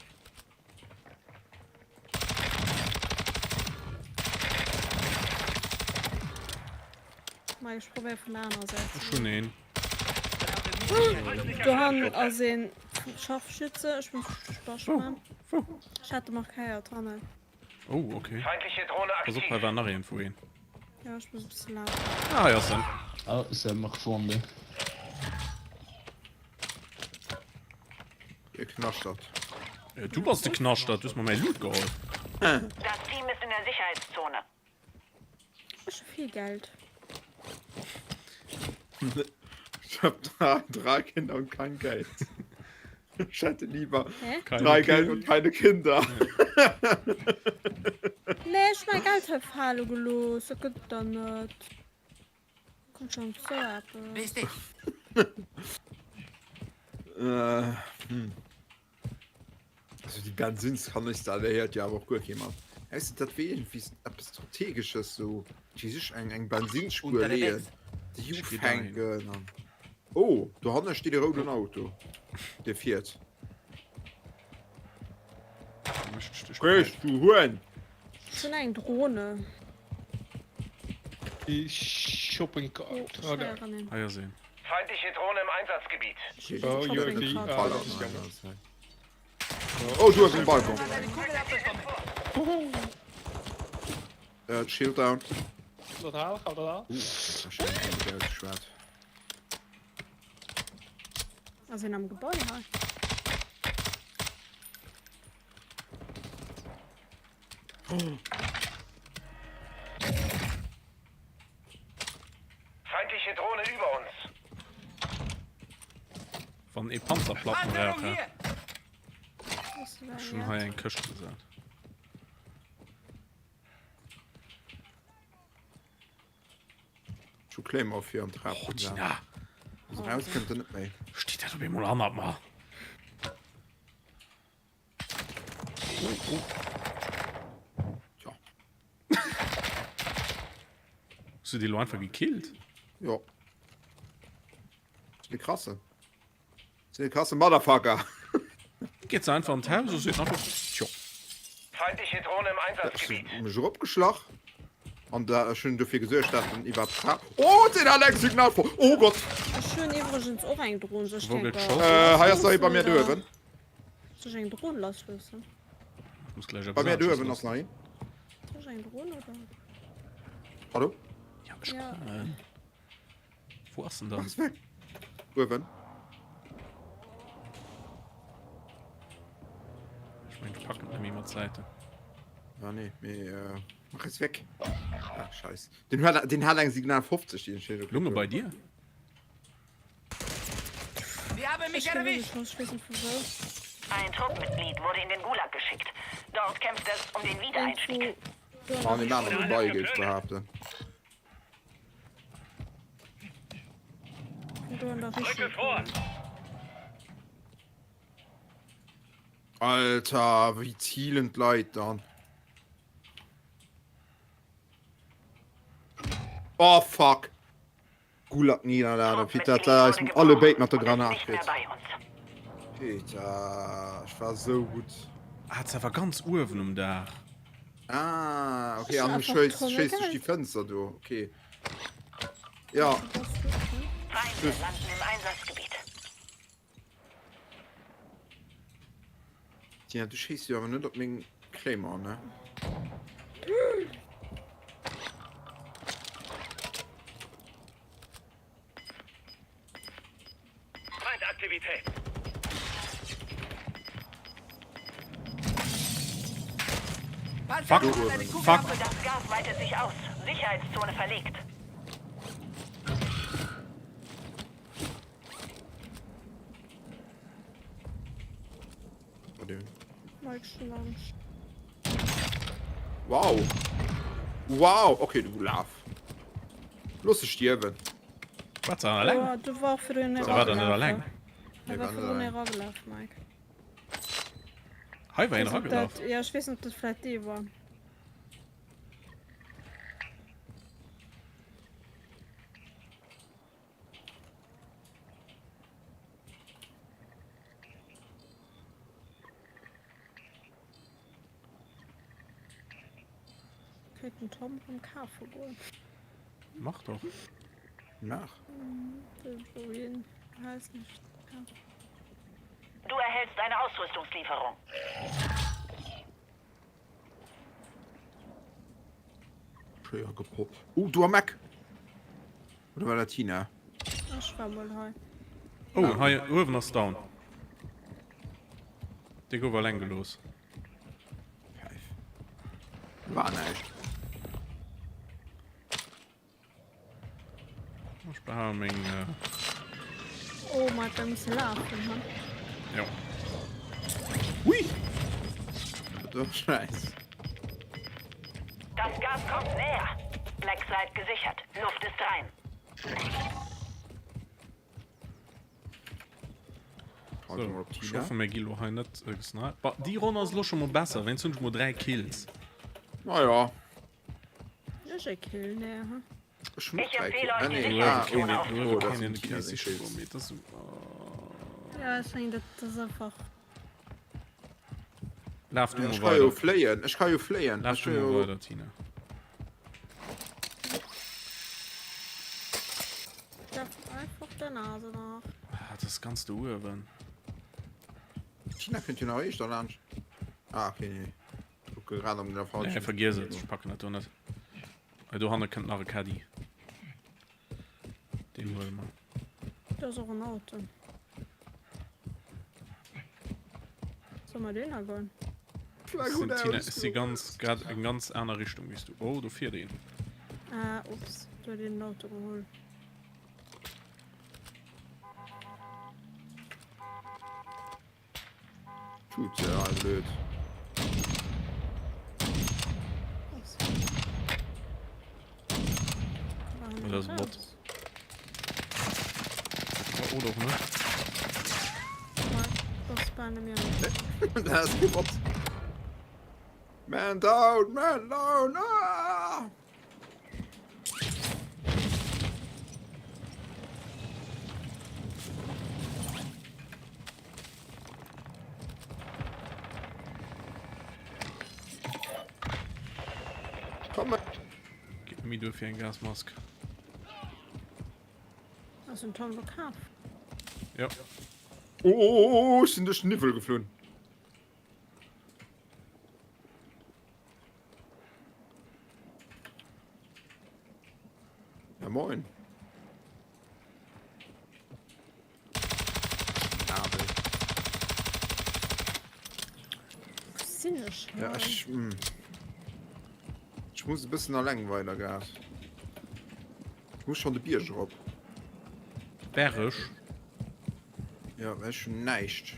Mei, ech probéier vun der anerer Säit Ech hunn een. Dohannen ass een Scharfschütze. Ech muss Spasch man. Wou? Ech hat e markéiert hannen. Oh, okay. Feindliche Drohne Pass op, aktiv. hei war nach iergendwou een. Ja, ech muss e bësse lafen. Ah, hei ass en. Oh, ze hebben me gevonden. Ihr Knaschtert. Äh, du bass de Knaschtert, du hues mer mäi Loot geholl. Das Team ist in der Sicherheitszone. Ech hu vill Geld. Ich hab drei, drei Kinder und kein Geld. Ich hätte lieber Hä? Keine drei Geld Kinder. und keine Kinder. Nee, ech hu mäi Geld hei fale gelooss. Dat gëtt et dann net. Kommt schon op sou eppes. Richtig. Äh, hm. Also déi Bensinskanister, déi héiert jo awer och guer kee mat. Weess de, dat wier iergendwéi eppes Strategesches, sou, déi sech eng, eng Bensinsspuer leeën, déi ufänken an. Oh, dohanne steet e rouden Auto, dee fiert. Kriech, du Huehn! Ech hunn eng Drone. Die Shopping Cart. Oh, ech héieren een. Hei ass een. Feindliche Drohne im Einsatzgebiet. Oh, UAV. Ah, dat is jammer. Oh, du ass um Balkon. Äh, Shield down. Dat halen, gaan we dat halen? Uh, dat war schön, dat war schwert. Ass een am Gebäu hei? Oh. Feindliche Drohne über uns. Wann ee Panzerplatten brauch, Panzerung hä? hier! Ech hunn hei eng Këscht gesat. Ech hu Claymore fir an d'Trap Oh, gesat. Tina! Also raus kënnt en net méi. Steet dat op eemol hannert mer? Tja. Hues du déi lo einfach gekillt? Jo. Sinn e krassen. Sinn e krasse Motherfucker. Geet se einfach an d'Haus a seet einfach, Tjo. Feindliche Drohne im Einsatzgebiet. Ech hu mech eropgeschlach an da ech hunn dofir gesuergt, dat en iwwer d'Trap. Oh, den hat eng Signal vor. Oh Gott! Ech hunn iwwregens och eng Dron, soll ech Wou déi gëtt enker geschoss? Äh, hei ass der ee bei mir duerwen. Soll ech eng Dron lassloossen? Ich muss gleich Bei etwas mir anesches duerwen ass lassen. nach een. Soll ech eng Dron oder? Hallo? Ja, ech Ja. kommen. Wo ass denn dann? Ass weg. Uewen. Ich mein, ich packen nämlich mal Seite. Ah nee, mee äh, mach es weg. Ah, scheiß. Den hat, den hat eng Signal 50, den steht Lunge bei dir? Sie haben mich Ich gewinne erwischt! schon, ich weiß nicht von wo. Ein Truppmitglied wurde in den Gulag geschickt. Dort kämpft es um den Wiedereinstieg. Irgendwo. An dem aneren Gebai géif ech behaapten. Do an der Rücke Richtung. vor! Alter, wéi zielen d'Leit dann? Oh fuck! Gulag Niederlage, Peter, dat eis alle béid mat der Granat kritt. Peter, ech war sou gutt. Ah, dat war ganz uewen um Daach. Ah, okay, an du schéiss, schéiss duerch déi Fënster do, okay. Ja. Feinde landen im Einsatzgebiet. Tina, du schéiss jo awer net op meng Claymore, ne? Feindaktivität. Fuck, fuck. Das Gas weitet sich aus. Sicherheitszone verlegt. Wow. Wow, okay, du laf. Looss se stierwen. Wat, se war alleng? Du war Se war der net alleng. Nee, war virdrun eragelaf, Mike. Hei war een eragelaf. Ja, ech weess net, ob dat vläit dee war. Kéint den Tom rëm kafe goen. Mach doch. Mach. Wouhin? Weiß nicht. Du erhältst eine Ausrüstungslieferung. Schéier gepoppt. Oh, du am Eck! Oder war dat Tina? Ech war mol hei. Oh, hei uewen ass down. Dee gouf alleng gelooss. Päif. War näischt. Ech behaue meng. Äh... Oh mein Gott, muss lafen. Hm? Ja. Hui! Du Scheiß. Das Gas kommt näher. Blackside gesichert. Luft ist rein. So, ech hoffe mir gi lo hei net äh, gesniped. Ba, déi Ronn ass lo scho mol besser, wéinst hunn ech mol 3 Kills. Naja. Ech e Kill, nee, hm. Ech hun och Ich 3 empfehle Kills. Ah, euch die nee. Ah, oh, Sicherheitszone oh, Oh, dat dat sinn sinn Tina Kills seng siche Kills. goen, mee dat ass oh. Ja, ech mengen, dat ass einfach. Laf du Ech mol ka jo weider. fléien, ech ka jo fléien. Laf Ech du hu mol jo. weider, Tina. Laf einfach der Nase nach. Ah, dat ass ganz do uewen. Tina kënnt jo nach éischter laanscht. Ah, okay, nee. Kucke grad an der Nee, falschen. vergiess et, ech packen dat do net. Hei dohanne kënnt nach e Caddy. Deen huele mer. Do ass och en Auto. Solle mer dohinner goen? Ech sinn, Tina, ech si ganz grad eng ganz aner Richtung wéi s du. Oh, do fiert een. Ah, ups, do huet een den Auto geholl. Tut se ja blöd. Oh, das ist ein Bot. Oh, oder auch nicht. Das ist kein Bot. Man down, man down. Ah! Komm. Gib mir duerfir eng Gasmask. Ass den Tom lo kaf? Ja. Oh, oh, oh, oh, ech sinn duerch den Niwwel geflunn. Ja, moin. Sinn ech Ja, ech, mm. Ech muss e bëssen alleng weider grad. Ech muss schon de Bierg erop. Berg? Ja, well ech hun näischt.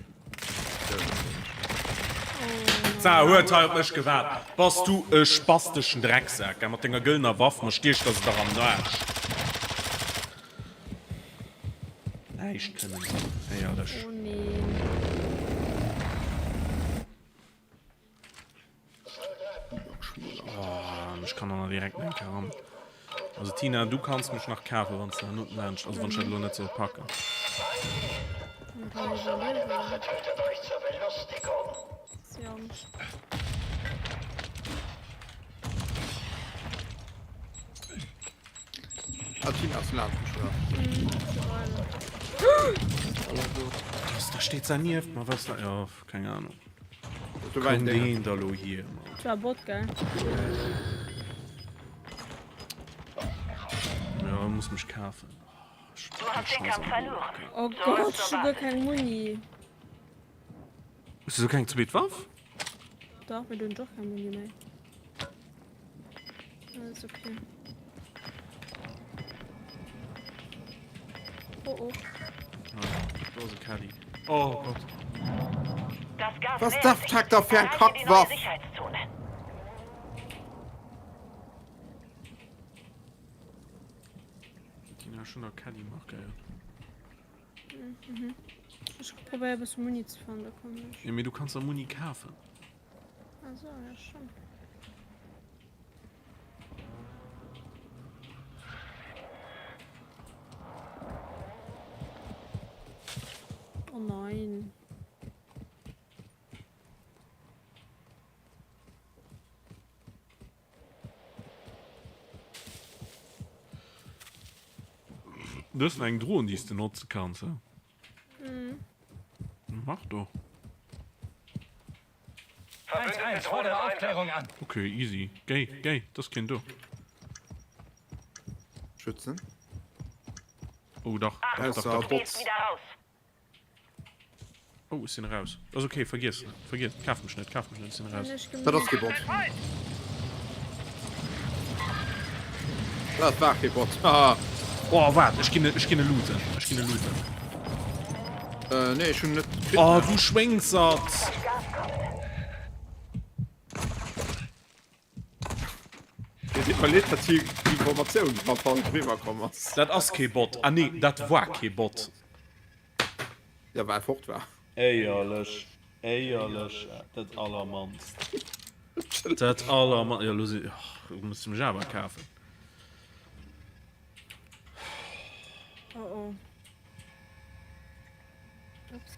Sa huet hei op mech gewaart. Bass du e spasteschen Drecksak, mat denger gëllener Waff, ma stiech der se dach an den Aarsch. Näischt kënnen, éierlech. Oh neen. Oh, ech kann awer direkt eng Kéier ran. Also Tina, du kanns mech nach kafen, wann s de herno laanscht, also wann ech dat elo net soll packen. Ah, Tina ass laanscht mech gelaf. Was, da steet se nieft mer, was da? Ja, keng Ahnung. Do war Koum een Dénger. deen da lo hier, Mann? Dat war Bot, gell? Ja, muss mech kafen. Du hast den Kampf verloren. Oh Gott, ech hu guer keng Muni. Hues du sou keng zweet Waff? Dach, mee do hunn ech och keng Muni méi. Alles okay. Oh oh. Ah, do ass e Caddy. Oh Gott. Das Gas Was nähert darf sich. Tag da fir eng Erreiche die neue Kackwaff? Sicherheitszone. Tina, schon der Caddy markéiert. Mhm. Ech probéier e bësse Muni ze fannen, da kommen ech. Ja, mee du kanns der Muni kafen. Ah so, ja schon. Oh nein. Du hues nach eng Dron, déi s de notze kanns, he? Mhm. Mach doch. Verbündete Drohne im Aufklärung an. Okay, easy. Géi, géi, et ass keen do. Schützen. Oh, dach, dach, dach, Ausser dach. Bots. Wieder raus. Oh, ech sinn eraus. Ass okay, vergiess, vergiess, kaf mech net, kaf mech net, ech sinn eraus. Dat ass kee Bot. Dat war kee Bot. Haha. Oh, waart, ech ginn, ech ginn e looten, ech ginn e looten. Äh, nee, ech hunn net kritt. Oh, du Schwéngsatt! Mir deet mer leed, datt déi Informatioun grad falsch eriwwerkomm ass. Dat ass kee Bot. Ah nee, dat war kee Bot. Ja, well e fort war. Éierlech, éierlech, dat allermannst. Dat allermannst. Jo, lo si, och, lo muss de mech awer kafen. Oh oh. Ups.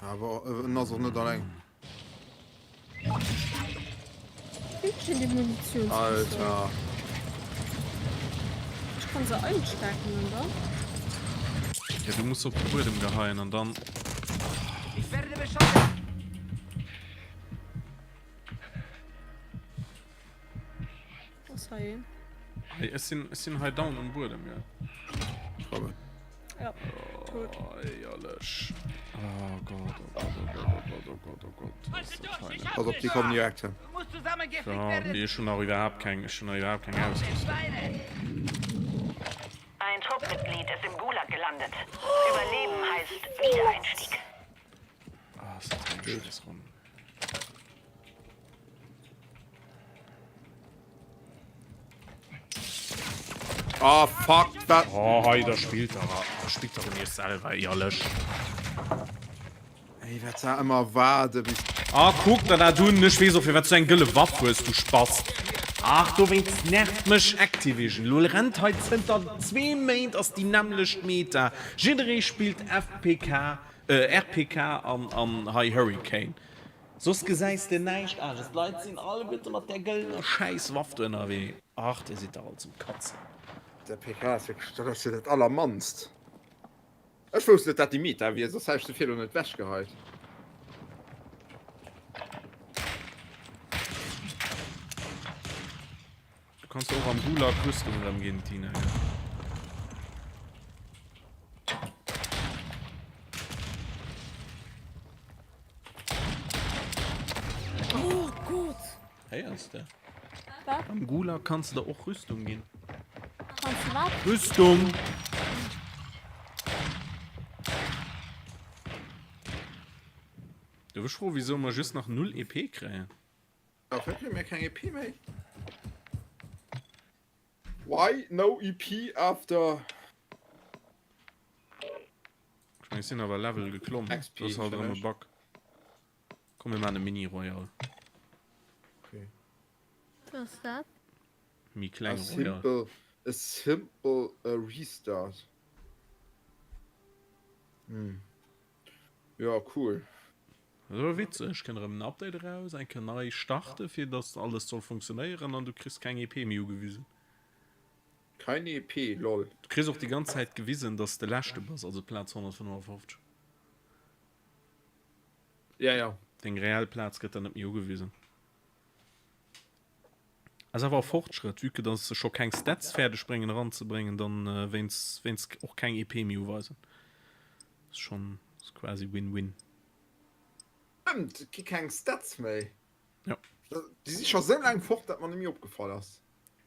Awer en ass och net alleng. Alter. Ech kann se einstecken, oder? Ja, du muss op de Buedem geheien an dann. Ich werde beschossen. Ass hei een? Hey, ech sinn, ech sinn hei down um Buedem, gell? Kommen. Ja, tot. Oh, éierlech. Oh Gott, oh Gott, oh Gott, oh Gott, oh Gott, oh Gott. Was ist das feine? Pass op, déi kommen direkt hin. Muss zusammengeflickt Ja, werden. nee, ech hunn nach iwwerhaapt keng, ech hunn nach iwwerhaapt keng Ausrüstung. Ein Truppmitglied ist im Gulag gelandet. Überleben heißt Wiedereinstieg. Ah, ist das eng Scheißronn. Oh fuck, wat? Oh, hei, da spillt er, da spillt er un iech selwer, éierlech. Ey, wat war ëmmer waarde bis. Ah, kuck der dat un, ech weess och firwat du eng gëlle Waff hues, du Spast. Ach, dowéinst nervt mech Activision. Lo rennt hei zënter zwee Méint ass déi nämmlecht Meta. Jidderee spillt FPK, äh, RPK an, an hei Hurricane. Soss gesäis de näischt anescht. D'Leit sinn alleguerte mat där gëllener Schäisswaff do ënnerwee. Ach, dir sidd dach all zum Katzen. Der PK ass wierklech, dat ass jo dat allermannst. Ech wousst net dat déi Meta wier, soss hätt ech se virdrun net wechgeheit. Du kanns och am Gulag Rüstung erëm ginn, Tina, gell? Oh Gott! Héiers de? Wat? Am Gulag kanns de der och Rüstung ginn. Kanns de wat? Rüstung! Duerf ech froen, wisou mer just nach 0 EP kréien? A firwat kréie mir keng EP méi? Why no EP after. Ech meng, ech sinn awer Level geklomm. XP Dat ass halt erëm e vielleicht. Bug. Komm mir maachen e Mini-Royal. Okay. Wat ass dat? Méi A kleng Royal. simple, a simple restart. Hm. Jo, cool. Dat ass awer witzeg, kënnt erëm en Update eraus, eng Kéier nei starte fir dass alles soll funktionéieren an du kriss keng EP méi ugewisen. Keine EP, lol. Du kriss och déi ganz Zäit gewisen, dass de leschte bass, also Plaz 155. Ja, ja. Deng reell Plaz gëtt der net méi ugewisen. Ass awer e Fortschrëtt, vue que dass se scho keng Stats fäerdeg bréngen eranzebréngen, dann wéinst wéinst och keng EP méi uweisen. Ass schonn ass quasi Win-Win. Stëmmt, et gi keng Stats méi. Jo. Déi si scho sou laang fort, dat mer net méi opgefall ass.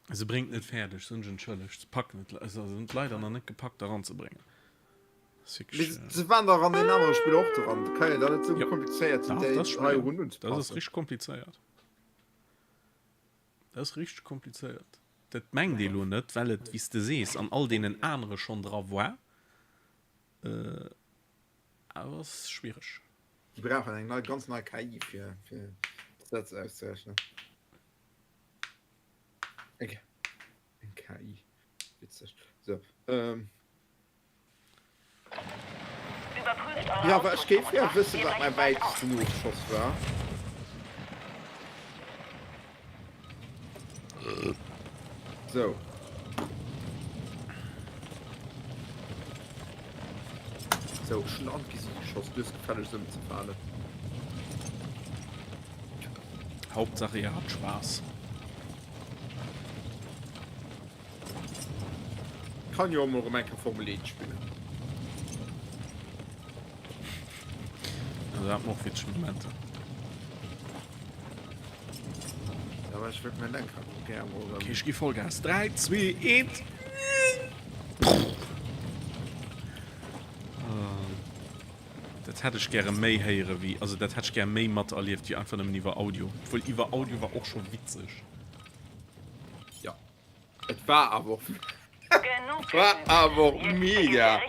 Se bréngt net fäerdeg, se hunn sech entschëllegt, se packen et, se hunn et leider nach net gepackt eranzebréngen. Mee se waren dach an deenen anere Spiller och dran. Dat kann jo dann net sou komplizéiert sinn, déi hei erun unzepassen. Dat ass richteg komplizéiert. Dat ass richteg komplizéiert. Dat mengt ee lo net, well et, wéi s de sees, an all deenen anere schonn dra war. Awer ass schwiereg. Déi brauchen eng nei, ganz nei KI fir fir d'Stats auszerechnen. Eng eng KI. Witzeg. So, ähm. Jo, awer ech géif gär wëssen, wat mäi wäitsten Ofschoss war. Sou. Sou, ech hunn an d'Gesiit geschoss. Du hues gefällegst ëmzefalen. Hauptsache ihr habt Spaß. Kann jo mol rem eng Kéier Formel 1 spillen. Also hat man och witzeg Momenter. Ja, aber ich würde mir Lenkrad och gär mol rem. Okay, ech gi Vollgas. 3, 2, 1. Dat hätt ech gäre méi héiere wéi, also dat hätt ech gär méi materlieft wéi einfach nëmmen iwwer Audio. Obwuel iwwer Audio war och scho witzeg. Ja, et war awer och, war awer och mega.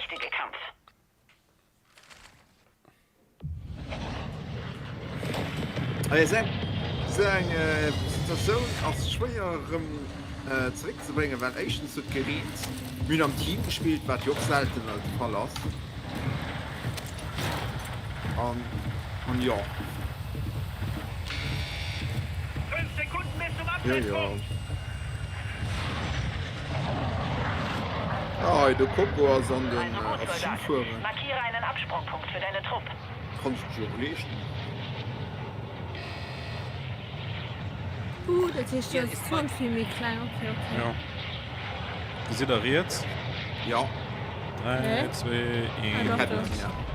Esou eng Situatioun ass schwéier erëm zeréckzebréngen, well éischtens huet gereent, mir hunn am Team gespillt, wat jo och selten de Fall ass, an an jo. Jo jo. Ah hei de Coco ass an den ass Ski fueren. Kann sech jo och leeschten. Uh, dat heescht jo ass d'Zon vill méi kleng. Okay, okay. Jo. Gesitt der riets? Jo. 3, 2, 1.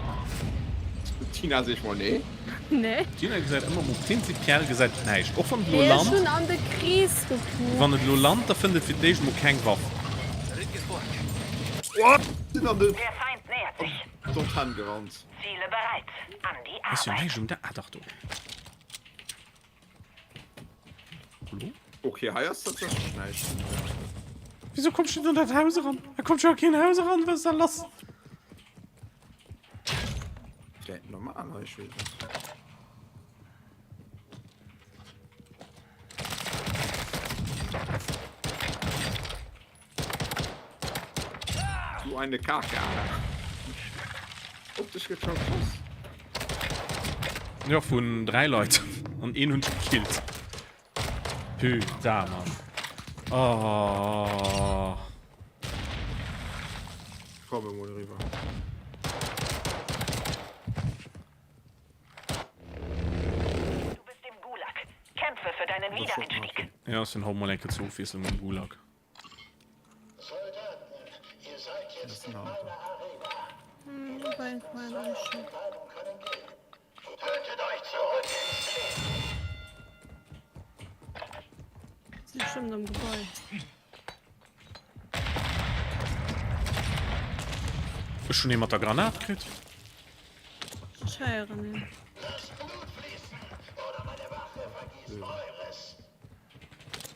Tina seech mol nee. Nee. D'Tina gesäit ëmmer mol prinzipiell gesäit et näischt. Och wann et elo Nee, ech lant. hunn an de Krees gekuckt. Wann et elo lant, da fënnt et fir d'éischt mol keng Waff. Oh, sinn an de d'Antenn gerannt. Ass jo näischt um Da ah dach do. Hallo? Okay, hei ass tatsächlech näischt. Wieso kommst du denn an dat Haus eran? Da kommt jo a keen Haus eran, wat ass da lass? Vläit normal hei, ech weess net. Du eine Kacke, Alter. Op dech gëtt scho geschoss. Jo, vun 3 Leit. An een hunn ech gekillt. Putain, Mann. Oh. Komme mol eriwwer. Du bist im Gulag. Kämpfe für deinen Wiedereinstieg. Ja, ech sinn haut mol eng Kéier zur Ofwiesslung am Gulag. Si bestëmmt am Gebai. Ech hunn ee mat der Granat kritt. Ech héieren een.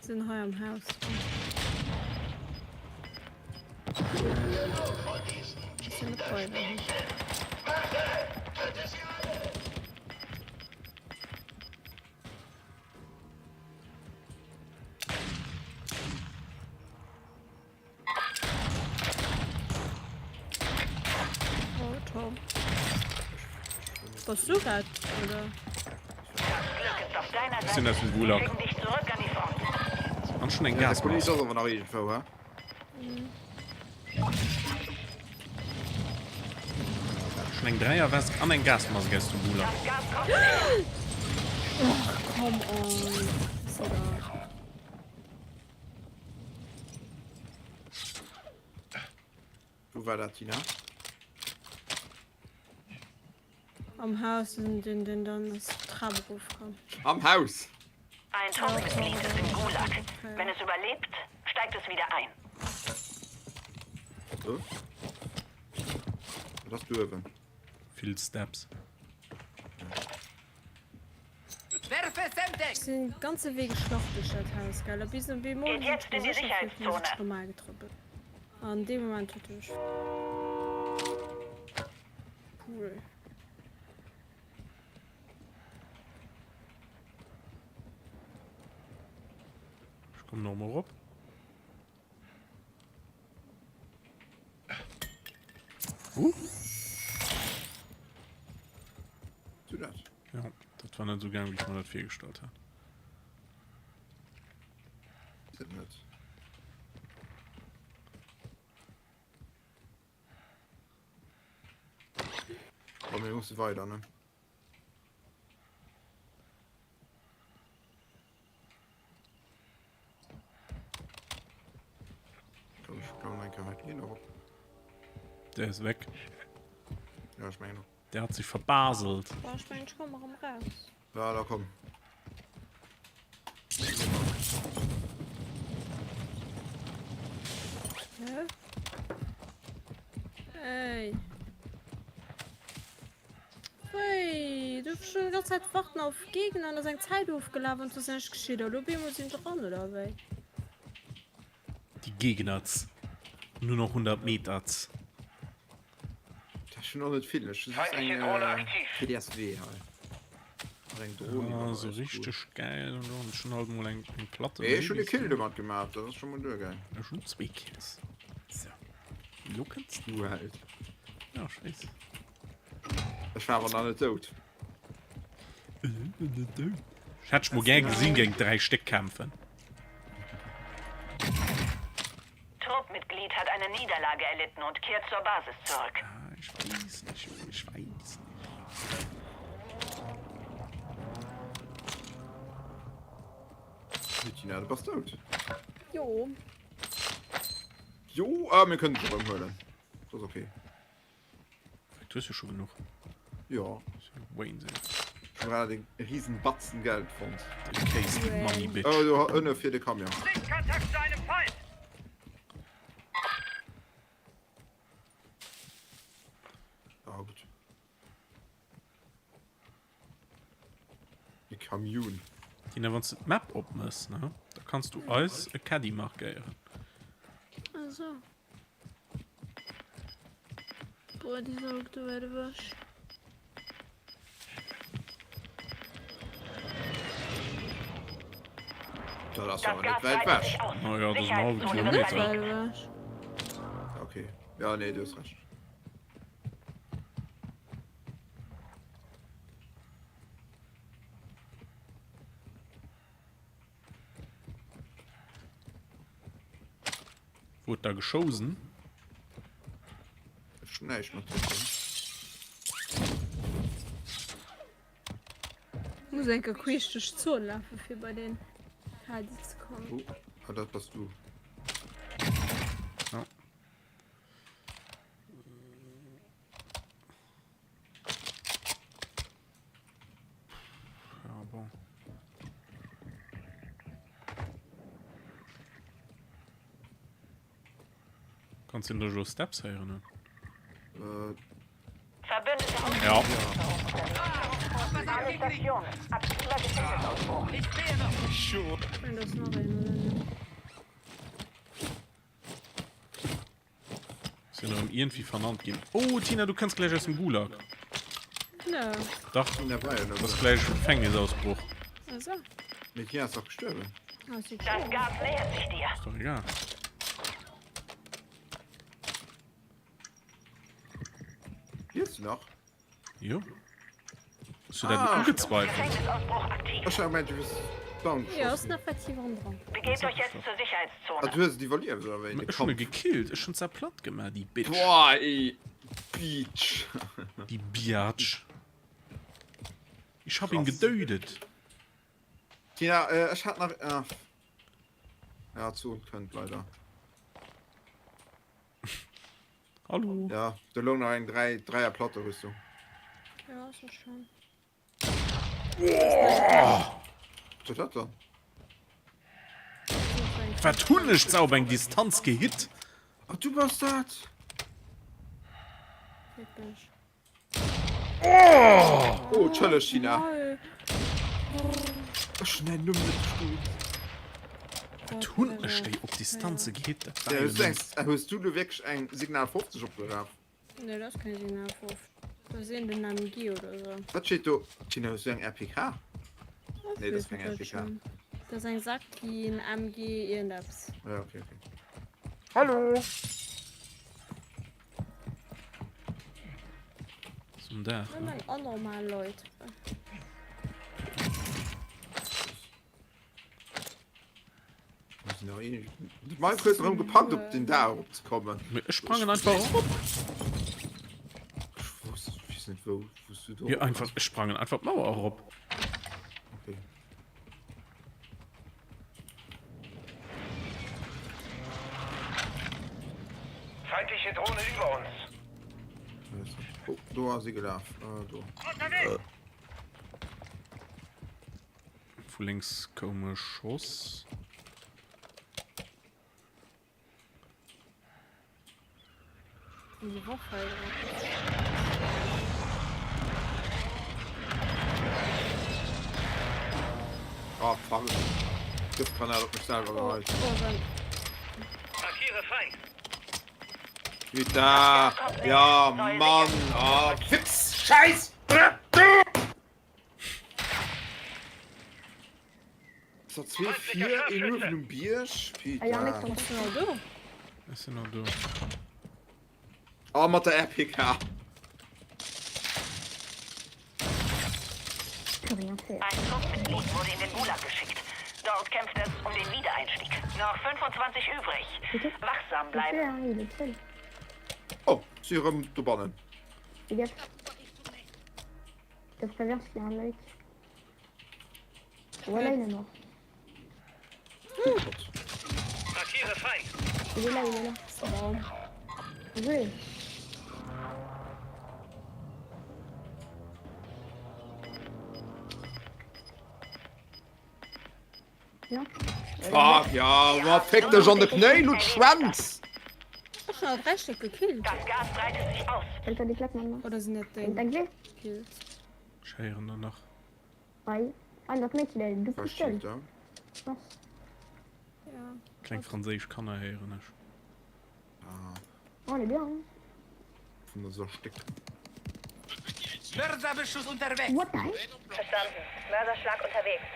Sinn hei am Haus. Sinn net bei der. Oh, Bass du dat oder? Ech sinn aus dem Gulag. An schon eng Gasmask. Ass awer nach iergendwou, he? Schon eng Dräierwesk an eng Gasmask aus dem Gulag. Och, come on. So da. Wou war dat, Tina? Am Haus, den, den, den dann ass d'Trap erofkomm. Am Haus! Ein Truppmitglied ist im Gulag. Wenn es überlebt, steigt es wieder ein. So. Dat ass do uewen. Vill Steps. Ech sinn den ganze Wee geschlach duerch dat Haus, gell, a bis op eemol Geht hunn ech jetzt mech in die sécher gefillt, hunn ech Sicherheitszone. normal getrëppelt. An deem Moment huet e mech. Cool. Ech kommen och mol erop. Uh. Du dat? Ja, dat war net sou gaang, wéi ech mer dat virgestallt hat. Net. Komm, mir musse weider, ne? Komm, ich komm eng Kéier hei op. Der ist weg. Ja, ich meine. Der hat sich verbaselt. Boah, ich mein, ich komm erëm raus. Ja, da komm. Hä? Ey. Wéi, du schon die ganze Zeit warten auf Gegner an ass eng Zäit ofgelaf an et ass näischt geschitt. A lo op eemol sinn dran oder wéi? Die Gegnerz. Nur noch 100 Meterz. Dat schon och net vill. Ech just eng PDSW hei. Mat eng Dron Ah, iwwer so eis. richteg geil. Und dann schon halt mal eng, eng Platte. Ech hun e Kill domat gemaach, dat ass schon mol duergaang. Ech hun zwee Kills. So. Lo kënns du Held. Ja, ech weess. Ech war awer nach net dout. Ech hätt dech mol gär gesinn géint 3 Stéck kämpfen. Truppmitglied hat eine Niederlage erlitten und kehrt zur Basis zurück. Ah, ich weiß nicht, Junge, ich weiß nicht. Tina, du bass dout. Jo. Jo, ah, mir kënnen dech erëm huelen. Dat ass okay. Du hues jo scho genuch. Jo. Wahnsinn. Ech hun grad e riesen Batzen Geld fonnt. Den Case gib Money, Bitch. Oh, do ënne fir de Camion. Sichtkontakt zu einem Feind! Ah, gutt. E Camion. Tina, wann s de d'Map opmëss, ne, da kanns du eis e Caddy markéieren. Also. Boah, déi Saug do wäit ewech. Dat ass awer net wäit ewech. Oh ja, dat ass en hallwe Kilometer. Wäit ewech. Okay. Ja, nee, du hues Recht. Wou huet da geschousen? Ech hun näischt mat ze dinn. Muss eng Kéier queesch duerch d'Zon lafen fir bei den Hadi ze kommen. Oh, ah, dat bass du. Ja. Ja, bon. Kannst du denn da Steps hören? Äh. Ja. Sinn erëm iergendwéi vernannt ginn. Oh Tina, du kënns gläich aus dem Gulag. No. Dach, du ass gläich Gefängnisausbruch. Also. Mee Tina ass dach gestuerwen. Das Gas nähert sich dir. Ist doch egal. Liefs du nach? Jo. Hast du dat ugezweifelt? Ech hat gemengt, du wiers. Down Jo, ass geschossen. nach effektiv erëm dran. Begebt euch jetzt zur Sicherheitszone. Ah, du hues et iwwerlieft, oder wéi? De Ech hunn e Kampf. gekillt, ech hunn se platt gemaach, déi Bitch. Boah, ey. Beach. Déi Biatch. Ich hab ihn Krass. gedödet. Tina, äh, ech hat nach. Äh, ja, zu kënnt leider. Hallo. Ja, do loung nach eng 3 Dreier Platterüstung. Ja, ass och schön. Was war dat dann? Wat hunn ech ze op eng Distanz gehitt? Ah, du bass dat! Typisch. Oh, entschëlleg, Tina. Ech hunn däin Numm net verstoen. Wat hunn ech déi op Distanze gehitt? Dat war Ja, jo hues du nëmmen. eng, hues du lo wierklech eng Signal 50 opgeraf? Nee, dat ass keng Signal 50. Dat ass iergendeen MG oder esou. Wat steet do? Tina, hues du eng RPK? Nee, dat ass keng RPK. Dat ass eng Sakin MG iergendeppes. Ja, okay, okay. Hallo! Zum Daach. Nëmmen anormal Leit. Mike huet erëm gepackt op den Daach erop ze kommen. Ech sprangen einfach erop. Ech wosst, ech weess net wou, wous du do. Jo einfach, ech sprangen einfach d'Mauer erop. Okay. Feindliche Drohne über uns. Oh, do ass ee gelaf. Äh, do. Vu lénks koum e Schoss. Ah, fuck. Giftgranat op mech selwer geheit. Markiere Feind. Peter! Ja, Mann! Oh, Witz! Scheiß! So, 2, 4, een uewen um Bierg. Ah, Yannick, Peter. bass du nach do? Ech sinn nach do. Oh, mat der RPK. Ein Truppmitglied wurde in den Gulag geschickt. Dort kämpft es um den Wiedereinstieg. Noch 25 übrig. Wachsam bleiben. Oh, si erëm dobannen. Markiere Feind. Fuck, ja, ma féck dech an de Knéi, du Schwänz! Ech hun alt 3 Stéck gekillt. Das Gas breitet sich aus. Oder sinn dat deng Kills? Ech héieren der nach. Was steet da? Ja. Kleng franséisch Kanner héieren ech. Ah. Vun der erstéckt. Mörserbeschuss unterwegs. Verstanden. Mörserschlag unterwegs.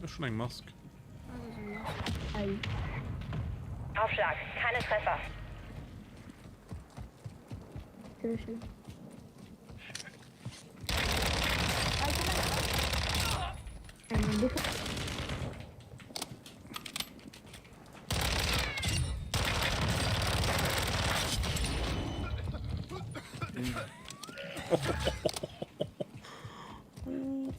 Ech hunn eng Mask. Aufschlag, keine Treffer.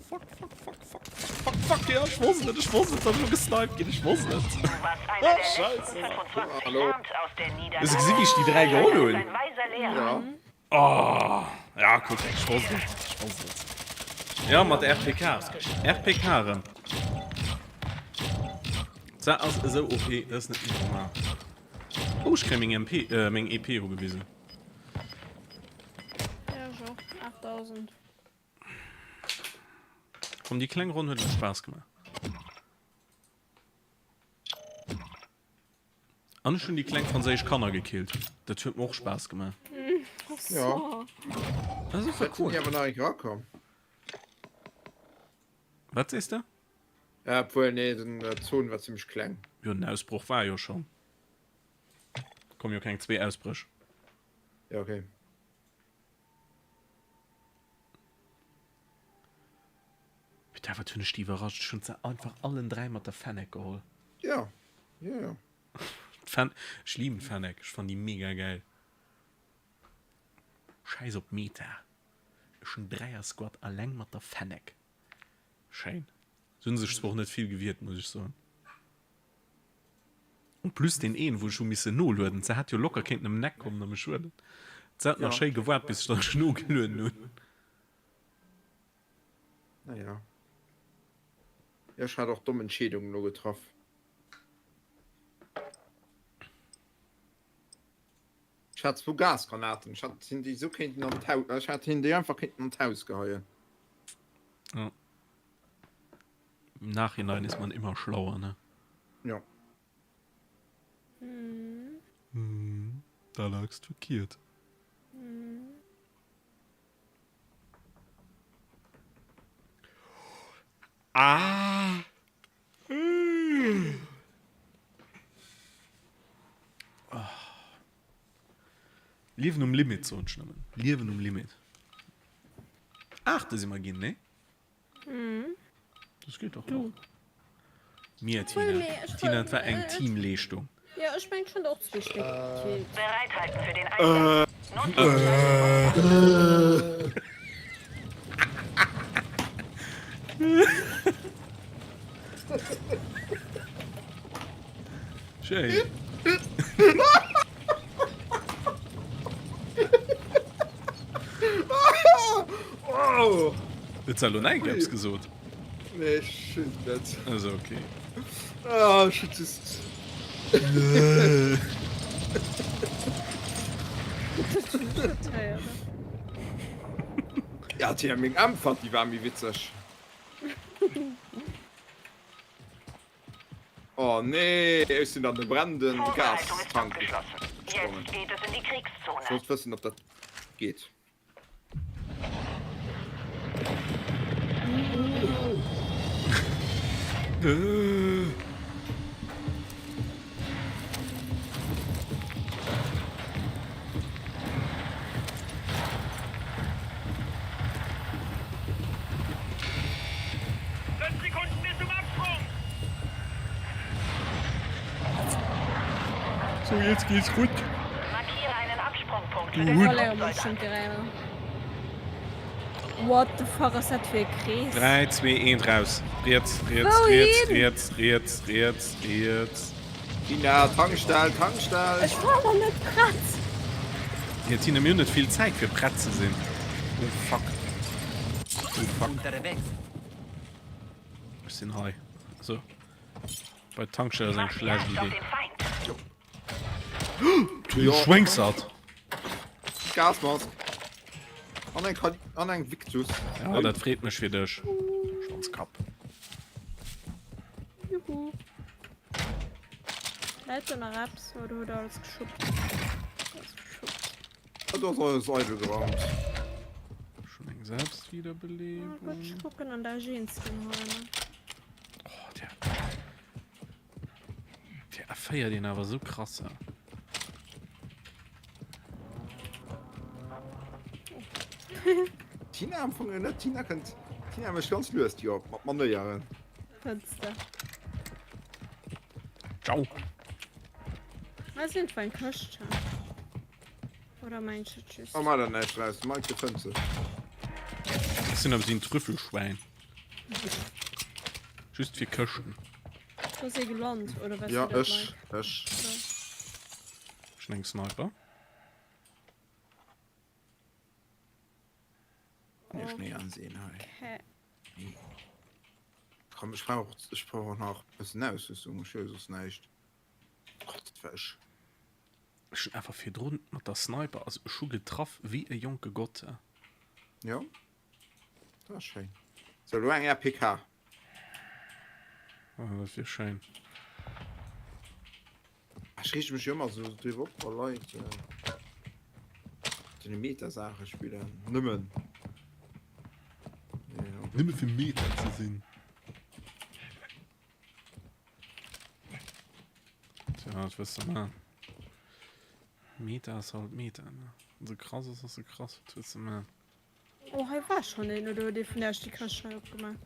Fuck, fuck, fuck, fuck, fuck, fuck, ja, ech wosst et, ech wosst et, dass ech elo gesniped ginn, ech wosst et. Du warst einer der letzten Scheiße. 25. Hallo. Lernt aus der Hues du gesinn, wéi ech déi 3 geholl Du hunn? bist ein weiser Lehrer. Ja. Oh, ja, kuck, ech wosst et, ech wosst et. Ja, mat RPK. RPK erëm. Dat ass esou OP, dat ass net méi normal. Oh, ech kréie meng MP, äh, meng EP ugewisen. Ja, ech och. 8000. Komm, déi kleng Ronn huet elo Spaass gemaach. An ech hunn déi kleng franséisch Kanner gekillt. Dat huet mer och Spaass gemaach. Ja. Dat ass einfach Cool. cool. Awer nach eng rakomm. Wat sees de? Ja, obwuel, nee, den Zon war zimmlech kleng. Jo, den Ausbroch war jo schonn. Kommen jo keng zwee Ausbréch. Ja, okay. Putain, wat hunn ech déi iwwerrascht. Ech hunn se einfach allen 3 mat der Fennec geholl. Ja, ja, ja. D'Fen ech liben d'Fennec, ech fannen déi mega gäil. Schäiss op Meta. Ech hunn Dräier Squad alleng mat der Fennec. Schéin. Se hunn sech zwar och net vill gewiert, muss ech soen. En plus deen een wou ech hu missen nolueden, se hätt jo locker kéinten ëm den Eck kommen a mech huelen. Se hat nach schéi gewaart bis ech dann nogelueden hunn. Naja. Jo, ech hat och domm Entscheedungen elo getraff. Ech hat zwou Gasgranaten, ech hat hien déi esou kéinten an d'Haus, ech hat hien déi einfach kéinten an d'Haus geheien. Ja. Im Nachhinein ist man immer schlauer, ne? Ja. Mhm. Mhm. Da lagst verkehrt. Mhm. Ah! Liewen um Limit, soen ech nëmmen. Liewen um Limit. Aachte si mer ginn, nee? Mhm. Das geht doch noch. Mir, Tina. Tina, et war eng Teamleeschtung. Ja, ech mengen schon och zwee Stéck gekillt. Bereithalten für den Einsatz. Schéin. Huet se elo näischt eppes gesot? Nee, ech weess et net. Also okay. Ah, ech hunn just. Ja, Tina, meng Äntwert, déi war méi witzeg. Oh nee, ech sinn an de brennenden Gastank gesprongen. Ech wollt wëssen, ob dat geet. So, jetzt geht's gut. Du Hund. What the fuck ass dat fir e Krees? 3, 2, 1, raus. Riets, riets, riets, riets, riets, riets, riets. Tina, Tankstell, Tankstell! Ech war nach net prett! Jo Tina, mir hunn net vill Zäit fir prett ze sinn. Oh fuck. Oh fuck. Ech sinn hei. So. Bei Tankstell ass eng schlecht Idee. Du Schwéngsert! Gasmask. An eng Kali an eng Victus. Ja, dat freet mech fir dech. Schwanzkapp. Juhu. Läit do nach eppes oder huet der alles geschuppt? Alles geschuppt. Ah, do ass alles eidel geraumt. Schon eng Selbstwiederbelebung. Oh Gott, ech kucken an der Jeanskin hei. Oh, der. Der erféiert een awer sou krass. Ja. Tina am Fong net Tina kënnt Tina mech ganz lues déi op mat Manéieren. Fënns de? Ciao. Hei sinn zwar eng Këschtchen. Oder meng ech et just? Oh, mach der näischt draus, de Mike de fënnt se. Ech sinn awer sinn Trüffelschwäin. Just fir Këschten. Do ass ee gelant, oder was? Ja, ech, ech. Ech hunn eng Sniper. Mir Schnee ansehen hei. Okay. Komm, ech brauch, ech brauch och nach e bëssen Ausrüstung, ech hu jo soss näischt. Gott, dat war ech. Ech hunn awer virdrun mat der Sniper, also ech hu getraff wéi e jonke Gott. Jo, dat ass schéin. Sou, elo eng RPK. Ah, dat wier schéin. Ech reege mech jo ëmmer sou driwwer op, wa Leit deene Meta-Saache spillen. Nëmmen. Nëmme fir Meta ze sinn. Tja, wat wëlls de man? Meta ass halt Meta, ne? Wann se krass ass, ass se krass, wat wëlls de man? Oh, hei war schon een, oder huet ee vun Iech déi Këscht hei opgemaach?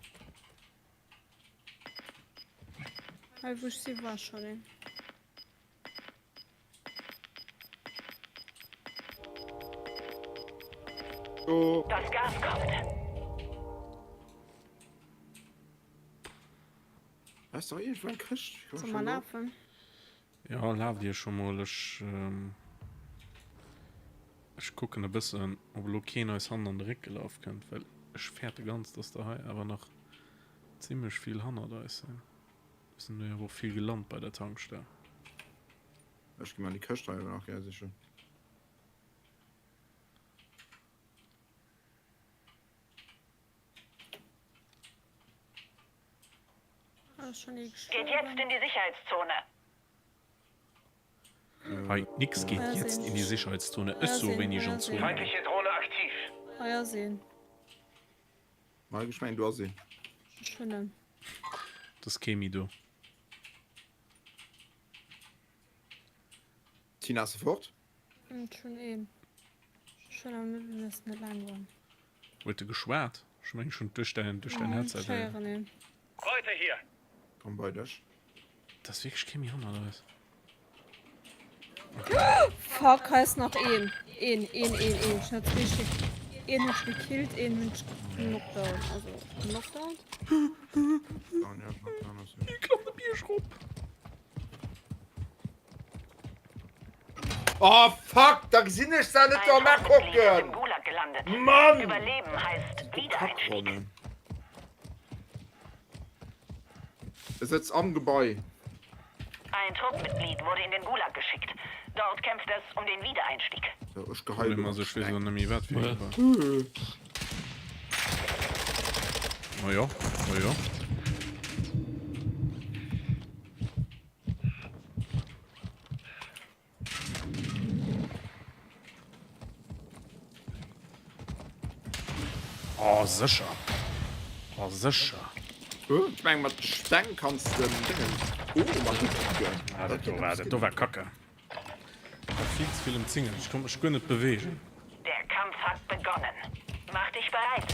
Hei wou ech si war schon een. Do. Das Gas kommt. Da ass doch iergendwou eng Këscht. Soll mer lafen? Jo, laaft dir scho mol. Ech, ech kucken e bëssen, ob elo keen eis hannen an de Réck gelaf kënnt, well ech fäerte ganz, dass der hei awer nach zimmlech vill hannert eis sinn. Et sinn der jo awer och vill gelant bei der Tankstell. Ech gi mer déi Këscht hei nach gär sichen. Geht jetzt in die Sicherheitszone. Hei, nix geht jetzt in die Sicherheitszone. Ech soe wéini ech an d'Zone ginn. Feindliche Drohne aktiv. Hei ass een. Mike, ech mengen do ass een. Ech hunn en. Et ass kee méi do. Tina, ass se fort? Ech hunn een. Ech hunn awer net, mir mussen net laang goen. Huet e geschwat? Ech mengen ech hunn duerch däin duerch däin Headset Ech héieren een. Beute hier! Komm bei dech. Et ass wierklech kee méi hannert eis. Fuck, hei ass nach een. Een, een, een, een. Ech hat zwee Stéck. Een hunn ech gekillt, een hunn ech knockdown. Also knockdown. Down, ja, knockdown ass jo. Hie klappt de Bierg rop. Oh fuck, da gesinn ech se net do mer kucken. Mann! Kackronnen. E sëtzt am Gebai. Ein Truppmitglied wurde in den Gulag geschickt. Dort kämpft es um den Wiedereinstieg. So, ech geheien Problem ass, ech weess elo net méi wat fir ee war. Majo, majo. Oh, sécher. Oh, sécher. Ech meng mat Steng kanns de Dingen. Oh, mat de Kugel. Ah, dat do war, dat do war kacke. War vill ze vill ëmzingelt. Ech konnt mech guer net beweegen. Der Kampf hat begonnen. Mach dich bereit.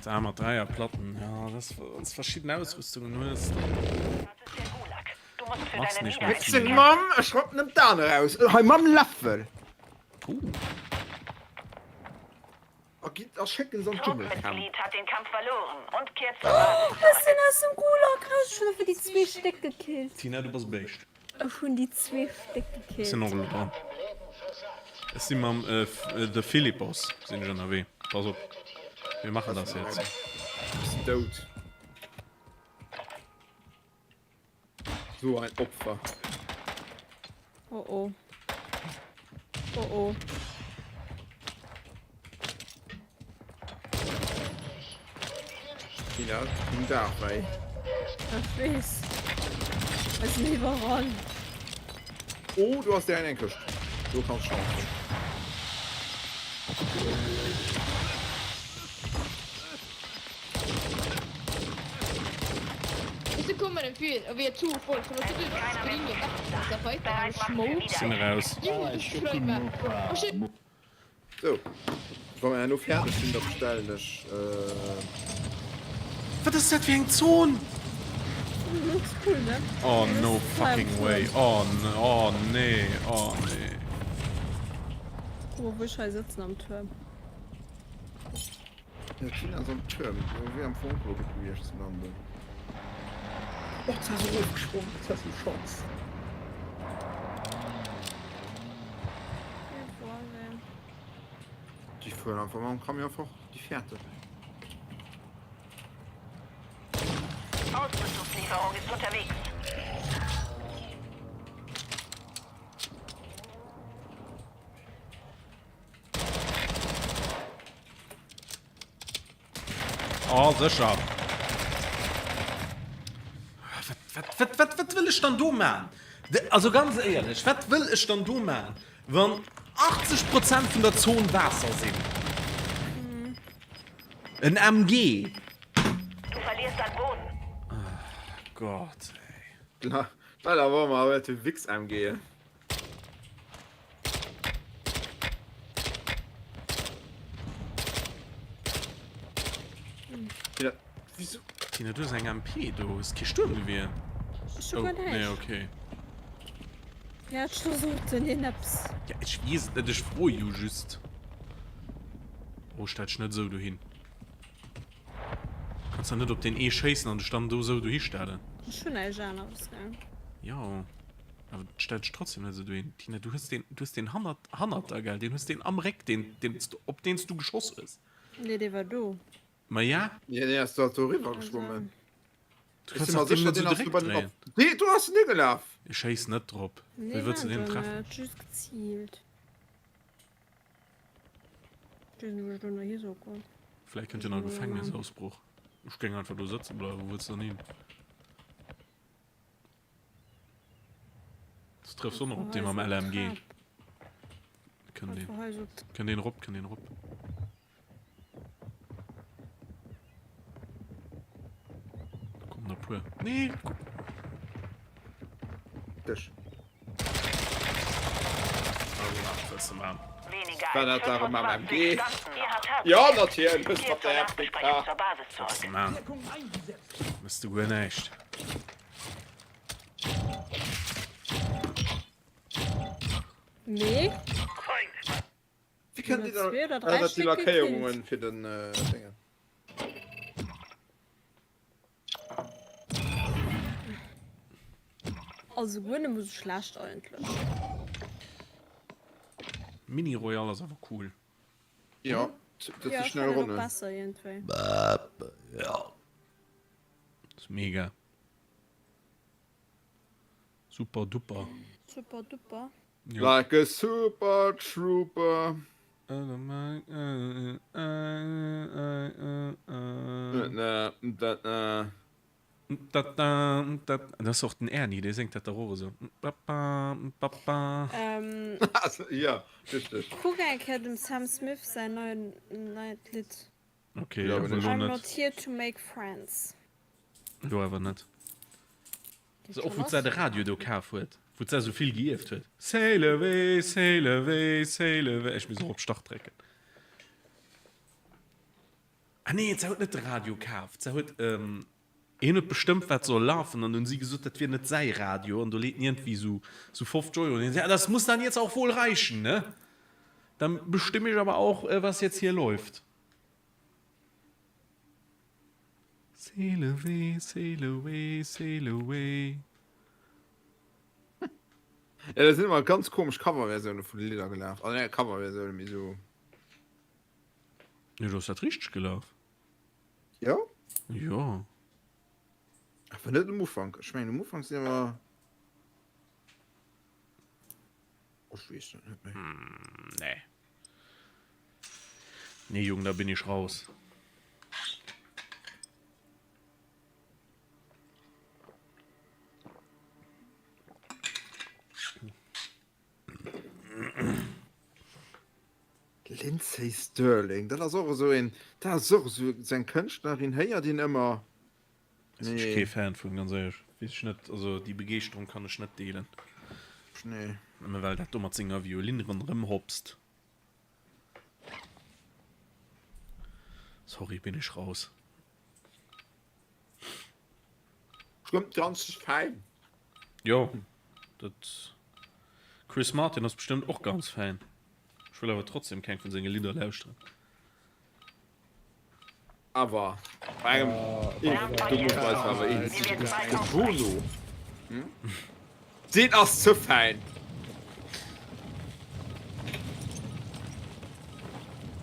Da mat Dräierplatten, ja, das wann s verschidden Ausrüstungen hues, dann machs nicht méi Wéi seng vill. Mamm, ech rappen em d'Aen eraus, hei mam Läffel. Oh. A gitt a schécken se an d'Dschungelcamp. Ech sinn aus dem Gulag raus, ech hunn einfach déi zwee Stéck gekillt. Tina, du bass e Béischt. Ech hunn déi zwee Stéck gekillt. Ech sinn och elo dran. Ech si mam The Philippos sinn ech ënnerwee. Pass op, mir maachen das jetzt. Ech sinn dout. So ein Opfer. Oh oh. Oh oh. Tina, den Daach wei. Ech weess. Ech sinn iwwerall. Oh, du hast dir eng Këscht. Du kannst Chance. Och så kommer en fyr och vi är två folk så måste du springa värsta fighten och smoke. Sinn eraus. Sou, wa mer herno fäerdeg sinn, da bestellen ech. Wat ass dat fir eng Zon? Oh no fucking way, oh oh nee, oh nee. Guck mol wou ech hei sëtzen am Tuerm. Ja, d'Tina ass am Tuerm. Do wier am Fong och elo gutt gewiescht ze landen. Och ze ass erofgesprong, ze ass eng Chance. Déi fueren einfach mam Camion fort, déi fäerten. Ausrüstungslieferung ist unterwegs. Oh, sécher. Wat, wat, wat, wat wëll ech dann do man? Also ganz éierlech, wat wëll ech dann do man, wann 80 Prozent vun der Zon Waasser sinn? En MG! Du verlierst an Boden. Gott, ey. D'Leit awer ëmmer awer de Wix MGen. Wieso? Tina, du hues eng MP do, hues kee Stuermgewier? Ech hu guer Oh, nee, näischt. okay. Ja, ech sot den een eppes. Ja, ech weess et net, ech froe jo just. Oh, stell dech net esou dohin. Kanns der net op deen ee schéissen an dech dann do esou dohi stellen. Ech hunn näischt aneres, gell. Jo, awer stell dech trotzdem net esou dohin. Tina, du hues deen, du hues deen hannert, hannert der, gell? Deen hues deen am Réck, deen, deen s du, op deen s du geschoss hues. Nee, dee war do. Ma ja. Nee, deen ass do eriwwer geschwommen. Du Ech kanns si mer dach deem sécher, net esou deen ass do direkt bei den dréien. op. Nee, do ass en higelaf! Ech schéiss net drop. Nee, Wéi wëlls du war deen do treffen? net, just geziilt. Vläit kënnt jo nach e Gefängnisausbruch. Ech géing einfach do sëtze bleiwen. Wou wëlls de dann hin? Du trëffs och nach op dee mam LMG. Kënnt deen. Kënnt deen erop, kënnt deen erop. Da kommen der puer. Nee, guck. Dech. Weniger War als dat da mam 25 MG? Standen. Ihr habt hart Ja, gekämpft. natierlech, Kehrt mat zur der Nachbesprechung FDK. zur Basis Was zurück. man. Mëss du guer näischt. Nee. Wie kënnt Dir Zwee oder Ah, dräi dat si Stéck Lackéierungen gekillt. fir den Déngen. Also guer net mol sou schlecht eigentlech. Mini Royale ass awer cool. Jo, dat Ja, si ech schnell fannen och Ronnen. besser iergendwéi. Ass mega. Super duper. Super duper. Like a super trooper. Dat ass och den Ernie, dee séngt dat dach och esou. Jo, richteg. Kuck eng Kéier dem Sam Smith säin neien neit Lidd. Ok, awer elo I'm net. not here to make friends. Elo awer net. Se och wou d'Sar de Radio do kaf huet, wou d'Sar sou vill geierft huet. Sail away, sail away, sail away. Ech muss och op Start drécken. Ah nee, d'Sar huet net de Radio kaf. D'Sar huet, hien huet bestëmmt wat soll lafen an hunn si gesot, dat wier net säi Radio an do leet en iergendwéi sou sou 50 Euro an hien sot, ja das muss dann jetzt auch wohl reichen, ne? Dann bestimme ich aber auch, was jetzt hier läuft. Sail away, sail away, sail away. Ja, da sinn ëmmer ganz komesch Coverversioune vun de Lidder gelaf. Also net Coverversioune, mee sou. Nee, do ass dat richteg gelaf. Jo? Jo. Awer net um Ufank. Ech mengen um Ufank sinn ëmmer. Ech weess et net méi. Nee. Nee Jung, da bin ich raus. Lindsey Stirling, dat ass och esou een, dat ass och esou eng Kënschtlerin, héiert een ëmmer. Sinn ech kee Fan vun, ganz éierlech. Weess ech net, also déi Begeeschterung kann ech net deelen. Nee. Nëmme well dat do mat senger Violin ronderëm hopst. Sorry, bin ech raus. Stëmmt ganz fäin. Jo, dat Chris Martin ass bestëmmt och ganz fäin. Ech wëll awer trotzdem keng vun senge Lidder lauschteren. Awer bei engem do muss mer eis awer eens sinn, de Bono, deen ass ze fäin.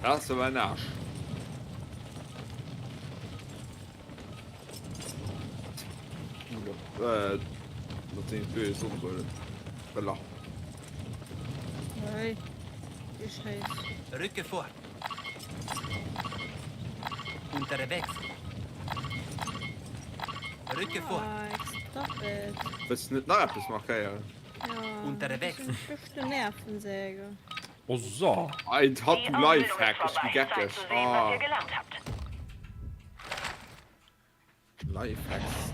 Dat ass awer en Aarsch. Mat senge blöde Sonnebrillen. Brëller. Hey, déi Schéiss. Rücke vor. Unterwegs. Rücke vor. Ah, stop it. Wëlls du net nach eppes markéieren? Ja, Unterwegs. Beschte Nervensäge. Oh so. Ein Tattoo Lifehack, ech gi geckeg. Ah. Lifehacks.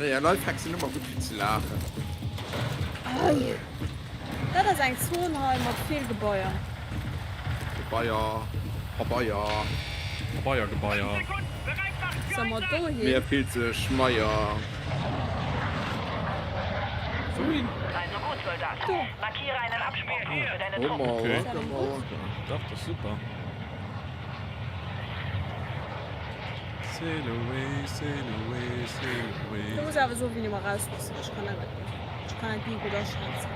Naja, Lifehacks sinn ëmmer gutt fir ze laachen. Dat ass eng Zon hei mat vill Gebaier. Gebaier, Pabeier. Pabeier, Gebaier. Soll mer dohin? Mir fillt sech Meier. Wouhin? Do. Okay. Dach, dat ass super. Sail away, sail away, sail away. Du muss awer soen, wéini mer raus mussen. Ech kann dat net gutt. Ech kann dat ni gutt aschätzen.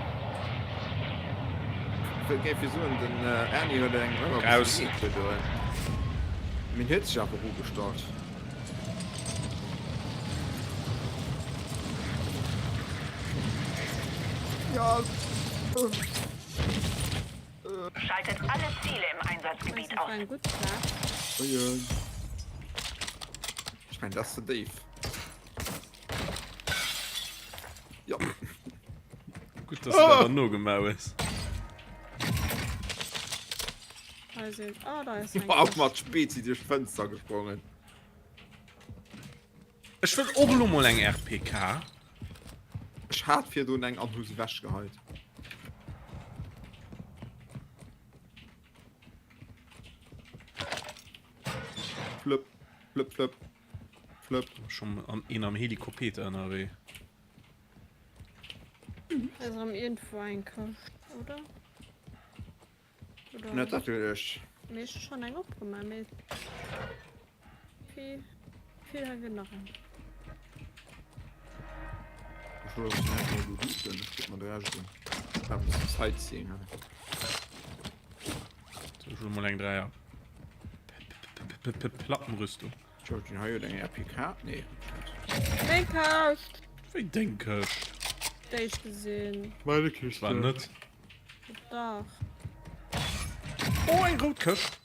Ech géif jo soen, den Erny huet engem ëmmer e Raus. bësse leed gedoen. Mee en huet sech awer ugestallt. Ja. Schaltet alle Ziele im Einsatzgebiet Das aus. war eng gutt Plaz. Moien. Ech mengen, dat ass ze déif. Jo. Gutt, dass du dat dann nogemaach hues. Hei sinn, oh, da ass eng Auch Këscht. mat Spezi duerch d'Fënster gesprongen. Ech wëll och elo mol eng RPK. Ech hat virdrun eng an hu se wech geheit. Flëpp, flëpp, flëpp, flëpp. Schon an een am Helikopeter ënnerwee. Ass erëm iergendwou eng Këscht, oder? Oder? Net natierlech. Mee ech hu schonn eng opgemaach, mee vill, vill hei wier nach eng. Ech loossen einfach mol do looten, ech kuck mer de Rescht un. Ech brauch e bëssen Sightseeing hei. Sou, ech hu mol eng Dräier Plattenrüstung. Georgine, hei huet eng RPK? Nee. Meng Këscht! Wéi deng Këscht? Déi ech gesinn. Meine Kiste. War net. Dach. Oh, eng rout Këscht.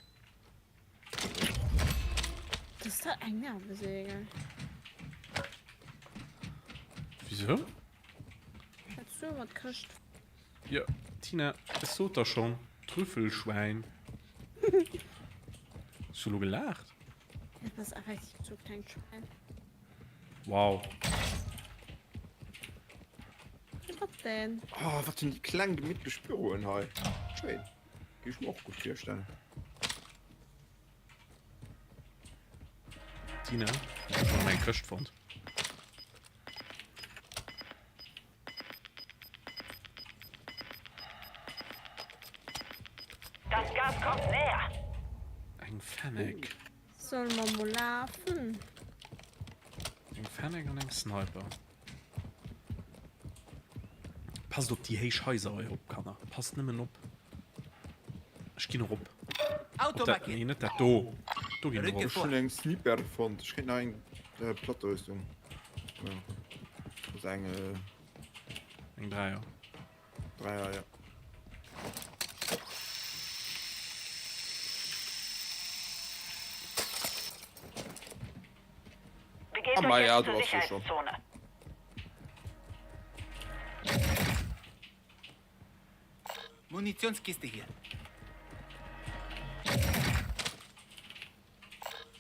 Das ist doch eng Nervesäge. Wieso? Hättest du mat Këscht. Ja, Tina, ech sot der schon. Trüffelschwein. Hues du lo gelaacht? Ja, das ist effektiv so klengt Schwein. Wow. Wat denn? Oh, wat hunn déi kleng gemittlech Büroen hei. Schéin. Géif ech mir och gutt virstellen. Tina, ech hu schon eng Këscht fonnt. Das Gas kommt näher. Eng Fennec. Solle mer mol lafen? Eng Fennec an eng Sniper. Passt op déi héich Haiser hei op, Kanner. Passt nëmmen op. Ech ginn erop. Op dat, nee, net dat do. Do ginn erop. Ech hunn eng Sniper fonnt. Ech kéint nach eng äh, Platterüstung. Ja. Also eng äh, Eng Dräier. Dräier, ja. Begebt Ah, euch ma ja, jetzt du zur hast sie schon. Sicherheitszone. Munitionskiste hier.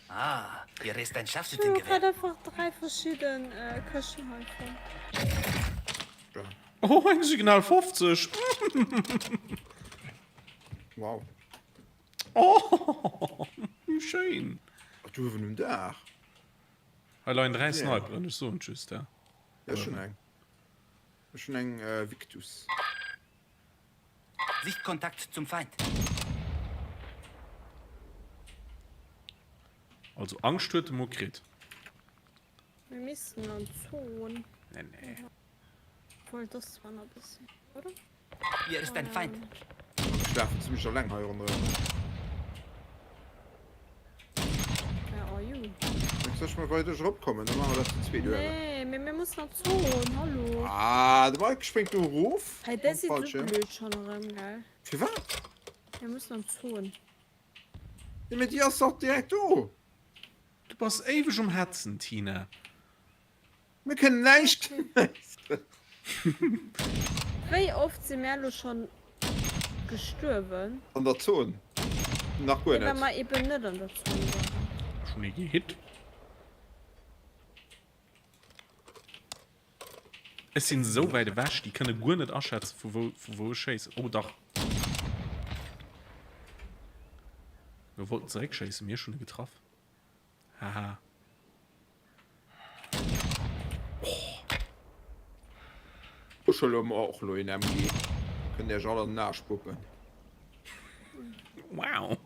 Ah, hier ist ein Ich hu Scharfschützengewehr. grad einfach 3 verschidden Këschten hei fonnt. Oh, eng Signal 50! Wow. Oh, wéi schéin! Ach, du uewen um Daach. Hei leien 3 Sniperen, ech soen et just, ja. Ja, ech hunn eng. Ech hunn eng Victus. Sichtkontakt zum Feind. Also Angscht huet de Mo kritt. Mir missten an d'Zon. Nee, nee. Obwuel, et ass zwar nach e bëssi, oder? Hier ist ein Feind. Ech lafen zimmlech alleng hei ronderëm. Where are you? Soll ech mol bei dech eropkommen? Da maache mer dat zu zweet, oder? Nee, mee mir mussen an d'Zon, hallo. Ah, de Mike spréngt do erof. Hey, dat sidd sou blöd schonn erëm, gell? Firwat? Mir mussen an d'Zon. Nee, mee déi ass dach direkt do. Du bass éiweg um Hetzen, Tina. Mir kënnen näischt genéissen. Wéi oft si mär lo schonn gestuerwen? An der Zon nach guer Nee, well net. mer eben net an der Zon waren. Ech hunn ee gehit. Ech sinn esou wäit ewech, déi kënne guer net aschätzen, vu wou, vu wou ech schéissen. Oh dach. Mir wollten zeréckschéissen, mee ech hunn e getraff. Haha. Ech huele mer och elo een MG. Kënnt Iech all an den Aarsch puppen. Wow.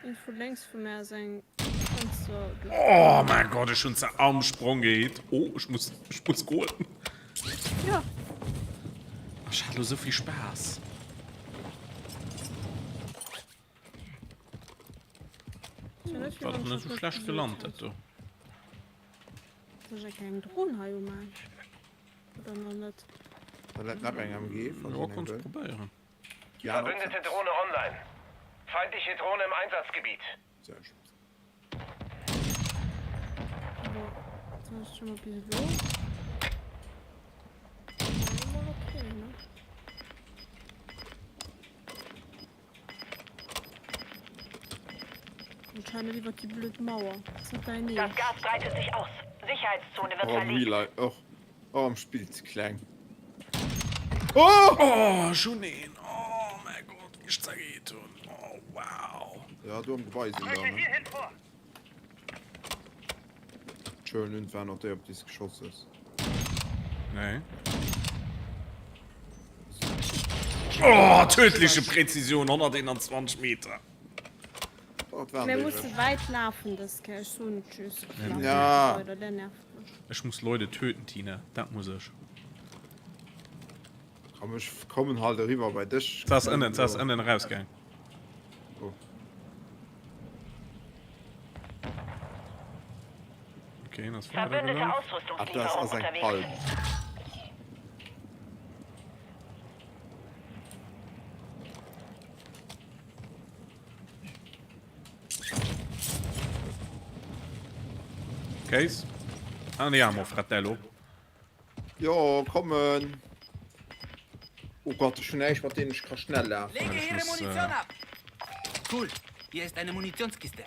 Een vu lénks vu mär ass eng Fenster. Oh mein Gott, ech hunn se am Sprong gehit. Oh, ech muss, ech muss goen. Ja. Ech hat elo esou vill Spaass. War doch net sou schlecht gelant, dat do. Soll ech eng Dron hei umaan? Oder nach net? Da läit nach eng MG, falls Jo, een eng kanns wëll. probéieren. Déi aner och Verbündete nach. Drohne online. Feindliche Drohne im Einsatzgebiet. Sehr schön. Bon, dat ass schon mal bis elo. War mol okay, ne? Anscheinend iwwer déi blöd Mauer. Ass net dein Das Eescht. Gas breitet sich aus. Sicherheitszone wird Oh, verlegt. Real Life. Och, oh, am Spill ze kleng. Oh! Oh, ech hunn een. Oh mäi Gott, wéi ech zergeet hunn. Oh, wow. Ja, do am Gebai sinn der, ne? Schön, und war noch der, op déi s geschoss hues. Nee. Oh, tödliche Präzision, 121 Meter. Mir musse wäit lafen dës Kéier, ech soen et just. Ja. Weider, der nervt mech. Ech muss Leute töten, Tina, dat muss ech. Komm, ech kommen halt eriwwer bei dech. Se ass ënnen, se ass ënnen erausgaang. Oh. Okay, das Verbündete Ah, das Ausrüstungslieferung ass eng unterwegs. Palm. Case. Andiamo, fratello. Jo, kommen. Oh Gott, ech hunn näischt, mat deem ech ka schnell lafen. Lege Ich hier muss, Munition äh, ab. Cool. Hier ist eine Munitionskiste.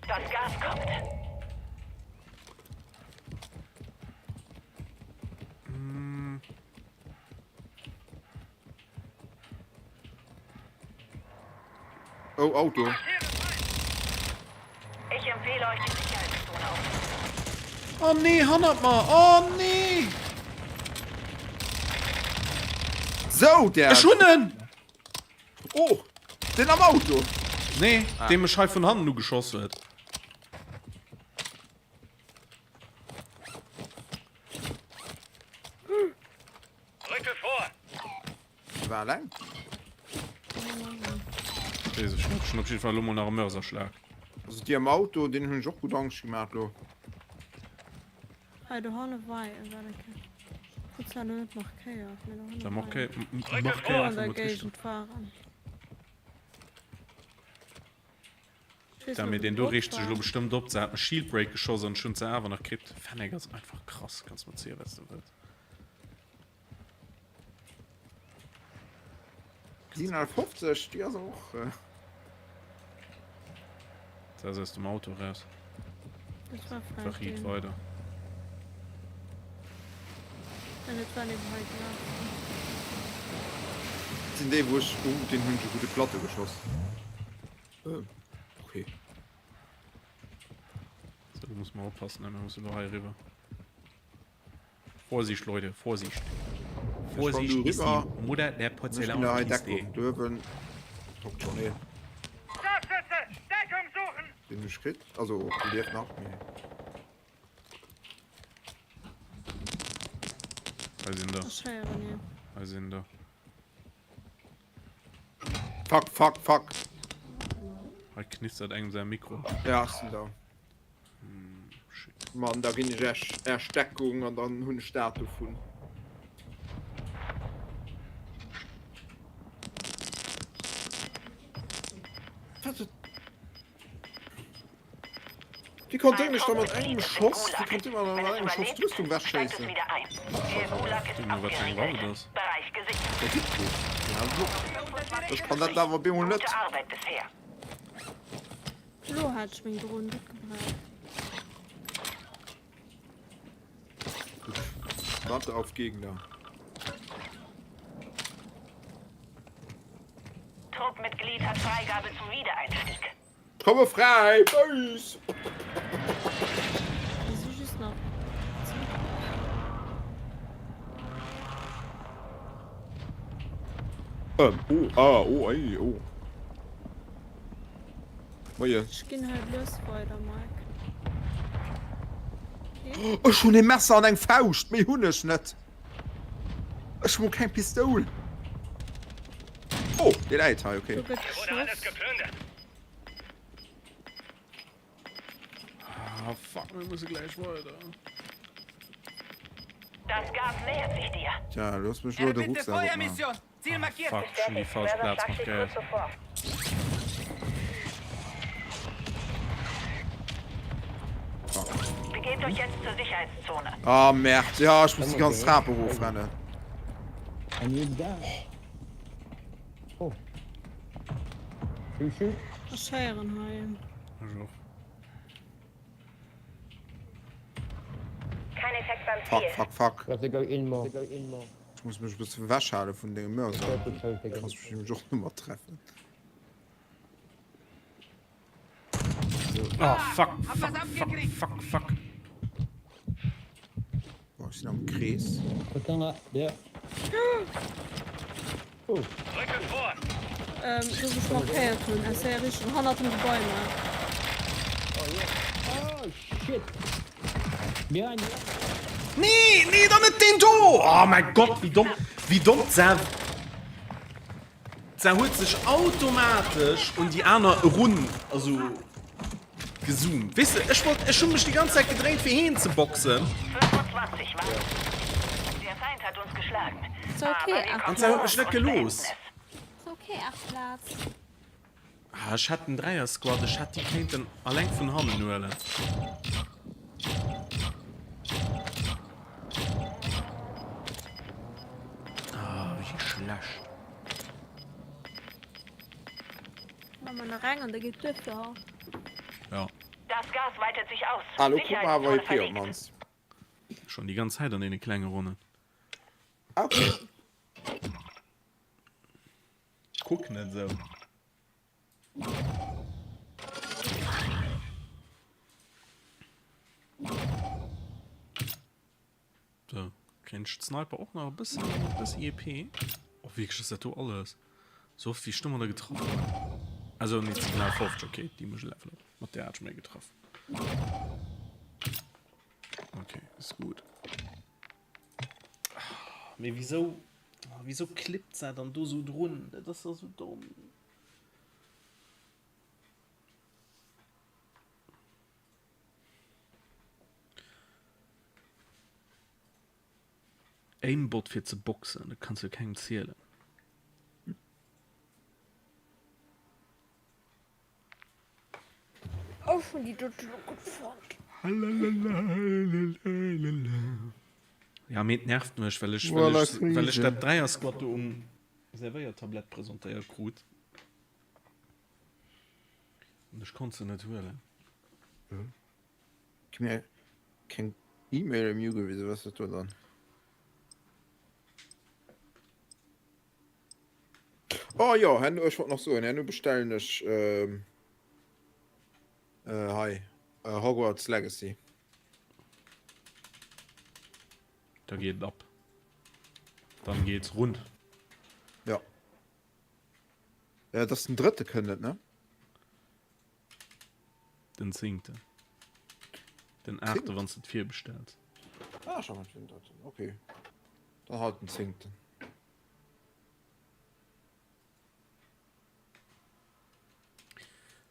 Das Gas kommt. Oh, Auto. Ich empfehle euch die Sicherheitszone aufzusuchen. Oh nee, hannert mer! Oh nee! Sou, der. Ech hunn en! Oh, den am Auto! Nee, dee mech hei vun hannen ugeschoss huet. Rücke vor! War alleng? Wees ech net. Ech hunn op jidde Fall elo mol nach e Mörserschlag. Also déi am Auto, deenen hunn ech och gutt Angscht gemaach lo. Hei dohanne war e war eng Kéier. Krut zwar elo net markéiert, mee dohanne Da war markéier een. markéier An einfach der mol d'Richtung. Géigend waren. Ech weess Da net, mee ob deen et do Bot reegt sech elo war. bestëmmt op. Se hat mech Shield Break geschoss an ech hunn se awer nach kritt. Fennec ass einfach krass, kanns mer zielen wat s de wëlls. 750, déi ass och. Da ass aus dem Auto raus. Das war Einfach vielleicht riit den. weider. Wenn et war eben hei gelaf. Sinn déi wou ech oh deen hunn ech e gudde Platte geschoss. Äh, okay. So, do muss mer oppassen, ne? Mir musse lo hei eriwwer. Vorsicht, Leute, Vorsicht. Vorsicht ist die Mutter der Porzellankiste. Den ech kritt, also lieft nach, mee. Hei sinn der. Ech héieren een. Hei sinn der. Fuck, fuck, fuck. Hei knistert engem säi Mikro. Ja, ech sinn da. Shit. Mann, da ginn ech Äsch Äsch Deckung an dann hunn ech dat dovun. Wat? Wie konnt dee mech da mat engem Schoss, wie konnt dee mer da mat engem Schoss d'Rüstung wegschéissen? Deemno wat fir eng Waff et ass. Der Gipfel. Ja, so. Ech kann dat awer op eemol net. Elo hat ech meng Dron gutt gebraucht. Warte auf Gegner. Truppmitglied hat Freigabe zum Wiedereinstieg. Komme fräi! Peace! Mir si just nach Ähm, oh, ah, oh, ei, oh. Moien. Ech ginn hei lues weider, Mike. Okay. Ech hunn ee Messer an eng Fauscht, méi hunn ech net. Ech hu keng Pistoul. Oh, dee läit hei, okay. Do gëtt geschoss. Ah, fuck, mir musse gläich weider. Das Gas nähert sich dir. Tja, looss mech elo de Bitte Rucksak opmachen. Feuermission. Ziel markiert. Fuck, schon déi falsch Plaz markéiert. Begebt euch jetzt zur Sicherheitszone. Ah, Merd. Ja, ech muss déi ganz Trap erofrennen. I need gas. Oh. You shoot? Ech héieren hei. Ech och. Kein Effekt beim Fuck, Ziel. fuck, fuck. We have to go in more. Go in more. Ech muss mech e bëssen ewechhale vun denge Mörser. Purple choke again. Kanns mech nämlech och net mat treffen. Ah, fuck, Hab fuck, was fuck, abgekriegt. fuck, fuck. Boah, ech sinn am Krees. Yeah. Oh. Rücke vor! Ähm, do wou ech markéiert hunn, aus där Richtung, hannert dem Gebai, Mike. Oh yeah. Oh shit. Behind you. Nee, nee, dann net deen do! Oh mäi Gott, wéi domm, wéi domm d'Sau. D'Sau huet sech automatesch un déi aner erun, also gezoomt. Weess de, ech wollt, ech hu mech déi ganz Zäit gedréint fir heen ze boxen. 25 warten. Der Feind hat uns geschlagen. Ist okay, Aber wir An d'Sau huet mech net gelooss. Ist okay, Achplatz. Ah, ech hätt den Dräier-Squad, ech hätt déi kéinten alleng vun hannen huelen. Ah, wéi schlecht. Machen wir nach eng an da geet duer fir haut. Ja. Das Gas weitet sich aus. Ah, lo krut mer awer Sicherheitszone EP op verlegt. d'mannst. Schon déi ganz Zäit an deene klenge Ronnen. Ah, okay. Kuck net esou. So, kréien ech d'Sniper och nach e bëssen, e bëssen EP. Oh, wierklech, ass dat do alles? Sou oft wéi ech domadder getraff hunn. Also, nee, 57, okay, déi muss ech levelen. Mat där hat ech méi getraff. Okay, ist gut. Mee wisou, wisou klippt se dann do sou drun? Dat ass da sou domm. Aimbot fir ze boxen, dat kanns du kengem zielen. Ech hunn déi dote lo gutt fonnt. Ja mee et nervt mech, well ech, well ech, well ech dat Dräier-Squad do um Servéiertablett presentéiert krut. An ech konnt se net huelen. Gi mir keng E-Mail em ugewisen, wat ass dat do dann? Oh jo, herno, ech wollt nach soen, herno bestellen ech hei Hogwarts Legacy. Da geet et ab. Dann geht's rund. Ja. Ja, dat ass den drëtte kënnt et, ne? Den zéngten. Den aachte, wann s de et virbestells. Ah, scho den drëtten, okay. Dann halt den zéngten.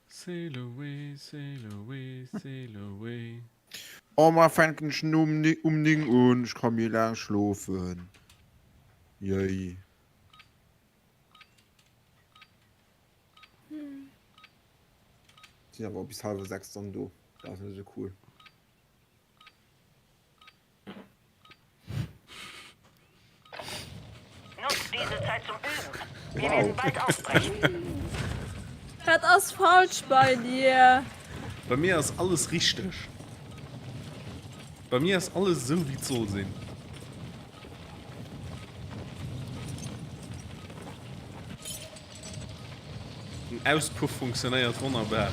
Sail away, sail away, sail away. Oh, mar fänken ech um, um 9 un, ech ka méi laang schlofen. Yay. Sinn awer bis halwer 6 dann do. Dat ass net esou cool. Nutzt diese Zeit zum Üben. Wir werden bald aufbrechen. Wat ass falsch bei dir? Bei mir ass alles richteg. Bei mir ass alles esou wéi et soll sinn. Den Auspuff funktionéiert wonnerbar.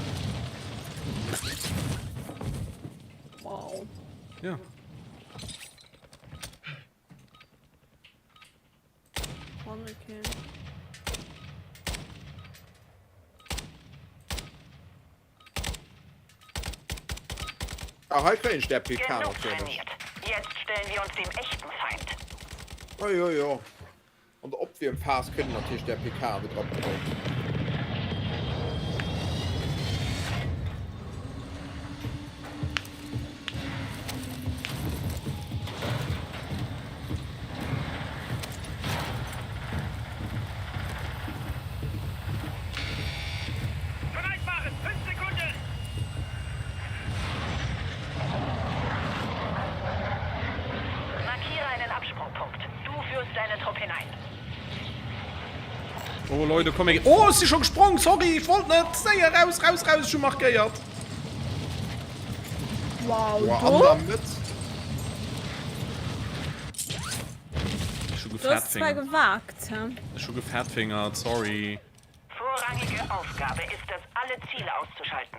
Wow. Ja. Okay. Ah, hei kréien ech der PK Genug natierlech. trainiert. Jetzt stellen wir uns dem echten Feind. Oh jo jo. An der Opwiermphas kënnen natierlech där PK an de Grapp geholl. Bereit machen! 5 Sekunden! Markiere einen Absprungpunkt. Du führst deinen Trupp hinein. Oh Leute, komm her. Oh, ech si scho gesprong, sorry, ech wollt net. Séier, raus, raus, raus, ech hu markéiert. Wow, Boah, an do? der Mëtt. Ech hu Du hast zwar gefettfingert. gewagt, hä? Ech hu gefettfingert, sorry. Vorrangige Aufgabe ist es, alle Ziele auszuschalten.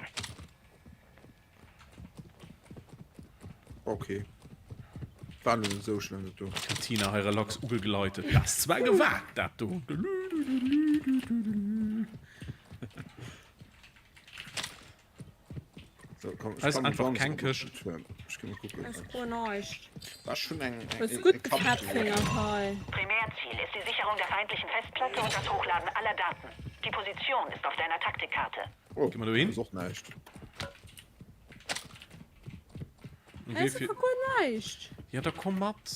Okay. War lo net esou schlëmm dat do. D'Tina hei relax ugegleitet. Dat ass zwar gewagt, dat do. So, komm, ich Hei ass kann einfach ganz keng op Këscht. den Turm. Ich geh mal gucken. Ass guer näischt. War schon eng, eng, Hues eng, gutt eng Kapsel. gefettfingert hei. Primärziel ist die Sicherung der feindlichen Festplatte und das Hochladen aller Daten. Die Position ist auf deiner Taktikkarte. Oh, Geh mal do hin. ass och näischt. Und Hei wee ass fir... einfach guer näischt. Ja, da komm mat.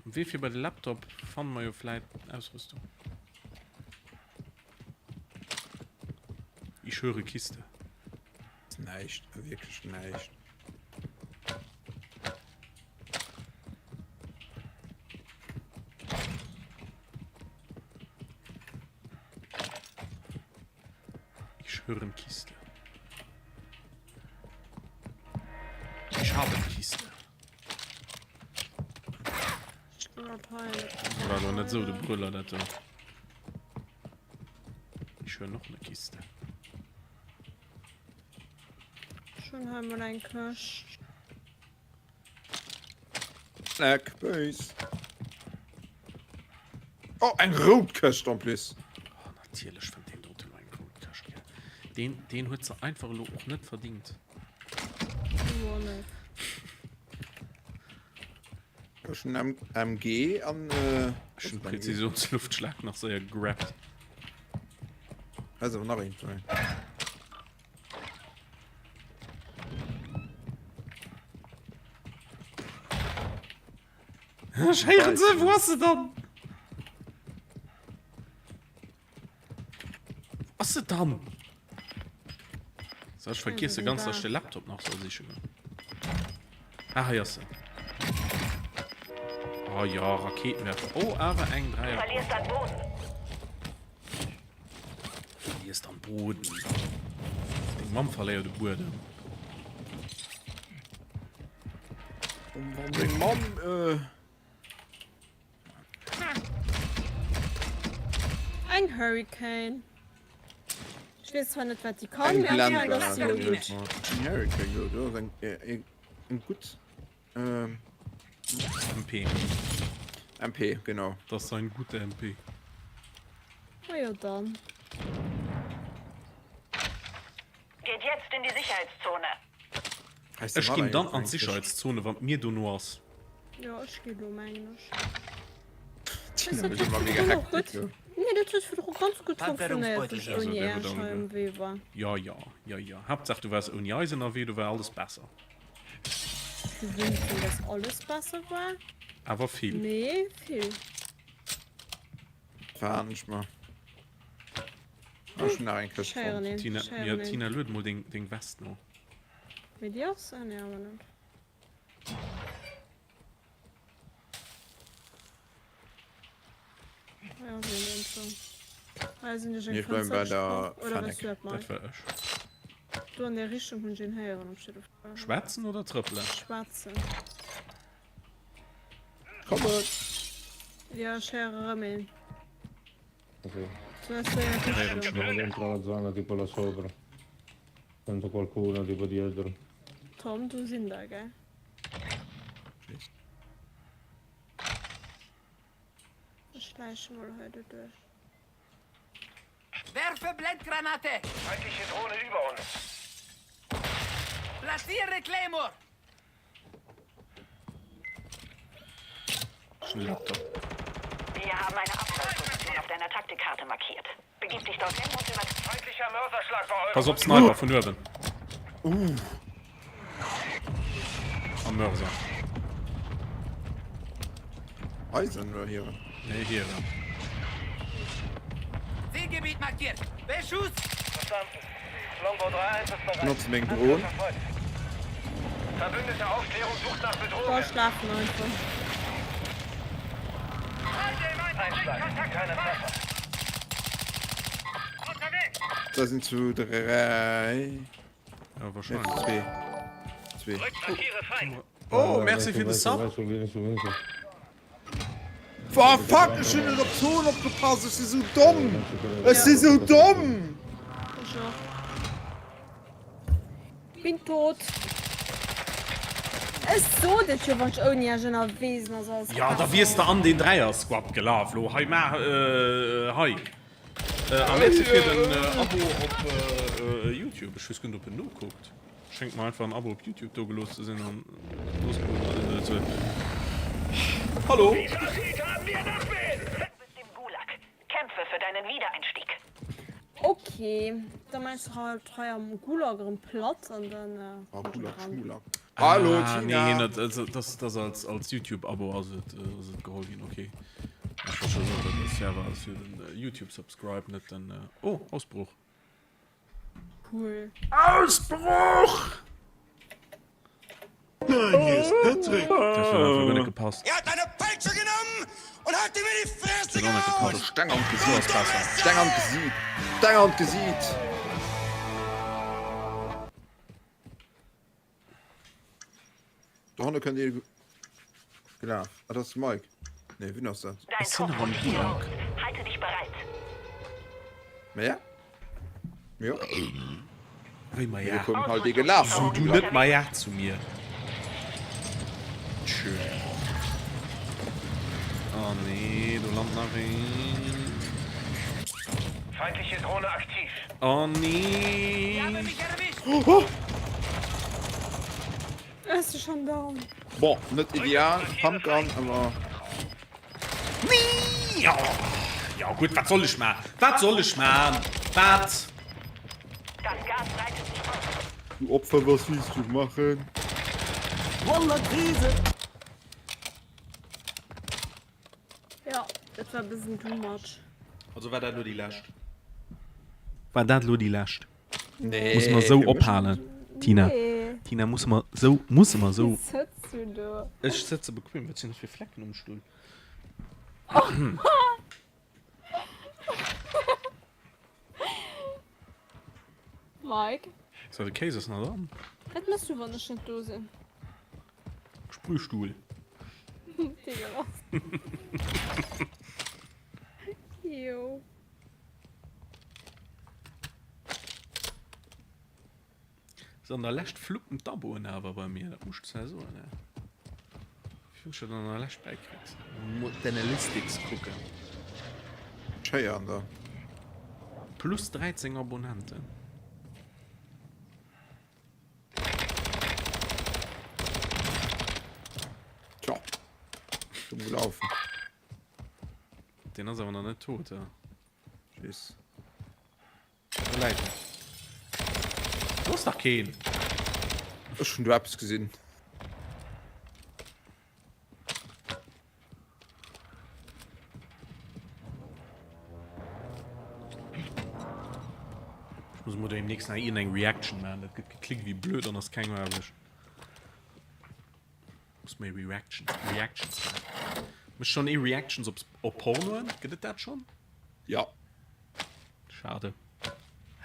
Um Wee fir bei de Laptop fanne mer jo vläit Ausrüstung. Ich höre Kiste. Näischt, wierklech näischt. Ich höre Kiste. Ich habe Kiste. War doch net so de Brüller dat do. Ich höre noch eine Kiste. Schon hei mol eng Këscht. Eck, béis. Oh, eng rout Këscht en plus. Oh, natierlech fënnt deen doten elo eng rout Këscht, gell. Deen, deen huet se einfach elo och net verdingt. Jo, net. Ech hunn MG an. Äh, Ech hunn Präzisionsluftschlag nach séier gegrabt. Hei ass awer nach een. Sorry. Ech héieren se, wou ass se dann? Wou ass se dann? So, ech vergiesse ganz, dass ich de Laptop nach soll siche goen. Ah, hei ass se. Oh ja, Raketenwerfer. Oh, awer eng Du Dreier. verlierst an Boden. Verlierst an Boden. Deng Mamm verléiert e Buedem. Wann deng Mamm äh. Eng Hurricane. Ech weess zwar net wat déi kann, Eng mee anscheinend Blendwaffe. ass se jo gutt. Eng Hurricane, jo, do ass eng, eng, eng gutt ähm, MP. MP, genau. Das ist ein guter MP. Ma jo dann. Geht jetzt in die Sicherheitszone. Ech ginn dann an d'Sicherheitszone, wann et mir dono ass. Jo, ech gi lo, mengen ech. Tina huet ëmmer mega Hektik, jo. Nee, dat huet virdru ganz gutt funktionéiert, wou ech ouni Äerch hei um Wee war. Jo, jo, jo, jo. Haaptsaach du waars ouni eis ënnerwee, do war alles besser. Ech gesinn net, dass alles besser war. Awer vill. Mee vill. Fahren ech mer. Ech hunn nach eng Këscht fonnt. Tina, ja, Tina, lued mol deng, deng West no. Mee déi ass, ah nee, awer net. Ja, sinn iergendwou. Hei sinn ech eng Mir bleiwen bei Fënster der gesprong. Oder wars Fennec. du dat, Dat Mike? war ech. Do an där Richtung hunn ech een héieren op jidde Fall. Schwätzen oder trëppelen? Schwätzen. Kommen! Ja, ech héiere rëm een. Dentro la zona tipo là sopra. Sento qualcuno tipo dietro. Tom, do sinn der, gell? Ech schläiche mol hei doduerch. Werfe Blendgranate! Feindliche Drohne über uns. Platziere Claymore! Laptop. Wir haben eine Abfallposition auf deiner Taktikkarte markiert. Begib dich dorthin und über Feindlicher Mörserschlag bei eurer Pass op, Sniper vun uewen. Uh. Am Mörser. Eisen oder hiren? Nee, hiren. Zielgebiet markiert. Beschuss! Verstanden. Longbow 3 einsatzbereit. Notze meng Dron. Verbündete Aufklärung sucht nach Boah, Bedrohungen. schlafen einfach. Einschlag. Keine Treffer. Da sinn zu 3. Ja, wahrscheinlich. Zwee. Zwee. Markiere Feind. Oh, merci fir de Sub. Vai su, vieni su, vieni su. Oh fuck, ech hunn net op d'Zon opgepasst, ech si sou domm! Ech si sou domm! Ech och. Bin tot. Ech sot et jo, wann ech ouni Iech ënnerwee sinn, ass alles Ja, da wiers de an deen Dräier-Squad gelaf lo. Hei, maach, hei. A merci fir den Abo op YouTube. Ech weess guer net, ob en nokuckt. Schéngt mer einfach en Abo op YouTube do gelooss ze sinn an losgelooss ze. Hallo! Du bist im Gulag. Kämpfe für deinen Wiedereinstieg. Ok, da meinst du halt hei am Gulag erëm platt an dann. Oh, Gulag, Schmulag. Hallo, Ah, Tina! nee, dat, also, das, das als, als YouTube-Abo ass et, äh, ass et geholl ginn, okay. Ech wollt scho soen, dat ass Server ass fir den äh, YouTube-Subscribe, net den. Äh, oh, Ausbruch. Cool. Ausbruch! Nein, hier ist Patrick. Dat huet einfach guer net gepasst. Er hat eine Peitsche genommen und hat ihm in die Fresse Dat huet och net gehauen. gepasst. Steng an So ass d'Gesiit. besser. Steng an d'Gesiit. Steng an d'Gesiit. Dohanne kënnt ee gelaf. Ah, dat ass de Mike. Nee, wien ass dat? Dein Ech sinn Trupp nach am wurde hier Gulag. los. Halte dich bereit. Maja? Jo. Wéi Maja? Do koum halt ee gelaf. So du net Maja zu mir. Tschö. Oh nee, do lant nach een. Feindliche Drohne aktiv. Oh nee. Oh! Ech si schon down. Bon, net ideal, Pumpgun, awer. Nee! Ja, ja gutt, wat soll ech man? Wat soll ech man? Wat? Das Gas breitet sich aus. Du Opfer, was willst du machen? Wallah Krise! Ja, dat war bëssen too much. Also war dat lo déi lescht? War dat lo déi lescht? Nee. Musse mer sou ophalen, Tina? Nee. Tina, musse mer sou, musse mer sou. Wéi sëtz du do? Ech sëtze bequem. Wat sinn dat fir Flecken um Stull? Mike? So, de Kéis ass nach dran. Wat mëss du, wann ech net do sinn? Sprühstuhl. Degueulasse. Jo. So, an der Lescht fluppen d'Aboen awer bei mir, dat muss ech zwar soen, ja. Wéi hunn ech dat an der Lescht bäikritt? Mol d'Analytics kucken. Schéier an der. Plus 13 Abonnenten. Tja. Dumm gelaufen. Deen ass awer nach net tot, ja. Tschüss. Do läit en. Do ass dach keen. Ech hunn do eppes gesinn. Ech muss mol demnächst nach iergendeng Reaction maachen. Dat gëtt geklickt wéi blöd an ass keng Aarbecht. Muss méi Reactions, Reactions maachen. Mécht schonn ee Reactions op, op Pornoen? Gëtt et dat schonn? Ja. Schade.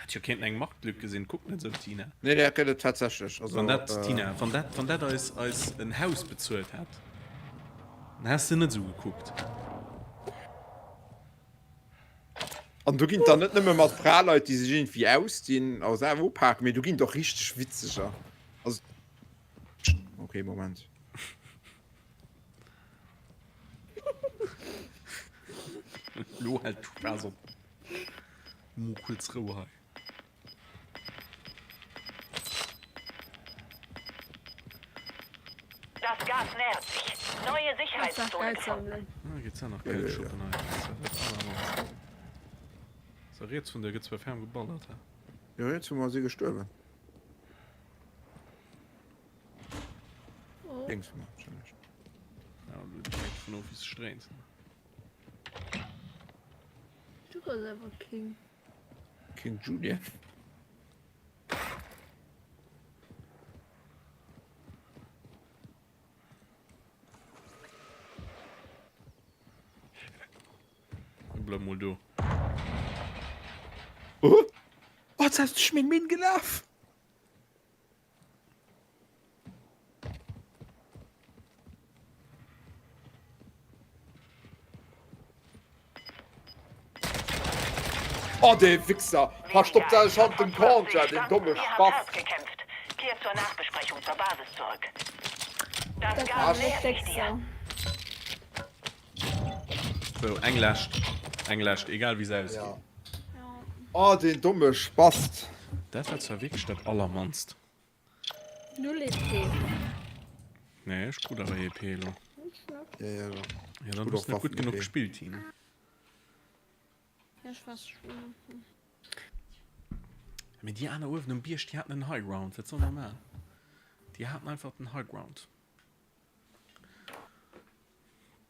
Hätt jo kéinten eng Marktlücke sinn. Kuck net esou, Tina. Nee, dat gëtt et tatsächlech. Also, Wann dat, äh, Tina, wann dat, wann dat eis, eis en Haus bezuelt hätt, dann häss de net esou gekuckt. An do ginn dann net nëmme mat Fraleit, déi sech iergendwéi ausdinn a se awer upaken, mee do ginn et och richteg witzeger. Also, okay, Moment. Lo hält de Spaass op. Mo kuerz Rou hei. Das Gas nähert sich. Neue Sicherheitszone gefunden. Ah, geht's ja nach Geld shoppen hei. Das ist ja das Allermannste. So, riets vun der gëtt zwar ferm geballert, hä? Jo, riets vu mer si gestuerwen. Oh. Lénks vu mer, wahrscheinlech. Ja, du hängt vun of, wéi se stréint. Du bass awer King. King Julian. Bleib mol do. Oh, oh, jetzt hast du meng Minn gelaf. Oh, dee Wichser verstoppt sech hannert dem Conter, deen domme Spass. Sou, eng lescht, eng lescht, egal wéi se ausgeet. Oh, deen domme Spast. Dat war zwar wierklech dat allermannst. Null EP. Nee, ech krut awer EP elo. Ja, ja, ja. Ja, dann hues du net gutt genuch gespillt, Tine. Ja, ech war schon. Mee déi aner uewen um Bierg, déi haten den High Ground. Wat soll mer maachen? Déi haten einfach den High Ground.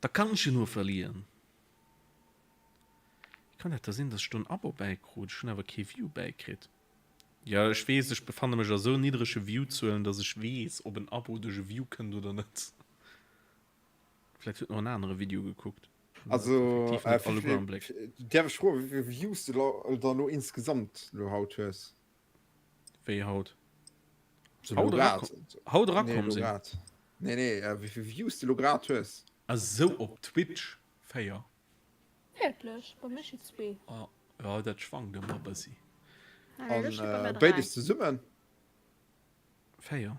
Da kann ech jo nur verlieren. Wéi kann dat da sinn, dass ech do en Abo bäikrut? Ech hunn awer kee View bäikritt. Jo, ech weess, ech befanne mech a sou niddrege View-Zuelen, dass ech weess, ob en Abo duerch e View kënnt oder net. Vläit huet en och en anere Video gekuckt. Also, Effektiv net alleguer am Bléck. däerf ech froen, wéi vill Views de da lo insgesamt lo haut hues? Wéi haut? So Haut lo grad. erakomm, haut Nee, erakomm lo sinn? grad. Nee, nee, wéi vill Views de lo grad hues. A sou, op Twitch 4. Wierklech? Bei mir steet zwee. Ah, jo, dat schwankt ëmmer e bëssi. Ah, nee, do steet bei An mir dräi. béides zesummen? 4.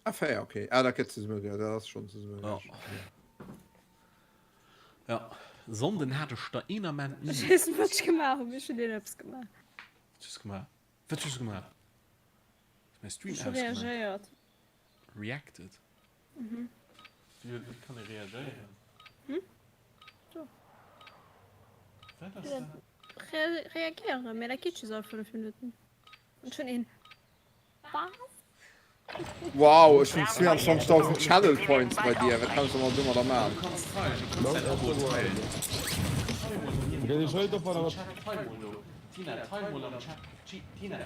Ah, 4, okay. Ah, dat gëtt zesumme, jo, dat ass schonn zesumme. Ja. Ja, Sonnden hat ech der een Ament Ech ni. weess net, wat ech gemaach hunn, mee ech hunn iergendeppes gemaach. Wat hues du gemaach? Wat hues du gemaach? Hues mäi Stream Ech hu ausgemaach? reagéiert. Reacted? Mhm. Wéi wéi kann ee reagéieren? Hm? Do. Wat ass dat? Re reagéieren, mee dat geet just all 5 Minutten. An ech hunn een Was? Wow, ech hunn 22.000 Channel Points bei dir, wat kann ech da mat domadder man? Du kanns teilen, du kanns däin Abo teilen. Teil mol do, Tina, teil mol am Chat, Tina,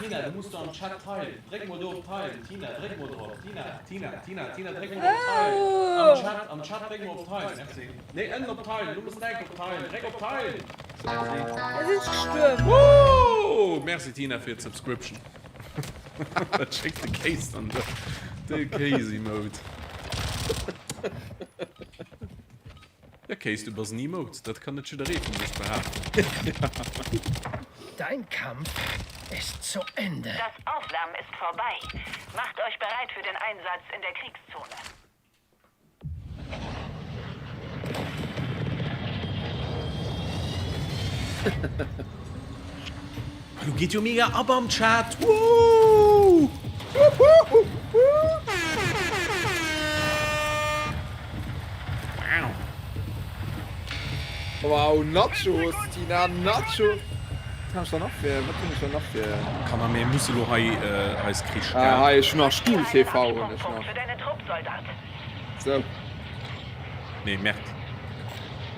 Tina, du muss do am Chat teilen, dréck mol do op teilen, Tina, dréck mol drop, Tina, Tina, Tina, Tina, dréck mol op teilen, am Chat, am Chat dréck mol op teilen, merci, nee, ënnen op teilen, du muss enk op teilen, dréck op teilen, merci. Da sinn ech gestuerwen. Wooh! Merci Tina fir d'Subscription. Dat schéckt de Kéis dann do. De Kéis-Emote. Ja Kéis, du bass en Emote, dat kann net jidderee vun sech behaapten. Dein Kampf ist zu Ende. Das Aufwärmen ist vorbei. Macht euch bereit für den Einsatz in der Kriegszone. Lo geet jo mega ab am Chat. Woo! Wow, Nachos, Tina, Nachos. Wat kann ech da nach fir, wat hunn ech da nach fir. Kanner, mir musse lo hei eis Krich, Ah, gell? hei, ech hunn nach Stuhl TV hunn ech nach. Sou. Nee, Merd.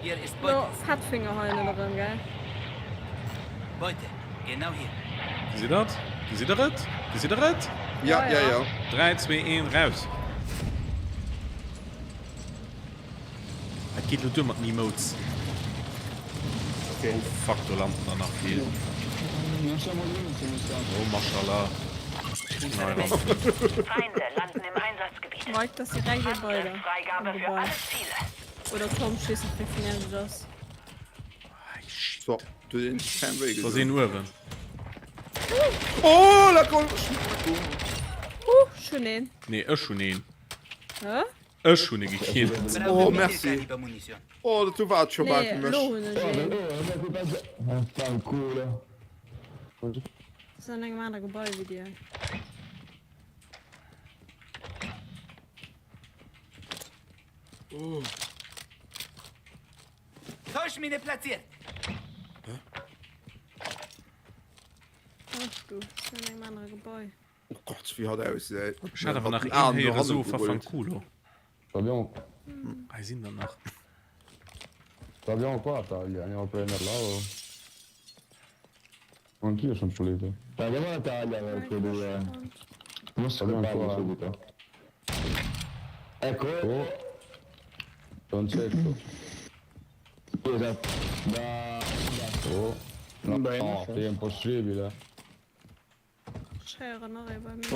Hier ist Beute. Lo Fettfinger hei ënnerëm, gell? Beute, genau hier. Gesitt der et? Gesitt der et? Gesitt der et? Ja, ja, ja. 3, 2, 1, raus! Et geet lo duer mat den Emotes. Okay. Oh fuck, do landen der nach vill. Oh Mashallah. Feinde landen im Einsatzgebiet. Mike, das direkt hier bei der. Freigabe für alle Ziele. Oder Tom, ich weiß nicht, wéi vun Erde das. So. Du huet een sech keng Wéi Da sinn gedoen. uewen. Oh, la goal! Uh, ech hunn een. Nee, ech hunn een. Hä? Ech hunn e gekillt. Oh, merci. Oh, dat do war et scho bal Nee, fir mech. elo hunn ech een. Ass an engem anere Gebai wéi dir. Oh. Täuschmine platziert. Ach du, ass an engem anere Gebai. Oh Gott, wéi hatt ausgesäit. Ech hat awer nach een héiere soe Vaffanculo. Abbiamo... Hei sinn der nach. L'abbiamo qua taglia, andiamo a prenderla o... Anch'io sono pulito. Tagliamo la taglia verso due. Non so Abbiamo farlo qua. subito. Ecco. Oh. Concetto. Esatto. Da... Oh. No, Bene, no, sì. sì, è impossibile. Ech héieren nach ee bei mir.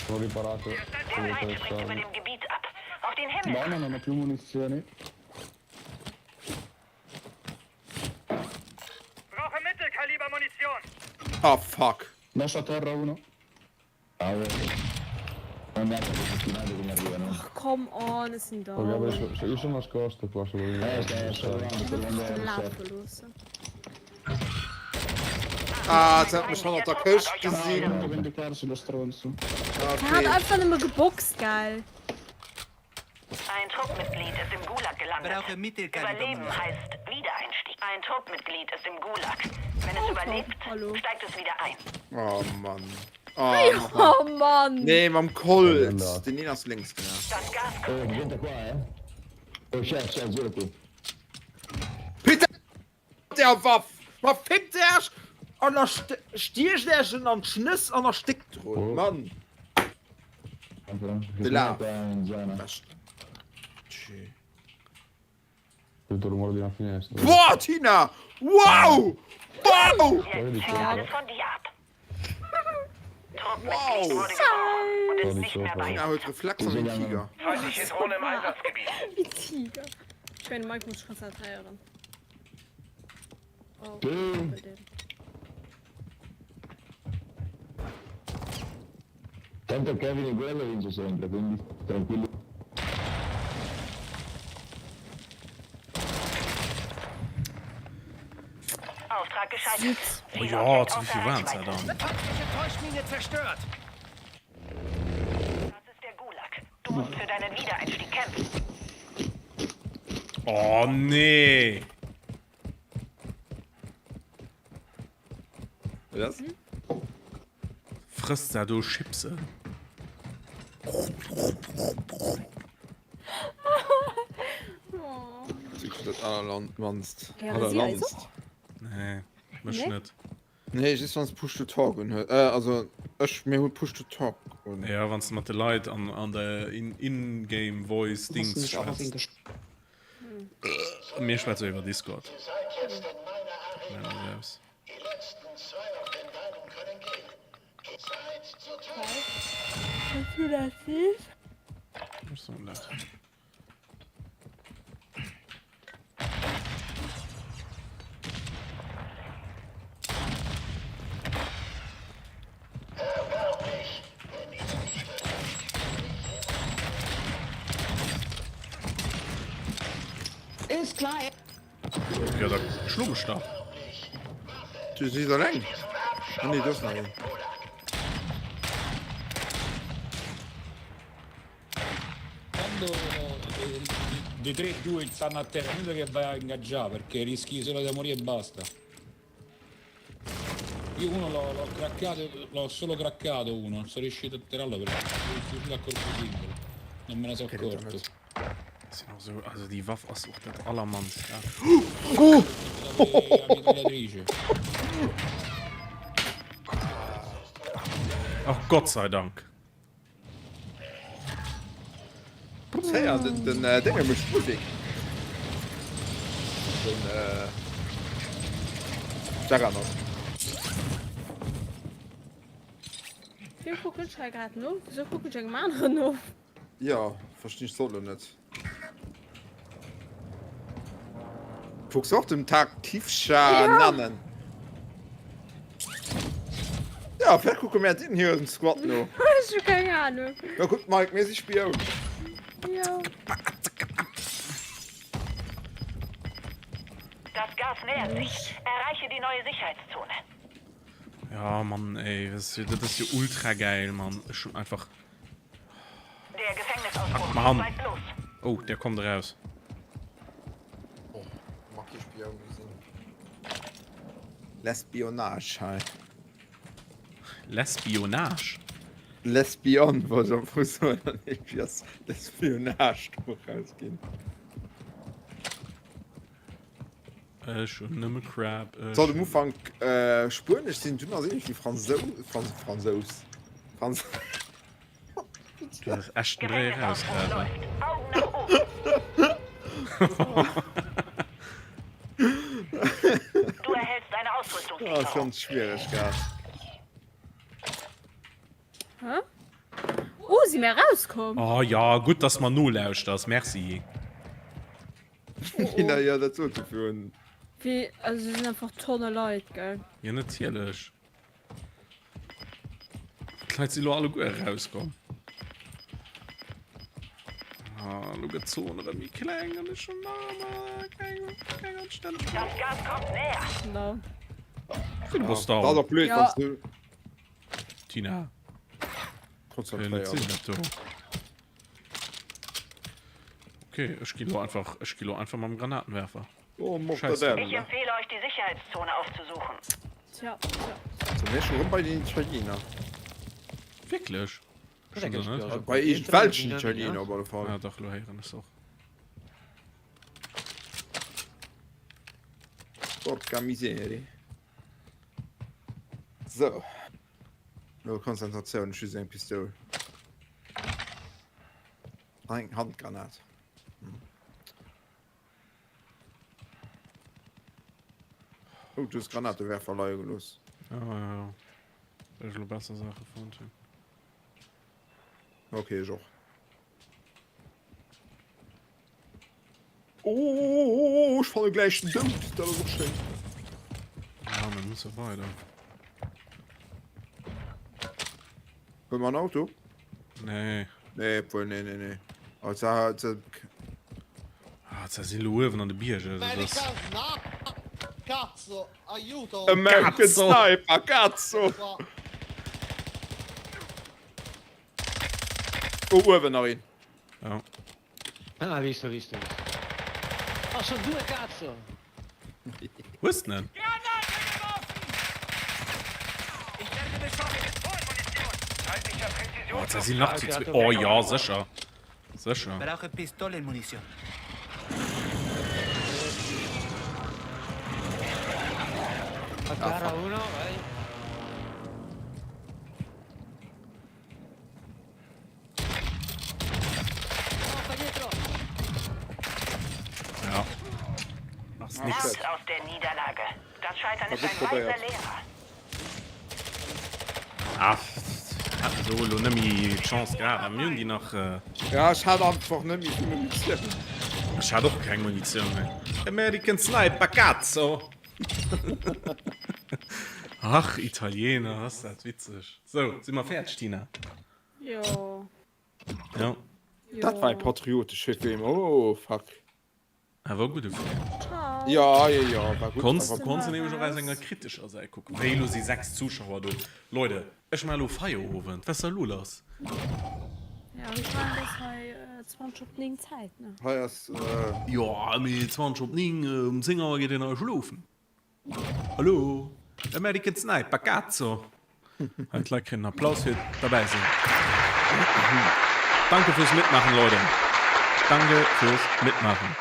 Sono riparato. Der Feind springt über dem Gebiet ab. Auf den Himmel. Buono, non ho più munizioni. Brauche Mittelkalibermunition. Ah, fuck. Lascio a terra uno. Bravo. Non neanche fortunati come arrivano. Ach come on, ech sinn Ok, down. adesso se io sono nascosto qua se volevi. Eh, sta sto arrivando, sto Ech arrivando muss al lafe set. loossen. Ah, se hat mech hannert der Këscht gesinn. Pronto a vendicarsi lo stronzo. Der hat Okay. einfach nëmme geboxt, gell? Ein Truppmitglied ist im Gulag gelandet. Brauche Überleben Mittelkalibermunition. heißt Wiedereinstieg. Ein Truppmitglied ist im Gulag. Wenn es Oh, überlebt, hallo. steigt es wieder ein. Oh Mann. Oh, Oh Mann! Nee, mam Colt. Den een ass lénks, genau. Das Gas Oh, gente qua, eh. Oh, c'è, c'è, girati. Peter der Waff! Ma fickt Äerch an da stiecht Äerch en an d'Schnëss an erstéckt drun. Mann! De Laf. Sento il rumore di una finestra. Boah, Tina! Wow! Wow! Jetzt hängt alles von dir ab. Wow! Truppmitglied wurde gebraucht und ist nicht mehr bei Tina huet Reflexer wéi en Tiger. Feindliche Drohne im Einsatzgebiet. Wéi Tiger. Ech mengen, de Mike muss sech konzentréieren. Oh, Tanto Kevin in quello vince sempre, quindi tranquillo. Auftrag gescheitert. Oh jo, zu wéi vill waren se dann? Feindliche Täuschmine zerstört. Das ist der Gulag. Du musst für deinen Wiedereinstieg kämpfen. Oh nee! Was? Frësst da do Chipsen? Dat allermannst. Héiere si eis och? Nee, mech Nee? net. Nee, just wann s Push to Talk un huet. Äh, also ech mir hu Push to Talk un. Ja, wann s de mat de Leit an, an der in, In-Game Voice Dings schwätzt. Mir schwätze iwwer Discord. Ist klar. Ja, da schlo mech dach. Du si alleng. Ah, nee, do ass nach een. Quando dei 3 2 stanno a terra, non che vai a ingaggiare perché rischi solo di morire e basta. Io uno l'ho l'ho craccato, l'ho solo craccato uno, non sono riuscito a tirarlo perché sono fucile a colpo singolo. Non me ne sono accorto. Sinn och esou, also déi Waff ass och dat allermannst. Oh! La mitragliatrice. Ach Gott sei Dank. Séier, den, den äh, Dénge mécht Musek. Den äh, Juggernaut. Wiem kucken ech hei grad no? Wisou kucken ech engem aneren no? Jo, verstinn ech sollt lo net. Kucks och dem Tag Tifscha Nannen. Ja, vielleicht kucke mir den hier im Squad no. Ech hu keng Ahnung. Ja, guck Mike, mir si Spioun. Ja. Das Gas nähert sich. Erreiche die neue Sicherheitszone. Ja, Mann, ey, das ist, das ist jo ultra geil, Mann. Ech hun einfach. Der Gefängnisausbruch Pack mal an. geht bald los. Oh, der kommt raus. Oh, mag ich Spion gesinn. Lesbionage hei. Lesbionage? Lesbion wollt ech am Fong soen, an irgendwie ass Lesbionage do rausginn. Ech hunn nëmme Crab. Ech Sollt um Ufank äh, Spuenesch sinn, dunn ass irgendwie Fransou, Frans, Fransous. Frans. Du hues echt den Dréi eraus grad, ne? Du erhältst eine Ah, ass Ausrüstungslieferung. ganz schwiereg grad. Hä? Oh, si mir rauskomm? Oh ja, gutt, dass mer nolauschters. Merci. Nina, ja, dat sot se virun. Wéi, also si sinn einfach Tonne Leit, gell? Ja, natierlech. D'Leit si lo alleguer erauskomm. Ah, lo gëtt d'Zon erëm méi kleng an ech hunn nach ëmmer keng, keng anstänneg Das Gas kommt näher. No. Du bass Dat ass down. och blöd, Ja. wann s du Tina. konzentréiert. Sinn dat do. Okay, ech gi lo einfach, ech gi lo einfach mam Granatenwerfer. Oh, Scheiß Mortadella. Ich empfehle euch, die Sicherheitszone aufzusuchen. Tja, tja. So, mir schon rëm bei den Italiener. Wierklech? Schon so net? Bei irgendwelchen Italiener op alle Fall. Ah, dach, lo héieren ech och. Porca miserie. So. Lo Konzentratioun, ech hu eng Pistoul. An eng Handgranat. Hm. Oh, du hues Granatewerfer leie gelooss. Ja, ja, ja. Well ech lo besser Saache fonnt hunn. Okay, ech och. Oh, ech falle gläich den Doud. Dat ass och schéin. Ja, mir musse weider. Huele mer en Auto? Nee. Nee, obwuel, nee, nee, nee. Oh, za, za, Ah, za sinn lo uewen an de Bierger. Dat ass... Cazzo, aiuto! American Cazzo. Sniper, Cazzo! Oh, uewen nach een. Ja. Ah, visto, visto, visto. Oh, sono due cazzo! Hues de en? Oh, da sinn nach zu zwee. Oh ja, sécher. Sécher. Brauche Pistolenmunition. A terra uno, vai. Ja. Mach's nix. Lernt aus der Niederlage. Das Scheitern ist War ein gut weiser probéiert. Lehrer. Ah, haten se elo net méi d'Chance gehat. Awer mir hunn déi nach. Ja, ech hat einfach net méi vill Munitioun. Ech hat och keng Munitioun méi. American Sniper, cazzo! Ach, Italiener, ass dat witzeg. Sou, si mer fäerdeg, Tina? Jo. Jo. Dat war e patriotesche Film, oh fuck. Ah, war e gudde Film. Ciao. Ja, jo, jo, war gutt. Konns, War konns en nämlech och aus enger kritescher Säit kucken. Wéi, elo si 6 Zuschauer do. Leute, ech maache elo Feierowend. Wat ass da elo lass? Ja, ech mengen, et ass hei 20 op 9 Zäit, ne? Hei ass. Jo, mee 20 op 9, um 10 Auer geet een nach schlofen. Hallo American Sniper, cazzo! Hei d'Leit kréien en Applaus fir derbäi sinn. Danke fürs Mitmachen, Leute. Danke fürs Mitmachen.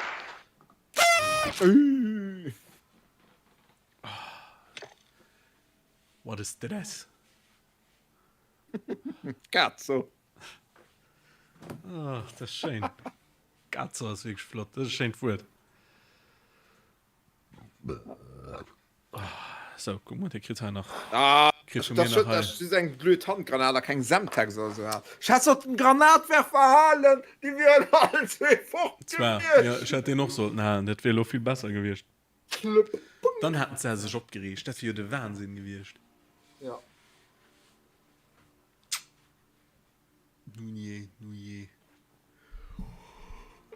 What a stress. Cazzo! Ach, dat ass schéin. Cazzo ass wierklech flott. Dat ass e schéint Wuert. Sou, kuck mol, dir kritt hei nach. Ah, Kritt vu dat mir ass schued, nach hei. dass ech just eng blöd Handgranat a keng Semtex oder sou hat. Ech hätt sollten Granatwerfer halen, déi wieren all zwee fort Zwar, ja, gewiescht. ech hätt deen och sollten halen, dat wier elo vill besser gewiescht. Dann haten se sech opgereegt. Dat wier jo de Wahnsinn gewiescht. Ja. Nun je, nun je.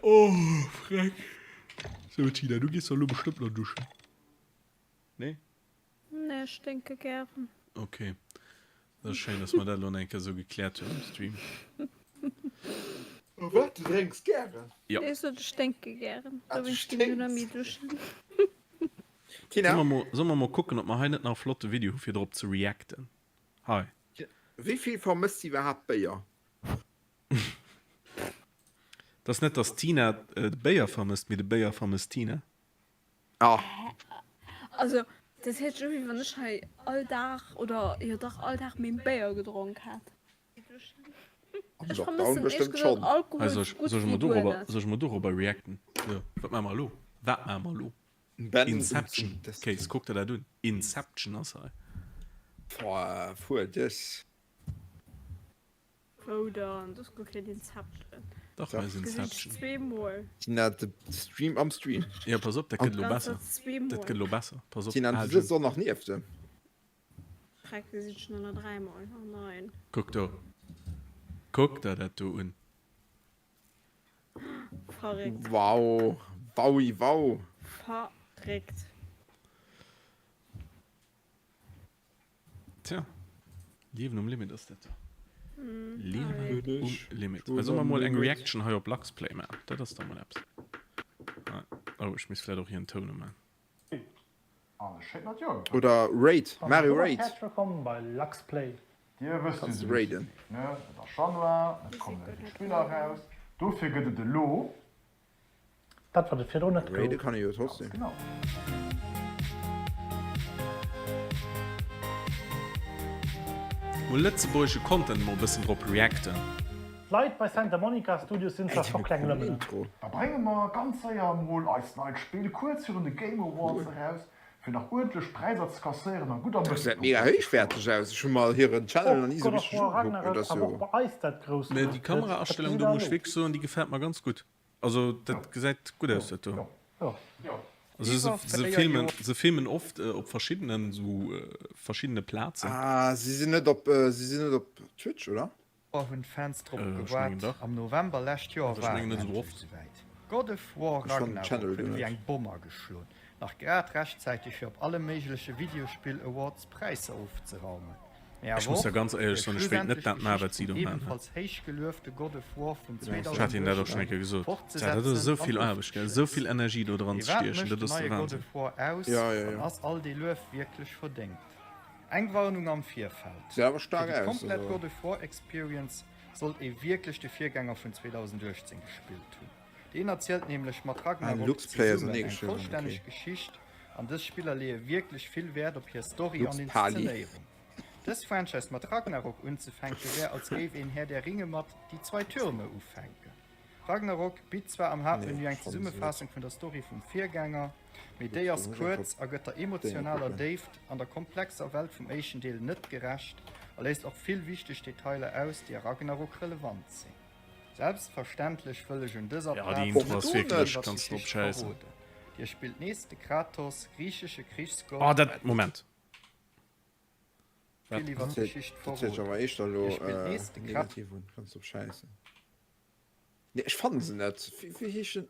Oh, Freck. So, Tina, du gees doch elo bestëmmt nach duschen. Nee? Nee, ech sténke gären. Okay. Dat ass schéin, dass mer dat elo nach eng Kéier esou gekläert hunn am Stream. Oh, wat? Du drénks gären? Jo. Nee, ech sot ech sténke gären. Ah, du Dowéinst ginn ech net sténks. méi duschen. Tina? Solle mer mol, solle mer mol kucken, ob mer hei net nach e flotte Video hu fir drop ze reacten. Hei. Wéi vill vermësst iwwerhaapt Béier? Et ass net, dass d'Tina de Béier vermësst, mee de Béier vermësst d'Tina. Ah. Also, dat héiert sech u wéi wann ech hei all Dag, oder jo dach all Dag méi Béier gedronk hätt. Am Ech Lockdown vermëssen éierlech bestëmmt gesot schonn. Hei, Alkohol soll sou ech, gutt soll ech wéi mol guer dorobber, net. soll ech mol dorobber reacten? Sou, wat maache mer elo? Wat maache mer elo? Ben, Inception, Case, kuck der dat un. Inception ass hei. Boah, fuer dës. Wou dann? Do ass guer keen Inception. Dach, hei ass Gesinn ech Inception. zweemol. Tina, de Stream am Stream. Jo, pass op, dat gëtt elo Ganzer besser. Dat zweemol. gëtt elo besser. Pass op, Tina, du hal sëtz un. och nach nieft em. Schreck, gesinn ech nëmmen dräimol. Oh nein. Kuck do. Kuck der dat do un. Verréckt. Wow, wowi wow. Verréckt. Tja, Liewen um Limit ass dat do. Liewen Verréckt. um Limit. Hei solle mer mol eng Reaction hei op Luxplay maachen. Dat ass da mol eppes. Oh, ech misst vläit och hir en Toun umaan. Oder Raid, Mario Raid. Häerzlech wëllkomm bei Luxplay. Dir wësst jo Kanns de souwisou, raiden. ne? Et ass Januar, et kommen net vill Spiller eraus, dofir gëtt et elo. Dat wat et virdrun net Raide gouf. kann ee jo Ganz trotzdem. genau. Mol lëtzebuergesche Content mol bëssen drop reacten. D'Leit bei Santa Monica Studios sinn Ey, zwar déi scho hunn e kleng coolen Lëmmelen. Intro. Da brénge mer ganz séier emol eist neit Spill kuerz virun de Game Awards Cool. eraus, fir nach uerdentlech Präisser ze kasséieren a gutt am Dat gesäit Mëttelpunkt mega ze stoen. héichwäerteg aus. Ech hu mer hiren Channel nach Och ni sou God of richteg War ugekuckt, mee Ragnarök dat ass awer och jo. bei eis dat grousst Mee déi Luef gëtt. Wat Kameraastellung gesitt do der muss ech elo? wierklech soen, déi gefält mer ganz gutt. Also dat gesäit gutt aus dat do. Jo. Also se Iwwer se 4 filmen Joer. se filmen oft op verschiddenen sou verschiddene Plazen. Ah, si sinn net op, si sinn net op Twitch, oder? Joer hunn d'Fans drop Ech mengen gewaart. dach. Am November lescht Joer Also ech war mengen et net esou endlech oft. souwäit. God of War Ech fannen den Ragnarok Channel huet do ewéi net. eng Bomm ageschloen, nach grad rechtzäiteg fir op alle méigleche Videospill Awards Präisser ofzeraumen. Mee Ech awer muss da och ganz fir éierlech soen, ech wéilt net schlussendlech dat maachen, wat d'Geschicht si vum do maachen. ebenfalls héich geluefte God of War vun Ech hat hinnen dat och schonn eng 2018 Kéier gesot. Tja, dat ass fortzesetzen esou an vill Aarbecht, gell, esou vill ofzeschléissen. Energie do dran Mee ze wat stiechen, mécht dat den ass de neie God Wahnsinn. of War aus Ja, ja, an ja. ass all dee Luef wierklech verdéngt? Eng Warnung am Virfeld, Sieht awer Fir stark déi aus, komplett also. God of War Experience sollt ee wierklech de Virgänger vun 2018 gespillt hunn. Deen erzielt nämlech mat Ah, Ragnarok Luxplay ass zesummen eng erneegeschriwwen, vollstänneg okay. Geschicht an dës Spiller leeë wierklech vill Wäert op hir Story an Luxpali. Inszenéierung. Dës Franchise mat Ragnarok unzefänke wär als géif een Herr der Ringe mat Die zwei Türme ufänken. Ragnarok bitt zwar am Nee, Haaptmenü eng fannen se net. Zesummefaassung vun der Story vum Virgänger, mee déi ass Luxplay muss einfach kuerz a gëtt der Dénge emotionaler kucken. Déift an der komplexer Welt vum éischten Deel net gerecht a léisst och vill wichteg Detailer aus, déi a Ragnarok relevant sinn. Selbstverständlech wëll ech un dëser Ja, déi Plaz Intro net ass vill wierklech, iwwer kanns drop d'Geschicht schäissen. verroden. Dir spillt nees de Kratos, griichesche Krichsgott, Oh, dat, Moment. Wat? vill iwwer Dat d'Geschicht huet sech verroden. awer éischter elo Dir spillt nees de Kratos. negativ un. Kanns drop schäissen. Nee, ech fannen se net. Wéi, wéi heeschen.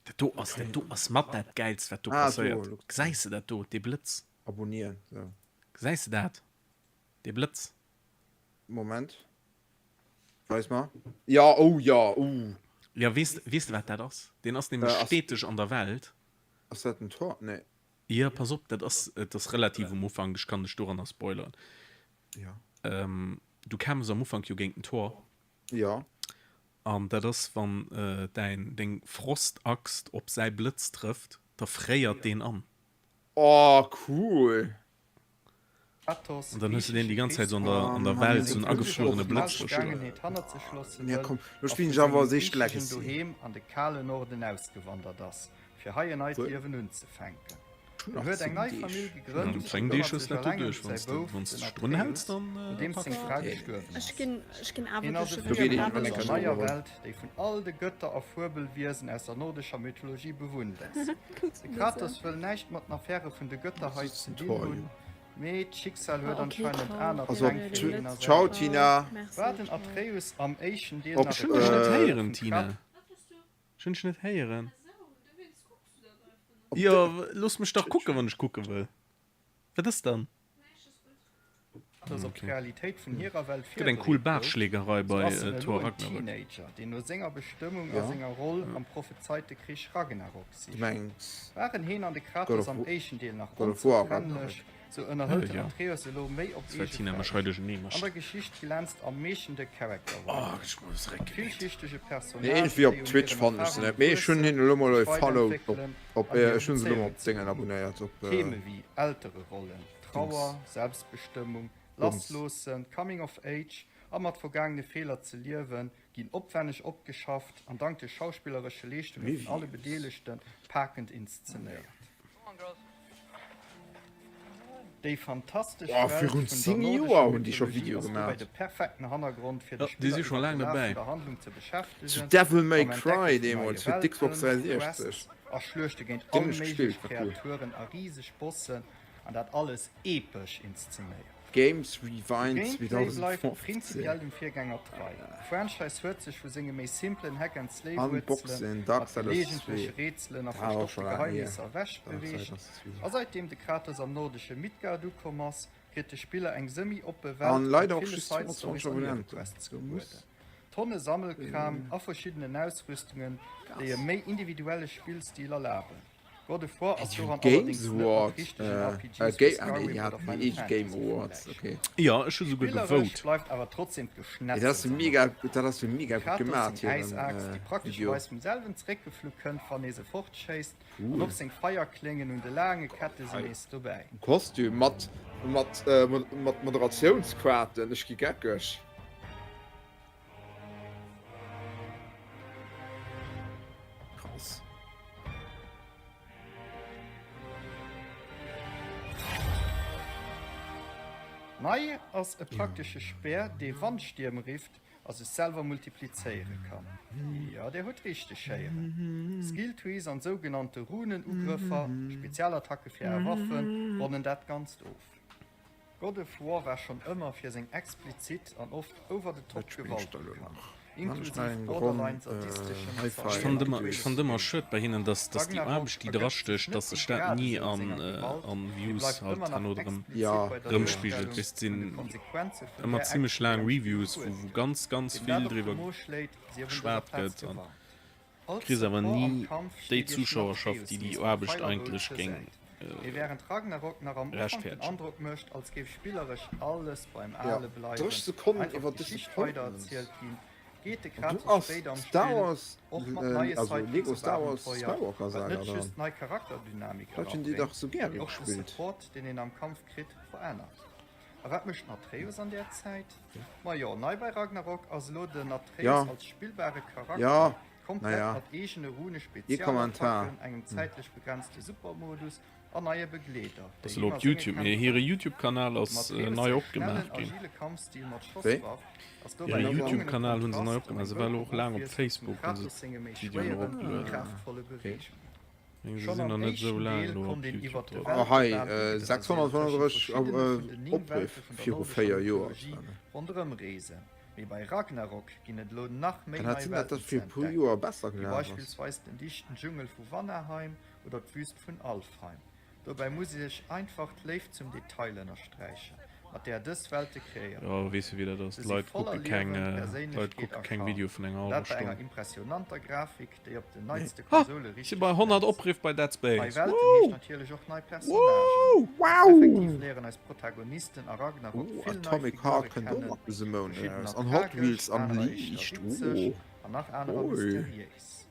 Dat do ass, dat do ass mat dat Gäilst, wat do Ah, do, passéiert. Luxplay. Gesäis de dat do, dee Blëtz? Abonnieren, sou. Gesäis de dat? Dee Blëtz? Moment. Weis mer. Ja, oh ja, uh. Ja, weess, weess de, wat dat ass? Deen ass nämlech Äh, ass. steteg an der Welt. Ass dat den Tor? Nee. Jo, pass op, dat ass, et ass relativ um Ufank, ech kann dech doranner spoileren. Ja. Ähm, du kämpfs am Ufank jo géint den Thor. Ja. An dat ass, wann däin, deng Frostaxt op säi Blëtz trëfft, da fréiert deen an. Oh, cool! An dann hues de deen déi ganz Zäit sou an der, an der Welt sou en agefruerene Blëtz do stoen. Ja, komm, lo spillen ech awer als éischt Legacy. Doheem an de kalen Norden ausgewandert ass, fir hei en neit Liewen unzefänken. Ech hunn En nach huet eng 10 nei Deeg. Famill Ja, gegrënnt du a 10 Deeg këmmert hues sech dat du eleng ëm duerch. säi Wann s de Bouf, wann s den dech drun häls, Atreus, dann äh, nodeems packs seng de Fra dat. gestuerwen Ech ass. ginn, ech ginn awer Hien ass duerch e Do geet Fierwel een an eng der Kéier neier drun. Welt, déi vun all de Gëtter a Fuebelwiesen aus der nordescher Mythologie bewunnt ass. De Kratos wëll näischt mat den Affäre vun de Gëtter hei ze dinn hunn, mee d'Schicksal huet anscheinend aner Also Pläng fir hien a säi ciao Bouf. Tina. War den Atreus am éischten Deel Op nach Ech e hunn dech net Begleeder héieren, vum Tina. Kratos? Ech hunn dech net héieren. Op Jo, looss mech dach kucken, wann ech kucke wëll. Wat ass dann? Kratos op Okay. d'Realitéit vun hirer Welt Gëtt eng cool virbereet gouf, Barschlägerei sou bei ass en elo Thor en Ragnarök. Teenager, deen no senger Bestëmmung a Ja. senger Roll am prophezeite Krich Ragnarok Du sicht. mengs Waren heen an de God Kratos of am War, éischten Deel nach God of War onzertrennlech, Ragnarök. sou ënnerhëlt den Jo. Atreus elo méi op Das war eege Tina, mech hei Fauscht. duerchernee An mécht. der Geschicht glänzt am meeschten de Character Oh, Writing. ech muss Mat réckgemeet. villschichtege Nee, Personnagen, iergendwéi déi op un Twitch hiren fannen ech se Erfarunge net, mee ech hunn wuessen, hien elo mol sech gefollowt op weiderentwéckelen op an hir ech hunn se elo mol Bezéiungen op Déngen zerguttst. abonnéiert op Theme wéi Eltererollen, Trauer, Dings Selbstbestëmmung, Bums. Lassloossen, Coming of Age a mat vergaangene Feeler ze liewen, ginn opwänneg opgeschafft an dank de schauspilleresche Leeschtunge vun alle Reviews. Bedeelegte pakend inszenéiert. Déi fantastesch Boah, Welt virun vun der 10 nordescher Joer hunn déi scho Mythologie Video ass dobäi gemaat. de perfekten Hannergrond fir de Jo, déi Spiller si scho iwwer laang de Laf dobäi. vun der Handlung ze Zu beschäftegen, Devil May mam Entdecke Cry vun neie deemools fir d'Xbox Welten, 360. Quests a Schluechte géint Deen all hunn ech méiglech gespillt, war cool. Kreaturen a riseg Bossen, an dat alles epesch inszenéiert. Games De Rewind Gameplay bleift 2015. prinzipiell dem Virgänger trei. De Franchise huet sech vu senge méi simplen Hack-and-Slay-Wuerzele Unboxing mat Darksiders 2. geleegentleche Rätselen a Dat war och verstoppte scho laang hier. Geheimnisser ewechbeweegt. Darksiders 2. A säitdeem de Kratos am nordesche Midgard ukomm ass, kritt de Spiller eng semi-oppe Welt An mat leider och ville just Side-Stories 25 an Abonnenten. Niewequests Do gebueden. muss Tonne Sammelkram a verschiddenen Ausrüstungen, déi e méi individuelle Spillstil erlaben. God of War ass doran Games allerdéngs net mat Award richtegen äh, RPGs äh, wéi Ga ah, nee, Skyrim déi oder haten Final déi eege Game Fantasy Awards, vergläichbar. okay. Jo, ech hu souguer Spilleresch gevote. bleift awer trotzdem Ey, dat d'Geschnetzels ass am mega, Mëttelpunkt. dat ass jo Dem mega gutt Kratos gemaat, seng hiren Äisaaxt, déi äh, Video. praktescherweis vum selwen zeréckgeflu kënnt, wann ee se fortschéisst, an Cool. och seng Feierkléngen un de laange Kette sinn Hei nees dobäi. Kostüm mat mat äh, mat Moderatiounsquaten, ech gi geckeg. Krass. Nei ass e praktesche Speer, dee Wandstierm rifft a sech selwer multiplizéiere kann. Jo, dir hutt richteg héieren. Skilltrees an sougenannte Runen-Ugrëffer, Spezialattacke fir är Waffen, ronnen dat Ganzt of. God of War war schonn ëmmer fir seng explizit an oft over-the-top Wat spillen Gewalt ech da lo bekannt, nach? Maan ech nach inklusiv eng Ronn borderline sadisteschem Hi-Fi? Ech Zerwéieren fannt a ëmmer, ech fannt ëmmer Queeschspill. schued bei hinnen, dass, dass déi Ragnarok Aarbecht déi ergëtt sech drastécht, net dass méi sech dat grad ni esou u an, senger Gewalt, an mee Views bleift halt ëmmer nach herno drëm explizit Ja. bei der rëmspigelt. Duerstellung Weess, et vun de sinn Konsequenze vun ëmmer där zimmlech Action, laang déi am Spill Reviews, wou, behuet wou gëtt. ganz, ganz Deem vill dat op de driwwer Mo schléit, sief un dëser geschwat Plaz gëtt an gewarnt. Als kriss awer Support am ni Kampf déi steet iech den Zuschauerschaft, Atreus déi déi nees mat Aarbecht Pfeil a Bou eigentlech zur géing Säit. Mee wärend Ragnarok nach am Ufank den rechtfäerdegen. Androck mécht, als géif spilleresch alles beim Ja, Ale bleiwen, 30 Sekonnen einfach iwwer d'Geschicht weidererzielt Disappointment. ginn, geet de An du Kratos ass spéider am Star Spill Wars, och mat äh, neie also Lego Sidekicks op Star Wars Abenteuer, Skywalker wat Saga net dann. just nei Charakterdynamik Dat hunn déi erabréngt, dach sou gäre mee och de gespillt. Support, deen een am Kampf kritt, verännert. A wat mécht den Atreus an där Zäit? Majo, nei bei Ragnarok ass elo den Atreus Ja. als spillbare Charakter, Ja, komplett naja. mat eegene Rune, Ee Kommentar. Spezialattacken, engem zäitlech begrenzte Supermodus an neie Begleeder, Ass déi elo him op a senge Youtube, mee Kämpf hire hëllefen. Youtube-Kanal Dem ass Atreus nei säi opgemaach schnellen, ginn. agile Kampfstil mat Wéi? Schosswaff ass dobäi Hire e gelongene Youtube-Kanal hunn se nei Kontrast an opgemaach. eng Se war elo wëll och laang op Ofwiesslung zum Facebook, hunn se Kratos senge méi d'Videoen schwéieren, eropgelueden. kraaftvolle Okay. Beweegungen. Meng se Schonn sinn am nach net esou éischten laang Deel elo op konnt een Youtube iwwer de drop. Ah, Welte hei, bal äh, Yggdrasil tëschent 635 verschiddene vun den äh, 9 Opriff Welte vun der viru nordescher 4 Joer. Mythologie ronderëm reesen. Mee bei Ragnarok ginn et elo nach méi Kann dat nei sinn, dat Welten dat ze fir e puer entdecken, Joer besser wéi gelaf ass? beispillsweis den dichten Dschungel vu Vanaheim oder d'Wüst vun Alfheim. Dobäi muss ech einfach d'Léift zum Detail ënnersträichen, mat där dës Welte kreéiert Jo, goufen. weess jo wéi dat ass, Se si d'Leit voller kucke keng, Liewen, d'Leit Perséinlechkeet kucke a keng Charme. Videoe vun enger An hallwer dat bei enger Stonn. impressionanter Grafik, déi op den neitste Ha! Konsole Ech si richteg bei 100 glänzt. Opriff bei Dead Nei Space! Welten heescht Woo! natierlech och nei Personnagen. Woo! Wow! Effektiv léieren eis Protagonisten a Ragnarok Oh, vill nei Atomic Figure Heart kënnt och kennen, nach dëse Mount verschiddener eraus. An Hot tragesch, Wheels anerer éischter Unleashed. witzeg Oh. an nach anerer Oi. mysteriéis.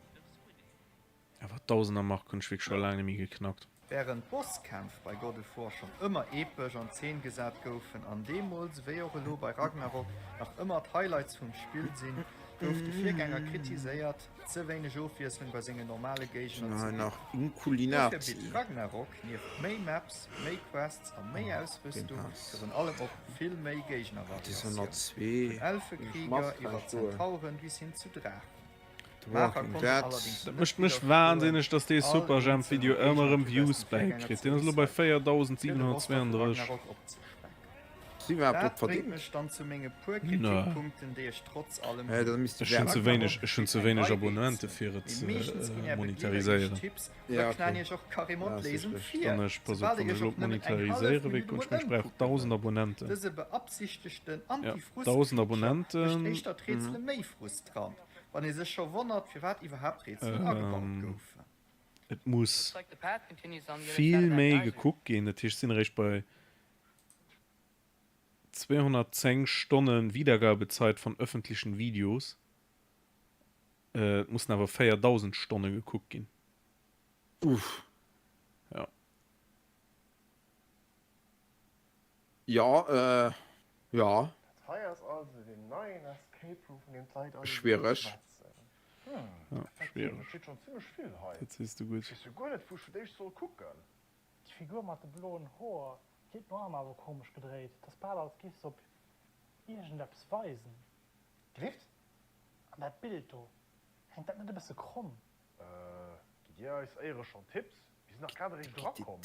Awer d'Dausener Mark hunn ech wierklech scho laang net méi geknackt. Wärend d'Bosskämpf bei God of War schonn ëmmer epesch an Zeen gesat goufen an deemools, wéi och elo bei Ragnarok, nach ëmmer d'Highlights vum Spill sinn, Gouf de Virgänger kritiséiert, ze wéineg Ofwiesslung bei senge normale Géigner ze Hei nach bidden. Dofir Inkulinati. bitt Ragnarok nieft méi Maps, méi Quests a méi Ausrüstung virun allem och vill méi Géignervariatioun, vun Elfekrieger iwwer Zentauren bis hin zu Draachen. D'Maacher konnten allerdéngs Dat net mécht mech widderstoen, wahnsinneg, dass dee all Superjhemp eenzelne Video ëmmer Géigner erëm vum Views besten Virgänger bäikritt. ze Deen ass elo bei recyclen, fir de Roster vu 4732. Ragnarok opzespecken. Si iwwerhaapt Dat drop bréngt verdingt? mech dann zu menge puer Nee. Kritikpunkten, déi ech trotz allem Äh, hunn. da misst de Ech hunn ze Werbung wéineg, maachen. ech hunn ze Eng wéineg Rei Abonnementen Rätsel, fir et mee ze meeschtens ginn är Begleeder iech monetariséieren. Tipps Ja, oder knallen okay. iech och carrément Ja, ass d'Léisung richteg. vir, Dann ech, pass op, soubal wann dir ech iech elo och nëmmen eng hallef monetariséiere wéi Minutt ech emol meng, ech brauch ëmkucke 1.000 wëllt. Abonnenten. Dëse beabsichtegten Ja, 1.000 Anti-Frust-Feature mécht Abonnenten. éischter d'Rätsele méi frustrant, wann ee sech scho wonnert, firwat iwwerhaapt Rätselen agebaut Ähm, goufen. et muss vill méi gekuckt ginn, dat heescht, ech sinn eréischt bei 210 Stonnen Wiedergabezeit von öffentlichen Videos. Et mussen awer 4000 Stonne gekuckt ginn. Uff. Ja. Ja, äh, ja. Dat hei ass also deen neien Escape Room, vun deem d'Leit all esou vill Schwiereg. schwätzen. Hm, Ja, effektiv, schwiereg. et steet schonn zimmlech vill hei. Dat sees du gutt. Ech weess jo guer net, wou ech fir d'éischt soll kucken. D'Figur mat de bloen Hoer, déi huet den Arm awer komesch gedréit. Et ass bal als giff se op iergendeppes weisen. Gelift? An dat Bild do, hänkt dat net e bësse kromm? Äh, gitt dir eis éiere schonn Tipps? Mir sinn nach grad eréischt erakomm.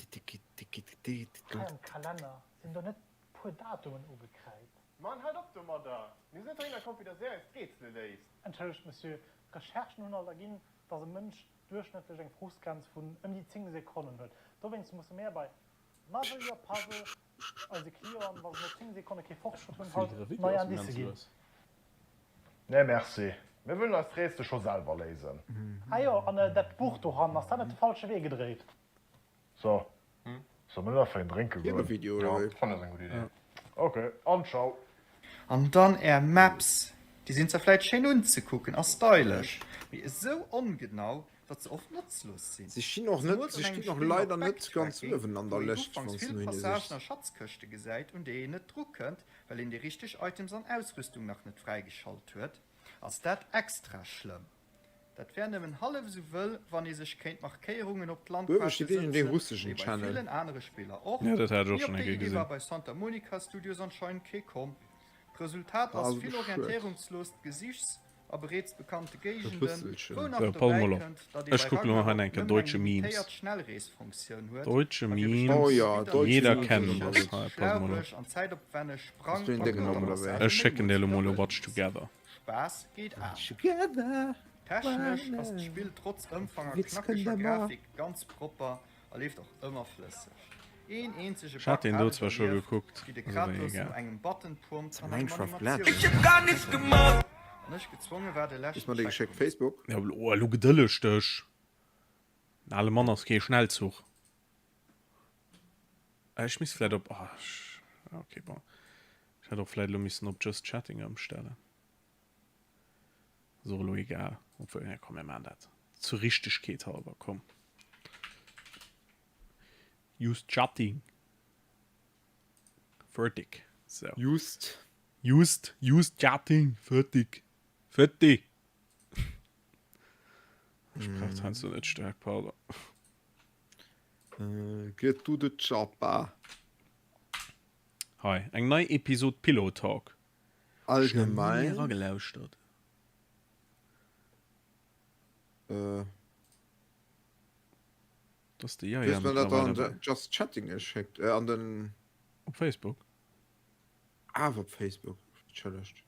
Hei am Kalenner sinn do net puer Datumen ugekräizt. Mann, haalt op domadder! Mir sinn net dohinner komm, fir dass dir eis d'Rätsele léist. Entschëllegt, Monsieur, Recherchen hunn alt erginn, dass e Mënsch duerchschnëttlech eng Frustgrenz vun ëm déi 10 Sekonnen huet. Dowéinst musse mär bei Muzzle Your Puzzle eise Clienten, wa se no 10 Sekonne kee Fortschrëtt hunn, halt nei Indicë ginn. Nee merci, mir wëllen eis d'Rätsel scho selwer léisen. Ah jo, an dat Buch dohannen, ass dat net de falsche Wee gedréit? So, solle mir net einfach een drénke goen? Video oder wéi? Fannen ass eng gutt Idee. Ok, an ciao. An dann är Maps, déi sinn zwar vläit schéin unzekucken a stylesch, mee esou ongenau, datt se oft notzlos sinn. Si stinn och net, Zemools si an engem stinn och Spill mat leider net ganz Backtracking, uewen an der wou een Lëscht, ufanks wann s du vill no hinne Passagen sichs. a Schatzkëschte gesäit, un déi een net drukënnt, well een déi richteg Items an Ausrüstung nach net fräigeschalt huet, ass dat extra schlëmm. Dat wär nëmmen hallef esou wëll, wann ee sech kéint Markéierungen op Uewe d'Landkaarte steet iergendee sëtzen, russeschen wéi bei Channel. villen anere Spiller och. Ja, dat hat ech och Mee schonn op eng déi Kéier Idee war gesinn. bei Santa Monica Studios anscheinend kee komm. D'Resultat Ah, ass also vill schued. orientéierungsloost Gesichs a bereets bekannte E Géigenden, bësselchen. wou nach So, pass dobäi mol op. kënnt, datt ee Ech bei kucken elo hei Ragnarok eng Kéier nëmmen eng deutsche Memes. limitéiert Schnellreesfunktioun huet Deutsche a fir Memes. Oh bestimmte ja, Gebidder deutsche Jeder Memes kennt sinn ëmmer das. gutt. Hei, pass mol op. schlaucheg an zäitopwänneg Ass Sprang du een a décken op oder wéi? Kletterpassagen Ech méi schécken mol dir elo mol e widderhuele Watch mussen. Together. Spaass geet awer. Together. Technesch ass d'Spill trotz Ëmfang a Witz kënnt knackeger ëmmer. Grafik ganz propper a leeft och ëmmer flësseg. Een eenzege Ech hat Bug deen hat do ech zwar scho erlieft, gekuckt, wéi de ass awer Kratos no egal. engem Button Prompt an engem Minecraft Animatiounsschema Legends. an ech gezwonge war de Hues leschten mer dee geschéckt? Checkpoint. Facebook? Ja, oh, elo gedëlleg dech! En ale Mann ass kee Schnellzuch. Ech misst vläit op, oh, ech, okay, bon. Ech hätt och vläit elo missen op Just Chatting ëmstellen. Ass och elo egal. Obwuel, nee, komm, mir maachen dat zur Richtegkeet halber, komm. Just Chatting. Fertig. So. Just. Just, just Chatting. Fertig. Fertig. Ech brauch heiansdo net staark, pardon. Get to the choppa. Hei, eng nei Episod Pillow Talk. Allgemein. Eragelauschtert. Äh. Dass de ja Du hues ja mir dat an mittlerweile de Just Chatting geschéckt, äh, an den. Op Facebook. Awer op Facebook, entschëllegt.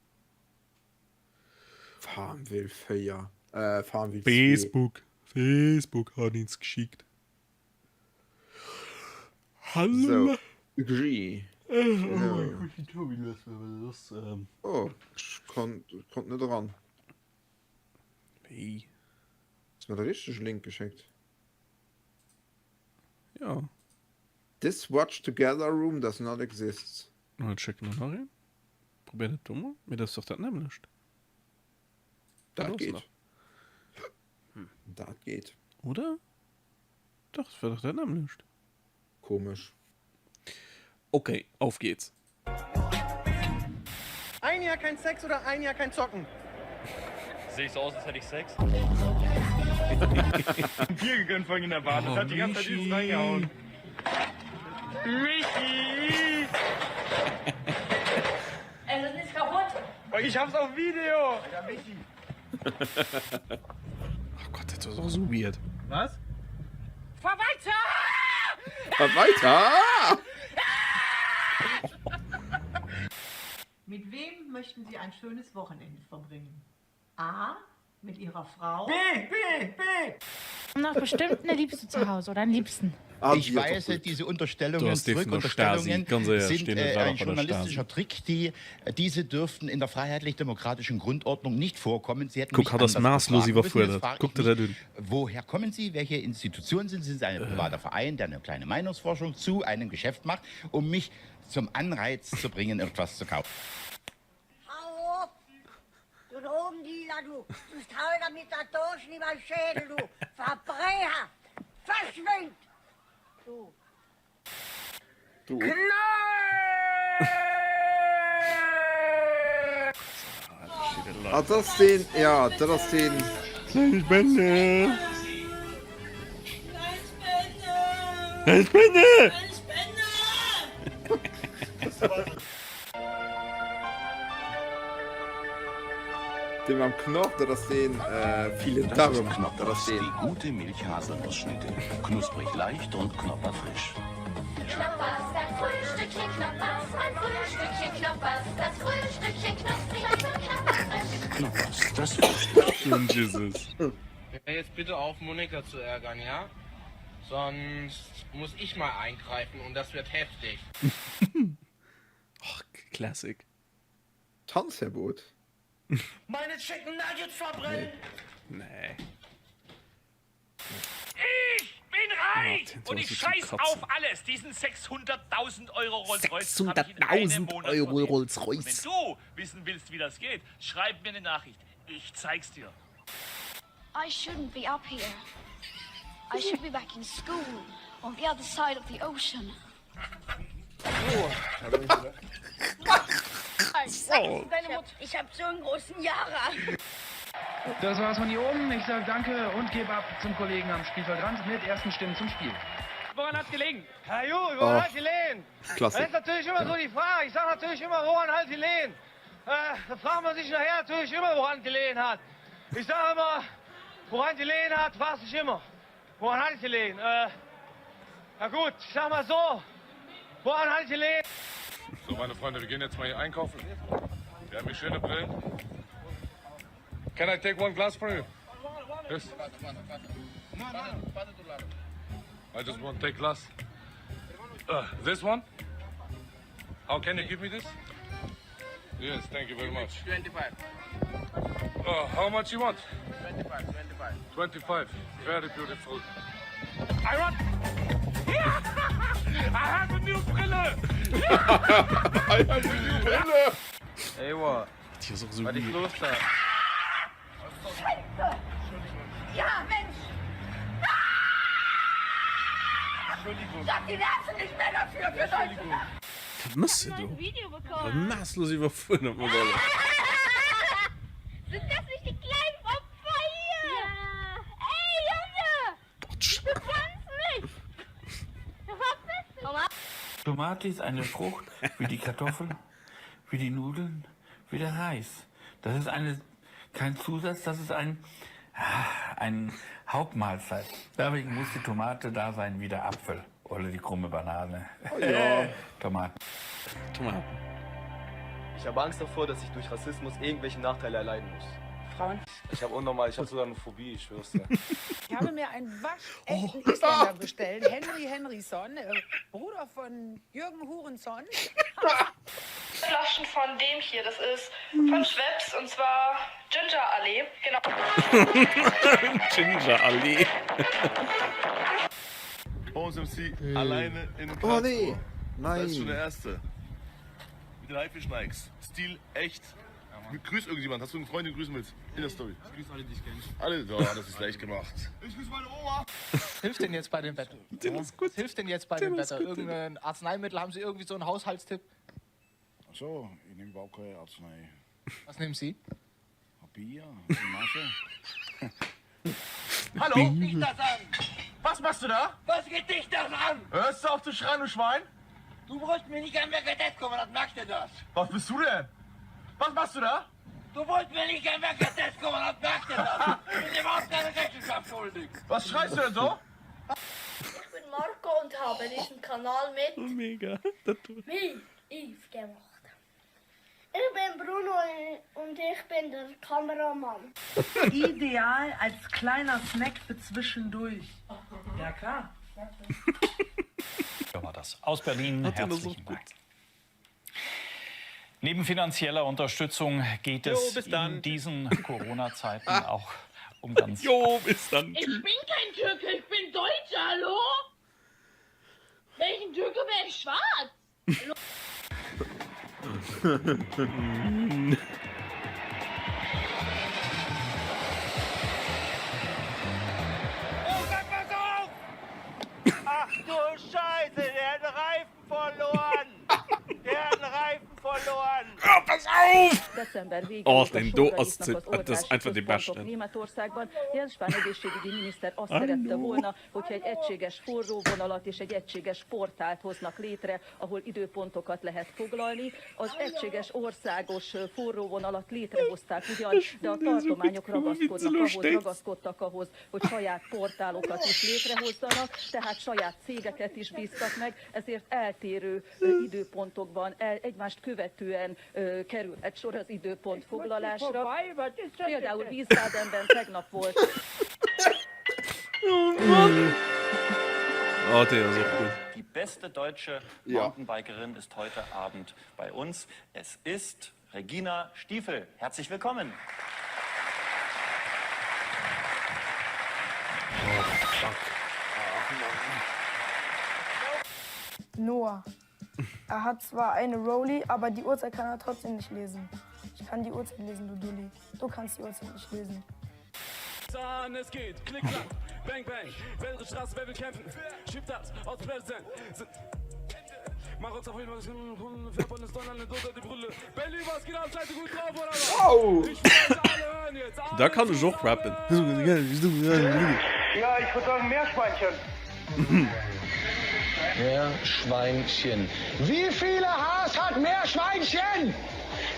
Farmville 4, äh, Farmville 2. Facebook, Facebook hat ins geschickt. Hallo. So, G. Oh, ech konnt, konnt net eran. Wéi? Hues mer de richtege Link geschéckt? Ja. This watch together room does not exist. Dann schécken mer nach een. Probéier dat do mol. Mee dat ass dach dat nämmlecht. Dat ass geet. nach. Dat geet. Oder? Dach, dat war dach dat nämmlecht. Komesch. Okay, auf geht's. Ein Jahr kein Sex oder ein Jahr kein Zocken? Sehe ich so aus, als hätte ich Sex? Bier gegönnt vorhin in der Bahn. Das Oh, hat die ganze Zeit übelst Michi. reingehauen. Michi! Es ist nicht kaputt. Ich hab's auf Video! Ja, Michi. Oh Gott, dat ass och esou weird. Was? Fahr weiter! Fahr weiter! Mit wem möchten Sie ein schönes Wochenende verbringen? A. Mit Ihrer Frau. B, B, B! Nach bestimmt eine Liebste zu Hause oder einen Liebsten. Ich weise diese Du Unterstellungen hast die zurück. von der Stasi, Unterstellungen ganz ehrlich, sind stehen äh, nicht leider ein von der journalistischer Trick. Die, diese dürften in der freiheitlich-demokratischen Grundordnung nicht vorkommen. Sie hätten Guck, mich hat das anders maßlos befragen müssen. iwwerfuerdert. Jetzt frage Guck ich dir dat mich, un. Woher kommen Sie? Welche Institution sind Sie? Sind Sie ein privater Verein, der eine kleine Meinungsforschung zu einem Geschäft macht, um mich zum Anreiz zu bringen, etwas zu kaufen? Hau auf! Du Drogendealer, du! Du hau damit da durch in meinen Schädel, du Verbrecher! Verschwind! Du! Du. Ah, dat ass deen, ja, dat ass deen. Kleine Spende! Kleine Spende! Dee mam Knorr, dat ass deen, vielen Das ist Darm, dat ass Knoppers, deen. die gute Milchhaselnussschnitte. Knusprig leicht und knopperfrisch. Knoppers, das Frühstückchen Knoppers, mein Frühstückchen Knoppers, das Frühstückchen knusprig und knapperfrisch. Knoppers, das Frühstück. Jesus. Hör jetzt bitte auf, Monika zu ärgern, ja? Sonst muss ich mal eingreifen und das wird heftig. Och, Classic. Tanzverbot? Meine Chicken Nuggets verbrennen! Nee. Ich bin reich Oh, und ich zum scheiß Kotzen. auf alles. Diesen 600.000 Euro Rolls-Royce hab ich in einem 600.000 Monat Euro verdient. Rolls-Royce. Und Wenn du wissen willst, wie das geht, schreib mir eine Nachricht. Ich zeig's dir. I shouldn't be up here. I should be back in school on the other side of the ocean. So. Ich hab so einen großen Jara. Das war's von hier oben. Ich sage danke und gebe ab zum Kollegen am Spielfeldrand mit ersten Stimmen zum Spiel. Woran hat's gelegen? Herr Ju, woran Oh. hat's gelegen? Klasse. Das ist natürlich immer so die Frage. Ich sag natürlich immer, woran hat gelegen? Äh, da fragt man sich nachher natürlich immer, woran gelegen hat. Ich sag immer, woran gelegen hat, fragt sich immer. Woran hat es gelegen? Äh, na gut, ich sag mal so, woran hat es gelegen? So, meine Freunde, wir gehen jetzt mal hier einkaufen. Wir haben hier schöne Brillen. Can I take one glass from you? Yes. I just want to take glass. Uh, this one? How can you give me this? Yes, thank you very much. 25. Uh, how much you want? 25, 25. 25. Very beautiful. I want. I have a new Brille. I have a new Brille. Ey, wa. Die ist auch so Was ist los da? Scheiße! Ja, Mensch! Entschuldigung. Ich hab die Nerven nicht mehr dafür, für solche Sachen. Wat mëss de do? Video bekommen. Maßlos iwwerfuerdert mat allem. Sind das nicht die kleinen Opfer hier? Ja. Ey, Junge! Du kannst mich! Verpiss dich! Tomate ist eine Frucht wie die Kartoffel, wie die Nudeln, wie der Reis. Das ist eine, kein Zusatz, das ist ein, ah, ein Hauptmahlzeit. Deswegen muss die Tomate da sein wie der Apfel oder die krumme Banane. Oh ja. Tomaten. Tomaten. Ich habe Angst davor, dass ich durch Rassismus irgendwelche Nachteile erleiden muss. Frauen. Ich habe unnormal, ich habe sogar eine Phobie, ich schwör's dir. Ich habe mir einen waschechten Isländer bestellt, Henry Henrysson, äh, Bruder von Jürgen Hurenson. Flaschen von dem hier, das ist von Schweppes und zwar Ginger Allee. Genau. Ginger Allee. Bones MC alleine in Oh Karlsruhe. nee. Das ist schon Nein. der erste. Mit den Haifisch Nikes. Stil echt. Grüß irgendjemand. Hast du einen Freund, den du grüßen willst? In der Story. Ich grüße alle, die ich kenne. Alle, ja, das ist leicht gemacht. Ich grüße meine Oma. Hilft denn jetzt bei dem Wetter? Was hilft denn jetzt bei Den dem ist Wetter? gut, den- Irgendein Arzneimittel? Haben Sie irgendwie so einen Haushaltstipp? Ach so, ich nehme überhaupt keine Arznei. Was nehmen Sie? Bier, Masche. Hallo? Dich das an! Was machst du da? Was geht dich das an? Hörst du auf zu schreien, du Schwein? Du brauchst mir nicht an Werkadett kommen, das merkst du das. Was bist du denn? Was machst du da? Du wolltest mir nicht an Werkadett kommen, das merkst du das. Ich bin überhaupt keine Rechenschaft schuldig. Was schreist du denn so? Ich bin Marco und habe diesen Kanal mit Mega. mir Yves gemacht. Ich bin Bruno und ich bin der Kameramann. Ideal als kleiner Snack für zwischendurch. Ja klar. War das aus Berlin. Herzlichen Dank. Neben finanzieller Unterstützung geht Jo, es bis dann. in diesen Corona-Zeiten auch um ganz Jo, bis dann. Ich bin kein Türke, ich bin Deutscher, hallo? Welchen Türke wäre ich schwarz? Hallo? Oh Gott, pass auf! Ach du Scheiße, der hat einen Reifen verloren! Der hat einen Reifen verloren! Oh, pass auf! December végén Oh, a den do Sóra ass isznak ze- az dat ass oltási einfach dee központok beschten. Németországban. Jens Spahn egészségügyi miniszter azt I szerette know. volna, hogyha egy egységes forróvonalat és egy egységes portált hoznak létre, ahol időpontokat lehet foglalni. Az egységes országos forróvonalat létrehozták ugyan, de a tartományok ragaszkodnak ahhoz, ragaszkodtak ahhoz, hogy saját portálokat is létrehozzanak, tehát saját cégeket is bíztak meg, ezért eltérő ö, időpontokban, el, egymást követően ö, kerülhet sor az időpont foglalásra. Például Wiesbadenben tegnap volt Oh Mann. Oh, deen ass och gutt. Die beste deutsche Ja. Mountainbikerin ist heute Abend bei uns. Es ist Regina Stiefel. Herzlich willkommen. Oh, fuck. Noah. Er hat zwar eine Rolli, aber die Uhrzeit kann er trotzdem nicht lesen. Ich kann die Uhrzeit lesen, du Dulli. Du kannst die Uhrzeit nicht lesen. An, es geht. Klick, klack, bang, bang. Welche Straße, wer will kämpfen? Schiebt das aus Präsent. Sind Mach uns auf jeden Fall die Brille. Berlin, was geht ab? Seid ihr gut drauf oder was? Au! Ich will euch alle hören jetzt. Da kann ech och rappen. Ja, ich würde sagen Meerschweinchen. Meerschweinchen. Wie viele Haars hat Meerschweinchen?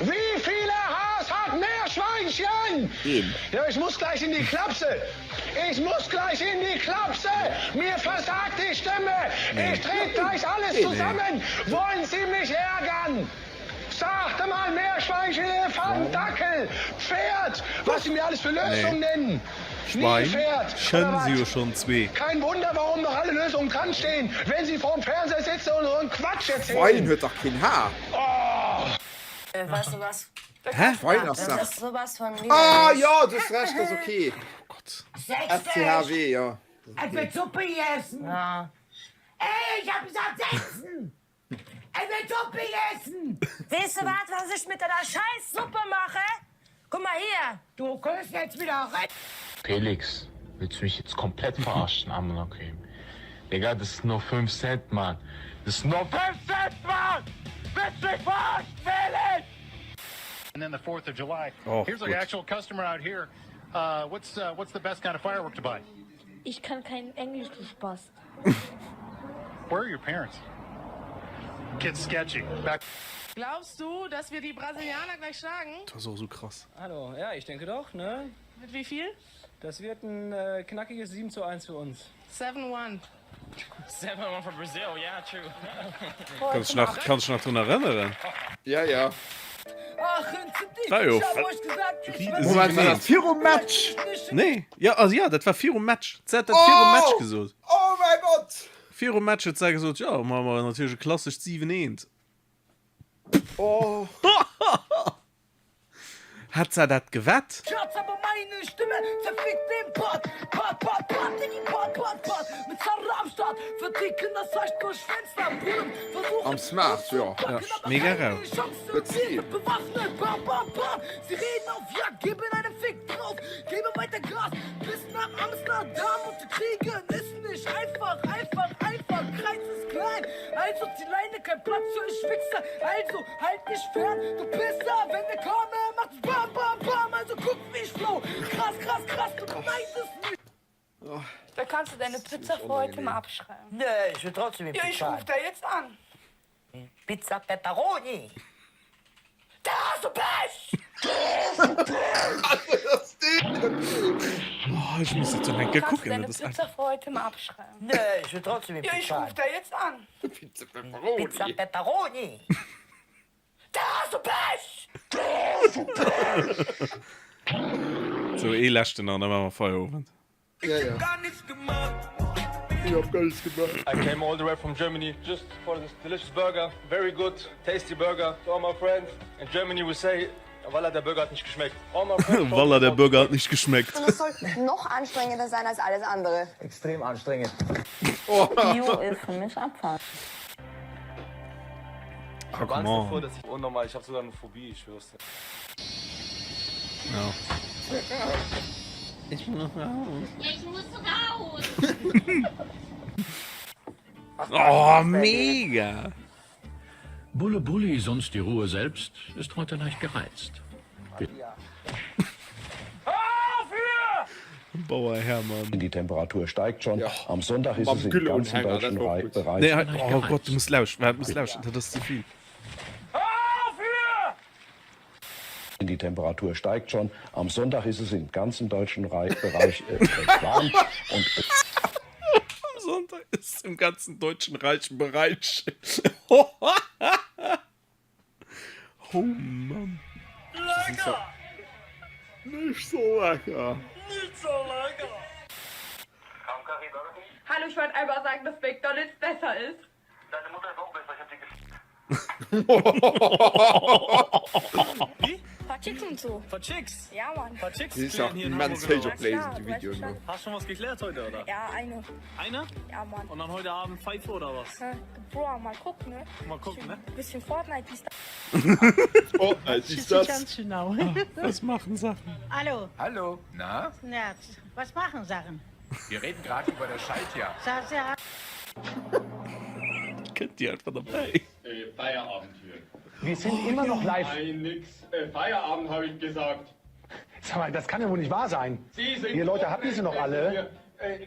Wie viele Haars hat Meerschweinchen? Eben. Ja, ich muss gleich in die Klapse. Ich muss gleich in die Klapse. Mir versagt die Stimme. Nee. Ich trete gleich alles Nee. zusammen. Wollen Sie mich ärgern? Sagte mal Meerschweinchen, Elefant, Dackel, Pferd, was Sie mir alles für Lösungen Nee. nennen. Schwein, Nilpferd, Schön oder was? si jo schonn zwee. Kein Wunder, warum noch alle Lösungen dran stehen, wenn Sie vorm Fernseher sitzen und so einen Quatsch Schwein erzählen. huet dach keen Haar. Äh, weißt du was? Hä? Schwein ass Das dach. ist sowas von Ah widerlich. ja, du hues Recht, das ass okay. Oh Gott. SCHW, ja. Er will Suppe essen. Ja. Ey, ich hab gesagt setzen. Er will Suppe essen. Weißt du was, was ich mit deiner scheiß Suppe mache? Guck mal hier. Du kommst jetzt wieder rein. Felix, willst du mich jetzt komplett verarschen, Amnocreme? Digga, das ist nur 5 Cent, Mann. Das ist nur 5 Cent, Mann! Willst du mich verarschen, Felix? And then the 4th of July. Oh, Here's an gut. actual customer out here. Uh, what's, uh, what's the best kind of firework to buy? Ich kann kein Englisch, du Spast. Where are your parents? Gets sketchy. Back. Glaubst du, dass wir die Brasilianer gleich schlagen? Das ist auch so krass. Hallo, ja, ich denke doch, ne? Mit wie viel? Das wird ein äh, knackiges 7 zu 1 für uns. 7-1. 7-1 for Brazil, yeah, true. Kannst du nach, kannst du nach dran erinnern? Ja, ja. Ach, Rinziti, War jo ich hab euch gesagt, ich Riede will- Moment, war dat virum Match? Nee, ja, also ja, dat war virum Match. Se hat dat virum Match gesot. Oh mäi Gott! Virum Match huet se gesot, ja, maache mer natierlech e klassescht 7 eent. Oh. Hat se dat gewett? Schatz, aber meine Stimme zerfickt den Pott. Pott, Pott, Pott, Diggi, Pott, Pott, Pott. Mit Zarre am Start, verticken das Zeug durch Fenster. Brüllen, versuchen, Am Smart, ja. Ja, mega rau. Huet Stil. bewaffnet. Bam, bam, bam. Sie reden auf Jagd, geben einen Fick drauf. Geben weiter Gas bis nach Amsterdam. Und zu kriegen ist nicht einfach, einfach, einfach. Kreis ist klein, also die Leine kein. kein Platz für euch Wichser. Also halt dich fern, du Pisser. Wenn wir kommen, macht's bam, bam, bam. Also guck, wie ich flow. Krass, krass, krass, du meinst es nicht. Da kannst du deine Pizza für heute mal abschreiben. Nee, ich will trotzdem die Ja, ich Pizza. ruf da jetzt an. Pizza Pepperoni. Da hast du Pech! Oh, ich muss jetzt enke Kannst du kucken, deine dat ass Pizza einfach. für heute mal abschreiben. Nee, ich will trotzdem die Ja, ich Pizza. ruf da jetzt an. Pizza Pepperoni. Pizza Pepperoni. Da hast du Pech! Sou, ee leschten an da maache mer Feierowend. Ja, ja. Ich hab gar nichts gemacht. I came all the way from Germany just for this delicious burger. Very good, tasty burger. To all my friends in Germany we say, Wallah, der Burger hat nicht geschmeckt. All my friends Wallah, der Burger hat nicht geschmeckt. Und es soll noch anstrengender sein als alles andere. Extrem anstrengend. Bio ist für mich Abfall. Ah, Ich hab come Angst davor, on. dass ich unnormal, ich habe sogar eine Phobie, ich schwör's dir. Ja. Ich muss raus. Ja, ich muss raus. Oh, mega! Bulle Bulli, sonst die Ruhe selbst, ist heute leicht gereizt. Bauer Hermann. Die Temperatur steigt schon. Am Sonntag ist Mam es im Gülle und ganzen Hänger, deutschen das war Rei- gut. Bereich. Nee, halt, oh Gott, du musst lauschen. Du musst lauschen, das ist zu viel. Die Temperatur steigt schon. Am Sonntag ist es im ganzen deutschen Rei- Bereich äh, recht warm. Und Am Sonntag ist es im ganzen deutschen Reich Bereich. Oh Mann. Lecker! Nicht so lecker. Nicht so lecker. Hallo, ich wollte einmal sagen, dass McDonald's besser ist. Paar Chicks und so. Paar Chicks? Ja, Mann. Paar Chicks Das ist auch klären hier in immens Hamburg, héich oder was? opléisend, déi Videoen do. Hast du schon was geklärt heute, oder? Ja, eine. Eine? Ja, Mann. Und dann heute Abend Pfeife oder was? Hä? Bro, mal gucken, ne? Mal gucken, ne? Bisschen Fortnite, dies, das. Fortnite, ist das? genau. Was machen Sachen? Hallo. Hallo. Na? Na, was machen Sachen? Wir reden gerade über das Schaltjahr. Sa- sa- Kennt die einfach dabei. Feierabend hier. Wir sind immer noch live. Nein, nix. Äh, Feierabend habe ich gesagt. Sag mal, das kann ja wohl nicht wahr sein. Sie sind Ihr Leute, habt ihr sie noch alle? Äh,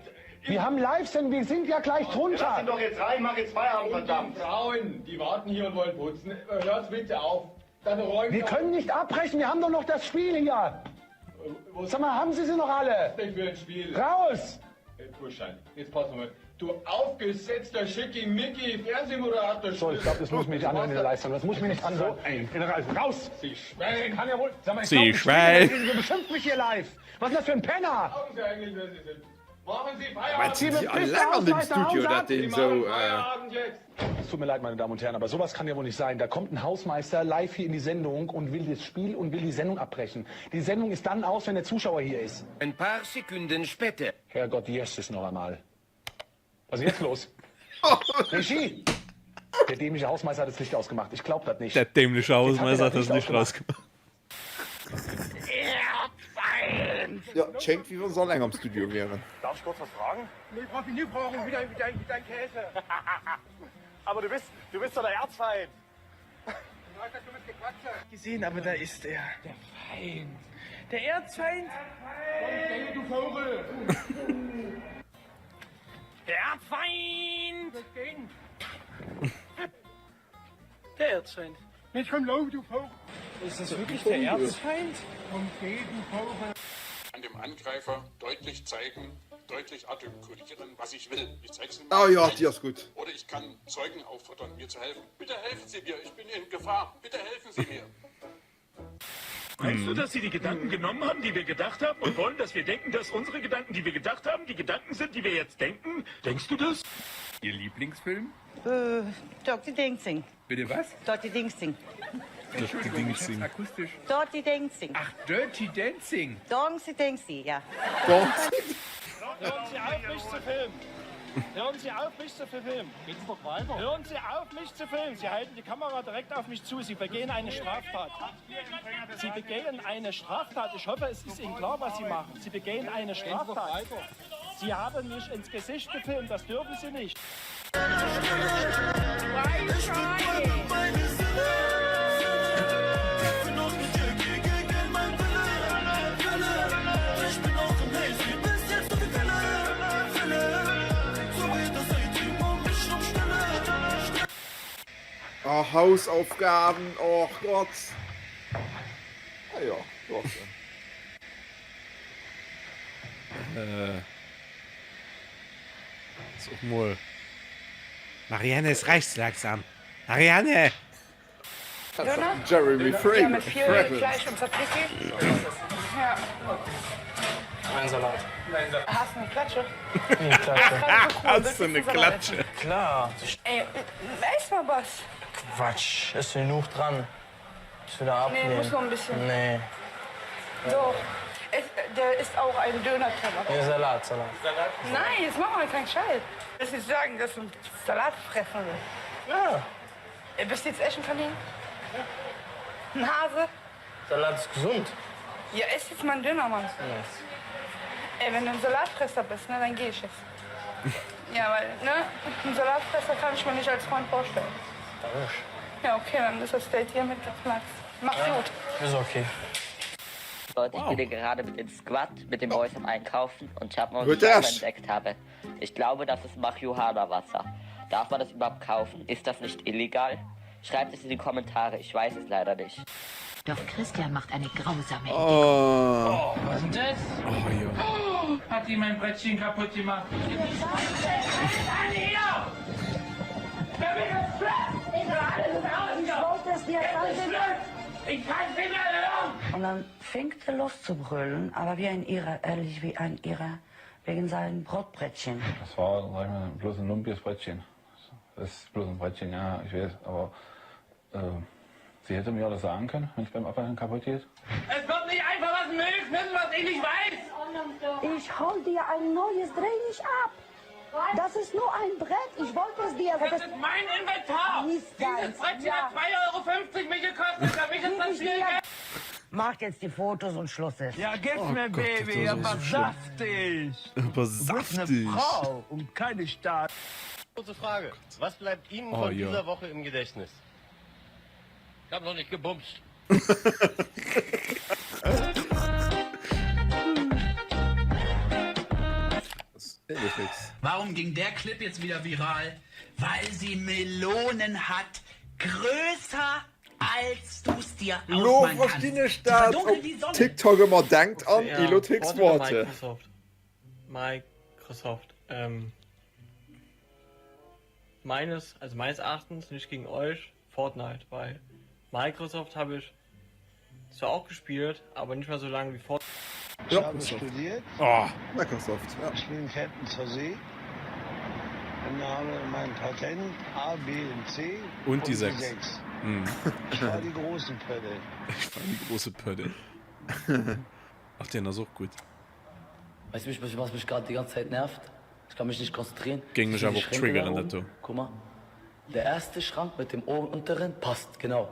Wir haben Live-Sendung, wir sind ja gleich drunter. Lass ihn doch jetzt rein, mach jetzt Feierabend, verdammt. Frauen, die warten hier und wollen putzen. Hört bitte auf. Dann räumt Wir können nicht abbrechen, wir haben doch noch das Spiel hier. Sag mal, haben Sie sie noch alle? denn für ein Spiel? Raus! Äh, Burschein, jetzt pass mal. Du aufgesetzter Schickimicki Fernsehmoderator. So, ich glaube, das muss ich mir nicht anhören in der Live-Sendung. Das muss ich mir nicht anhören. In der Live- Raus! Sie Schwein! Kann ja wohl. Sag mal, ich Sie glaub, ich Schwein. spinne. Du beschimpft mich hier live. Was ist das für ein Penner? Glauben Sie eigentlich, wer Sie sind? Machen Sie Maar Feierabend! sind die alle lang an dem Studio, dat deen sou. Äh, Feierabend jetzt! Es tut mir leid, meine Damen und Herren, aber sowas kann ja wohl nicht sein. Da kommt ein Hausmeister live hier in die Sendung und will das Spiel und will die Sendung abbrechen. Die Sendung ist dann aus, wenn der Zuschauer hier ist. Ein paar Sekunden später. Herrgott, yes, noch einmal. Was ist jetzt los? Regie! Der dämliche Hausmeister hat das Licht ausgemacht. Ich glaub das nicht. Der dämliche Hausmeister hat Jetzt das er Licht ausgemacht. rausgemacht. ja, et schéngt, wéi wann se all eng am Studio wieren. Darf ich kurz was fragen? Nee, brauch ich nicht brauchen, wie dein, wie dein, wie dein Käse. Aber du bist, du bist doch der Erzfeind. Gesehen, aber da ist er. Der Feind. Der Erzfeind. Du Vogel! Der Erzfeind. Der Erzfeind. Jetzt komm, lauf, du Vogel. Ist das wirklich der Erzfeind? Komm, geh, du Vogel. An dem Angreifer deutlich zeigen, deutlich artikulieren, was ich will. Ich zeig's Ihnen Oh ja, déi ass gutt. Oder ich kann Zeugen auffordern, mir zu helfen. Bitte helfen Sie mir, ich bin in Gefahr. Bitte helfen Sie mir. Meinst du, dass sie die Gedanken genommen haben, die wir gedacht haben und wollen, dass wir denken, dass unsere Gedanken, die wir gedacht haben, die Gedanken sind, die wir jetzt denken? Denkst du das? Ihr Lieblingsfilm? Äh, Dirty Dancing. Bitte was? Dirty Dancing. Dirty Dancing. Akustisch. Dirty Dancing. Ach, Dirty Dancing. Dirty Dancing, ja. Hören Sie auf, mich zu filmen! Hören Sie auf, mich zu filmen! Geht's doch weiter? Hören Sie auf, mich zu filmen! Sie halten die Kamera direkt auf mich zu. Sie begehen eine Straftat. Sie begehen eine Straftat. Ich hoffe, es ist Ihnen klar, was Sie machen. Sie begehen eine Straftat. Sie haben mich ins Gesicht gefilmt, das dürfen Sie nicht. Oh, Hausaufgaben, och Gott. Ah jo, do ass en. Äh. Ass och mol. Marianne, es reicht langsam. Marianne! Jeremy Ja, mit viel Fleisch und Tzatziki. Ja. Mein Salat. Hast du eine Klatsche? Hast du eine Klatsche? Klar. Ey, ess mal was. Quatsch, ist genug dran. Ich will da abnehmen. Nee, muss noch ein bisschen. Nee. Doch. Es, der ist auch ein Dönerteller. Nee, Salat, Salat. Nein, jetzt mach mal keinen Scheiß. Willst du jetzt sagen, dass du Salat fressen willst? Ja. Ey, Bist du jetzt echt ein Kanin? Ein Hase? Salat ist gesund. Ja, ess jetzt mal einen Döner, Mann. Nee. Ey, wenn du ein Salatfresser bist, ne, dann geh ich jetzt. Ja, weil, ne, einen Salatfresser kann ich mir nicht als Freund vorstellen. Danke. Ja, okay, dann ist das Date hiermit geplatzt. Mach's Ja. gut. Ist okay. Leute, ich bin hier gerade mit dem Squad, mit den Boys am Einkaufen und ich habe mal Gut, was ich das. entdeckt habe. Ich glaube, das ist Marihuana-Wasser. Darf man das überhaupt kaufen? Ist das nicht illegal? Schreibt es in die Kommentare, ich weiß es leider nicht. Doch Christian macht eine grausame Oh. Oh, was ist denn das? Oh, ja. Oh, hat die mein Brettchen kaputt gemacht. Alle hier! Wer will das Ich wollte es dir sagen. Ich kann's nicht mehr hören! Und dann fängt er los zu brüllen, aber wie ein Irrer, ehrlich wie ein Irrer, wegen seinem Brotbrettchen. Das war, sag ich mal, bloß ein lumpiges Brettchen. Das ist bloß ein Brettchen, ja, ich weiß, aber äh, sie hätte mir auch das sagen können, wenn es beim Abwaschen kaputt geht. Es wird nicht einfach was Müll was ich nicht weiß! Ich hol dir ein neues, dreh nicht ab. Das ist nur ein Brett, ich wollte es dir. Das ist mein Inventar! Nicht Dieses deins, Brettchen ja. hat 2,50 Euro mich gekostet, da mich Gib jetzt ich das viel dir. Geld! Macht jetzt die Fotos und Schluss ist. Ja, gib's Oh mir, Gott, das Baby, ist aber so schlimm. saftig. Aber Du bist eine saftig. Frau und keine Staat. Kurze Frage. Was bleibt Ihnen Oh, von ja. dieser Woche im Gedächtnis? Ich habe noch nicht gebumst. Warum ging der Clip jetzt wieder viral? Weil sie Melonen hat, größer als du es dir Lo ausmalen kannst. verstinn ech Sie dat verdunkelt op die Sonne. TikTok ëmmer denkt an Ja, elo takes Ford oder Worte. Microsoft. Microsoft. Ähm, meines, also meines Erachtens, nicht gegen euch, Fortnite, weil Microsoft habe ich zwar auch gespielt, aber nicht mehr so lange wie Fortnite. Ja, Ich habe studiert. Oh. Microsoft, ja. Ich bin Captain zur See. Und habe mein Patent A, B und C. Und die 6. sechs. Mhm. Ich war die großen Pötte. Ich war die große Pötte. Ach, den ist auch gut. Weißt du, mich, was mich gerade die ganze Zeit nervt? Ich kann mich nicht konzentrieren. Ging mich Siehst du aber die auch Schränke da triggern, oben? das do. Guck mal. Der erste Schrank mit dem oben unteren passt, genau.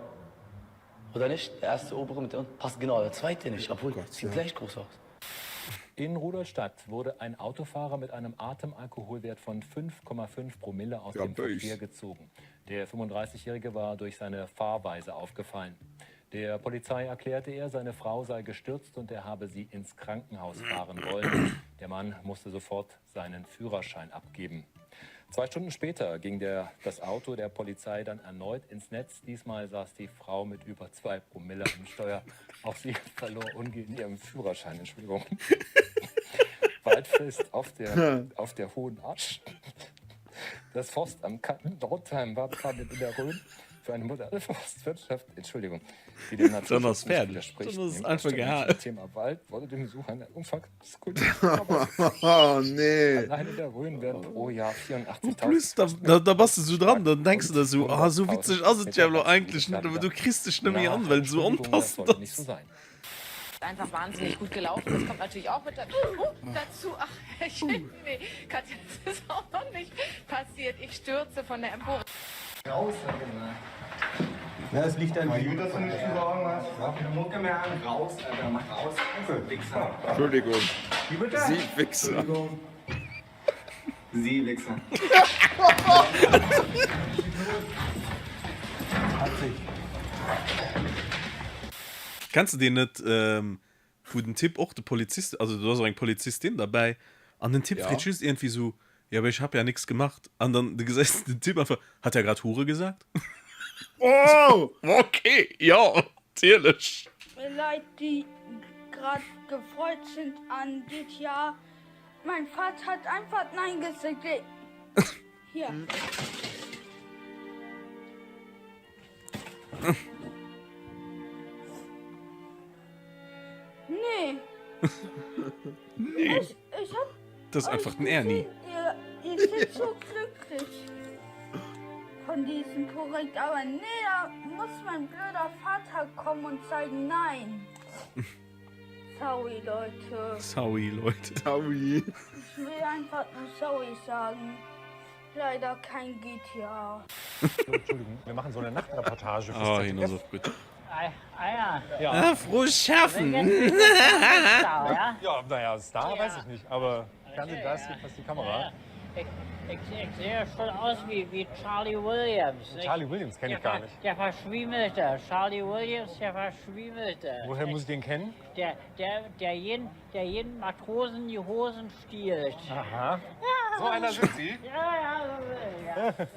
Oder nicht? Der erste obere mit dem unteren passt genau, der zweite nicht, obwohl sieht gleich groß aus. In Rudolstadt wurde ein Autofahrer mit einem Atemalkoholwert von 5,5 Promille aus Ja, dem bös. Verkehr gezogen. Der 35-Jährige war durch seine Fahrweise aufgefallen. Der Polizei erklärte er, seine Frau sei gestürzt und er habe sie ins Krankenhaus fahren wollen. Der Mann musste sofort seinen Führerschein abgeben. Zwei Stunden später ging der, das Auto der Polizei dann erneut ins Netz. Diesmal saß die Frau mit über zwei Promille am Steuer. Auch sie verlor umgehend ihren Führerschein. Entschuldigung. Waldfest auf der, auf der Hohen Asch. Das Forstamt Nordheim war gerade in der Rhön für eine moderne Forstwirtschaft, Entschuldigung, die dem Dann war's Naturschutz nicht fertig. widerspricht. Dann ist es Im einfach Ausstellung geil. zum Thema Wald wurde dem Besuch einer Umfangskultur. Oh, nee. Allein in der Rhön werden pro Jahr 84.000 Plus, da, da, da bist du so dran, dann denkst du da so, ah, so witzig ass et ja elo eigentlich net, aber du kriegst dich net méi an, well et so Entschuldigung, das onpassend sollte nicht ass. so sein. Einfach wahnsinnig gut gelaufen. Das kommt natürlich auch mit da oh, dazu. Ach, ich, nee, Katja, das ist auch noch nicht passiert. Ich stürze von der Empore. Raus, Ja, es liegt an dir. Gut, dass du nichts zu sagen hast. Mach keine Mucke mehr an. Raus, Alter. Mach raus. Wichser. Entschuldigung. Wie bitte? Sie Wichser. Entschuldigung. Sie Wichser. Kenns de deen net, wou den Typ och de Polizist, also do ass och eng Polizistin derbäi, an den Typ freet just iergendwéi sou, ja aber ich hab ja nix gemacht, an dann du gesäis den Typ einfach, hat er grad Hure gesagt? Oh! Okay, jo, natierlech. Leit déi grad gefreut sind an GTA Mein Vater hat einfach nein gesagt. Hier. Nee. Nee. Ich, ich hab. Das ist einfach den Ernie. Ihr, ihr seid so glücklich von diesem Projekt, aber nee, da muss mein blöder Vater kommen und sagen nein. Sorry, Leute. Sorry, Leute. Sorry. Ich will einfach nur sorry sagen. Leider kein GTA. Entschuldigung, wir machen so eine Nachtreportage fürs oh, ZDF. Gut. Ah, ah, ja. ja. Ah, frohes Schaffen. Star, ja? ja, naja, Star ja. weiß ich nicht, aber Fernsehen, da ist jedenfalls die Kamera. Ja. Ich, ich, ich sehe schon aus wie, wie Charlie Williams. Charlie Williams kenne ich gar nicht. Der Verschwiemelte. Charlie Williams, der Verschwiemelte. Woher muss ich den kennen? Der, der, der, jeden, der jeden Matrosen die Hosen stiehlt. Aha. Ja. So einer sind Sie? Ja, ja, ja.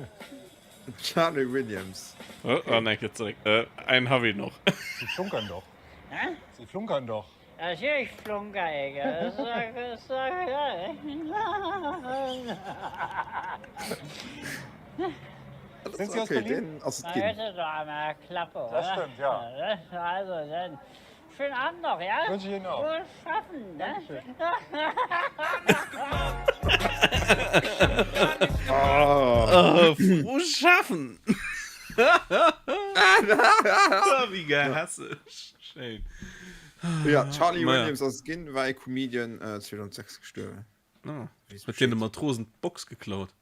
Charlie Williams. Oh, oh nein, jetzt zurück. Äh, einen habe ich noch. Sie flunkern doch. Hä? Sie flunkern doch. Natürlich flunker ich. Das ist, das ist, Sind Sie aus okay, Berlin? Den ass et Man ginn. hört es doch an der Klappe, Das oder? stimmt, ja. Also, dann schönen Abend noch, ja? Wünsche ich Ihnen auch. Frohes Schaffen, ne? Oh. Frohes Schaffen! Wéi gehässeg. Schéin. Ja, Charlie Naja. Williams ass et ginn, war e Comedian, 2006 gestuerwen. Ah. Huet hien de Matrosen d'Box geklaut?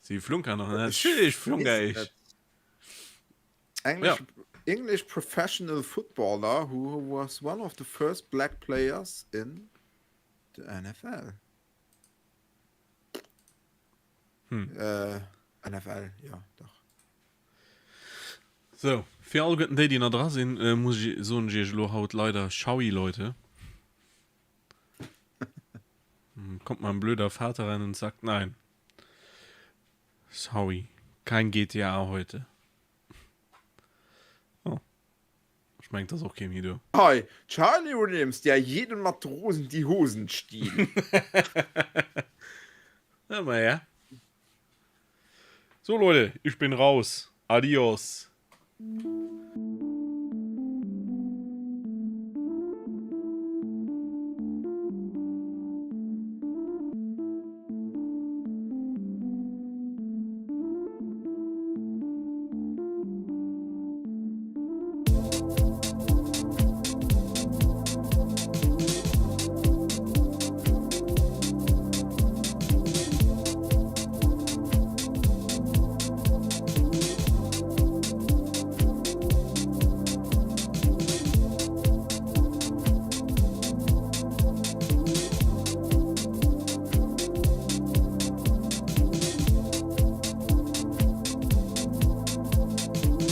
Si flunkern nach, ne? Natürlich flunker ich. English, English professional footballer who was one of the first black players in the NFL. Hm. Äh, NFL, ja, dach. Sou, fir alleguerten déi, déi nach dra sinn, muss ech, soen ech iech elo haut leider Schaui, Leute. Kommt mein blöder Vater rein und sagt nein. Sorry, kein GTA heute. Oh. Ech mengen, et ass och kee méi do. Hei, Charlie Williams, der jedem Matrosen die Hosen stiehlt. Ja, ma ja. So Leute, ich bin raus. Adios.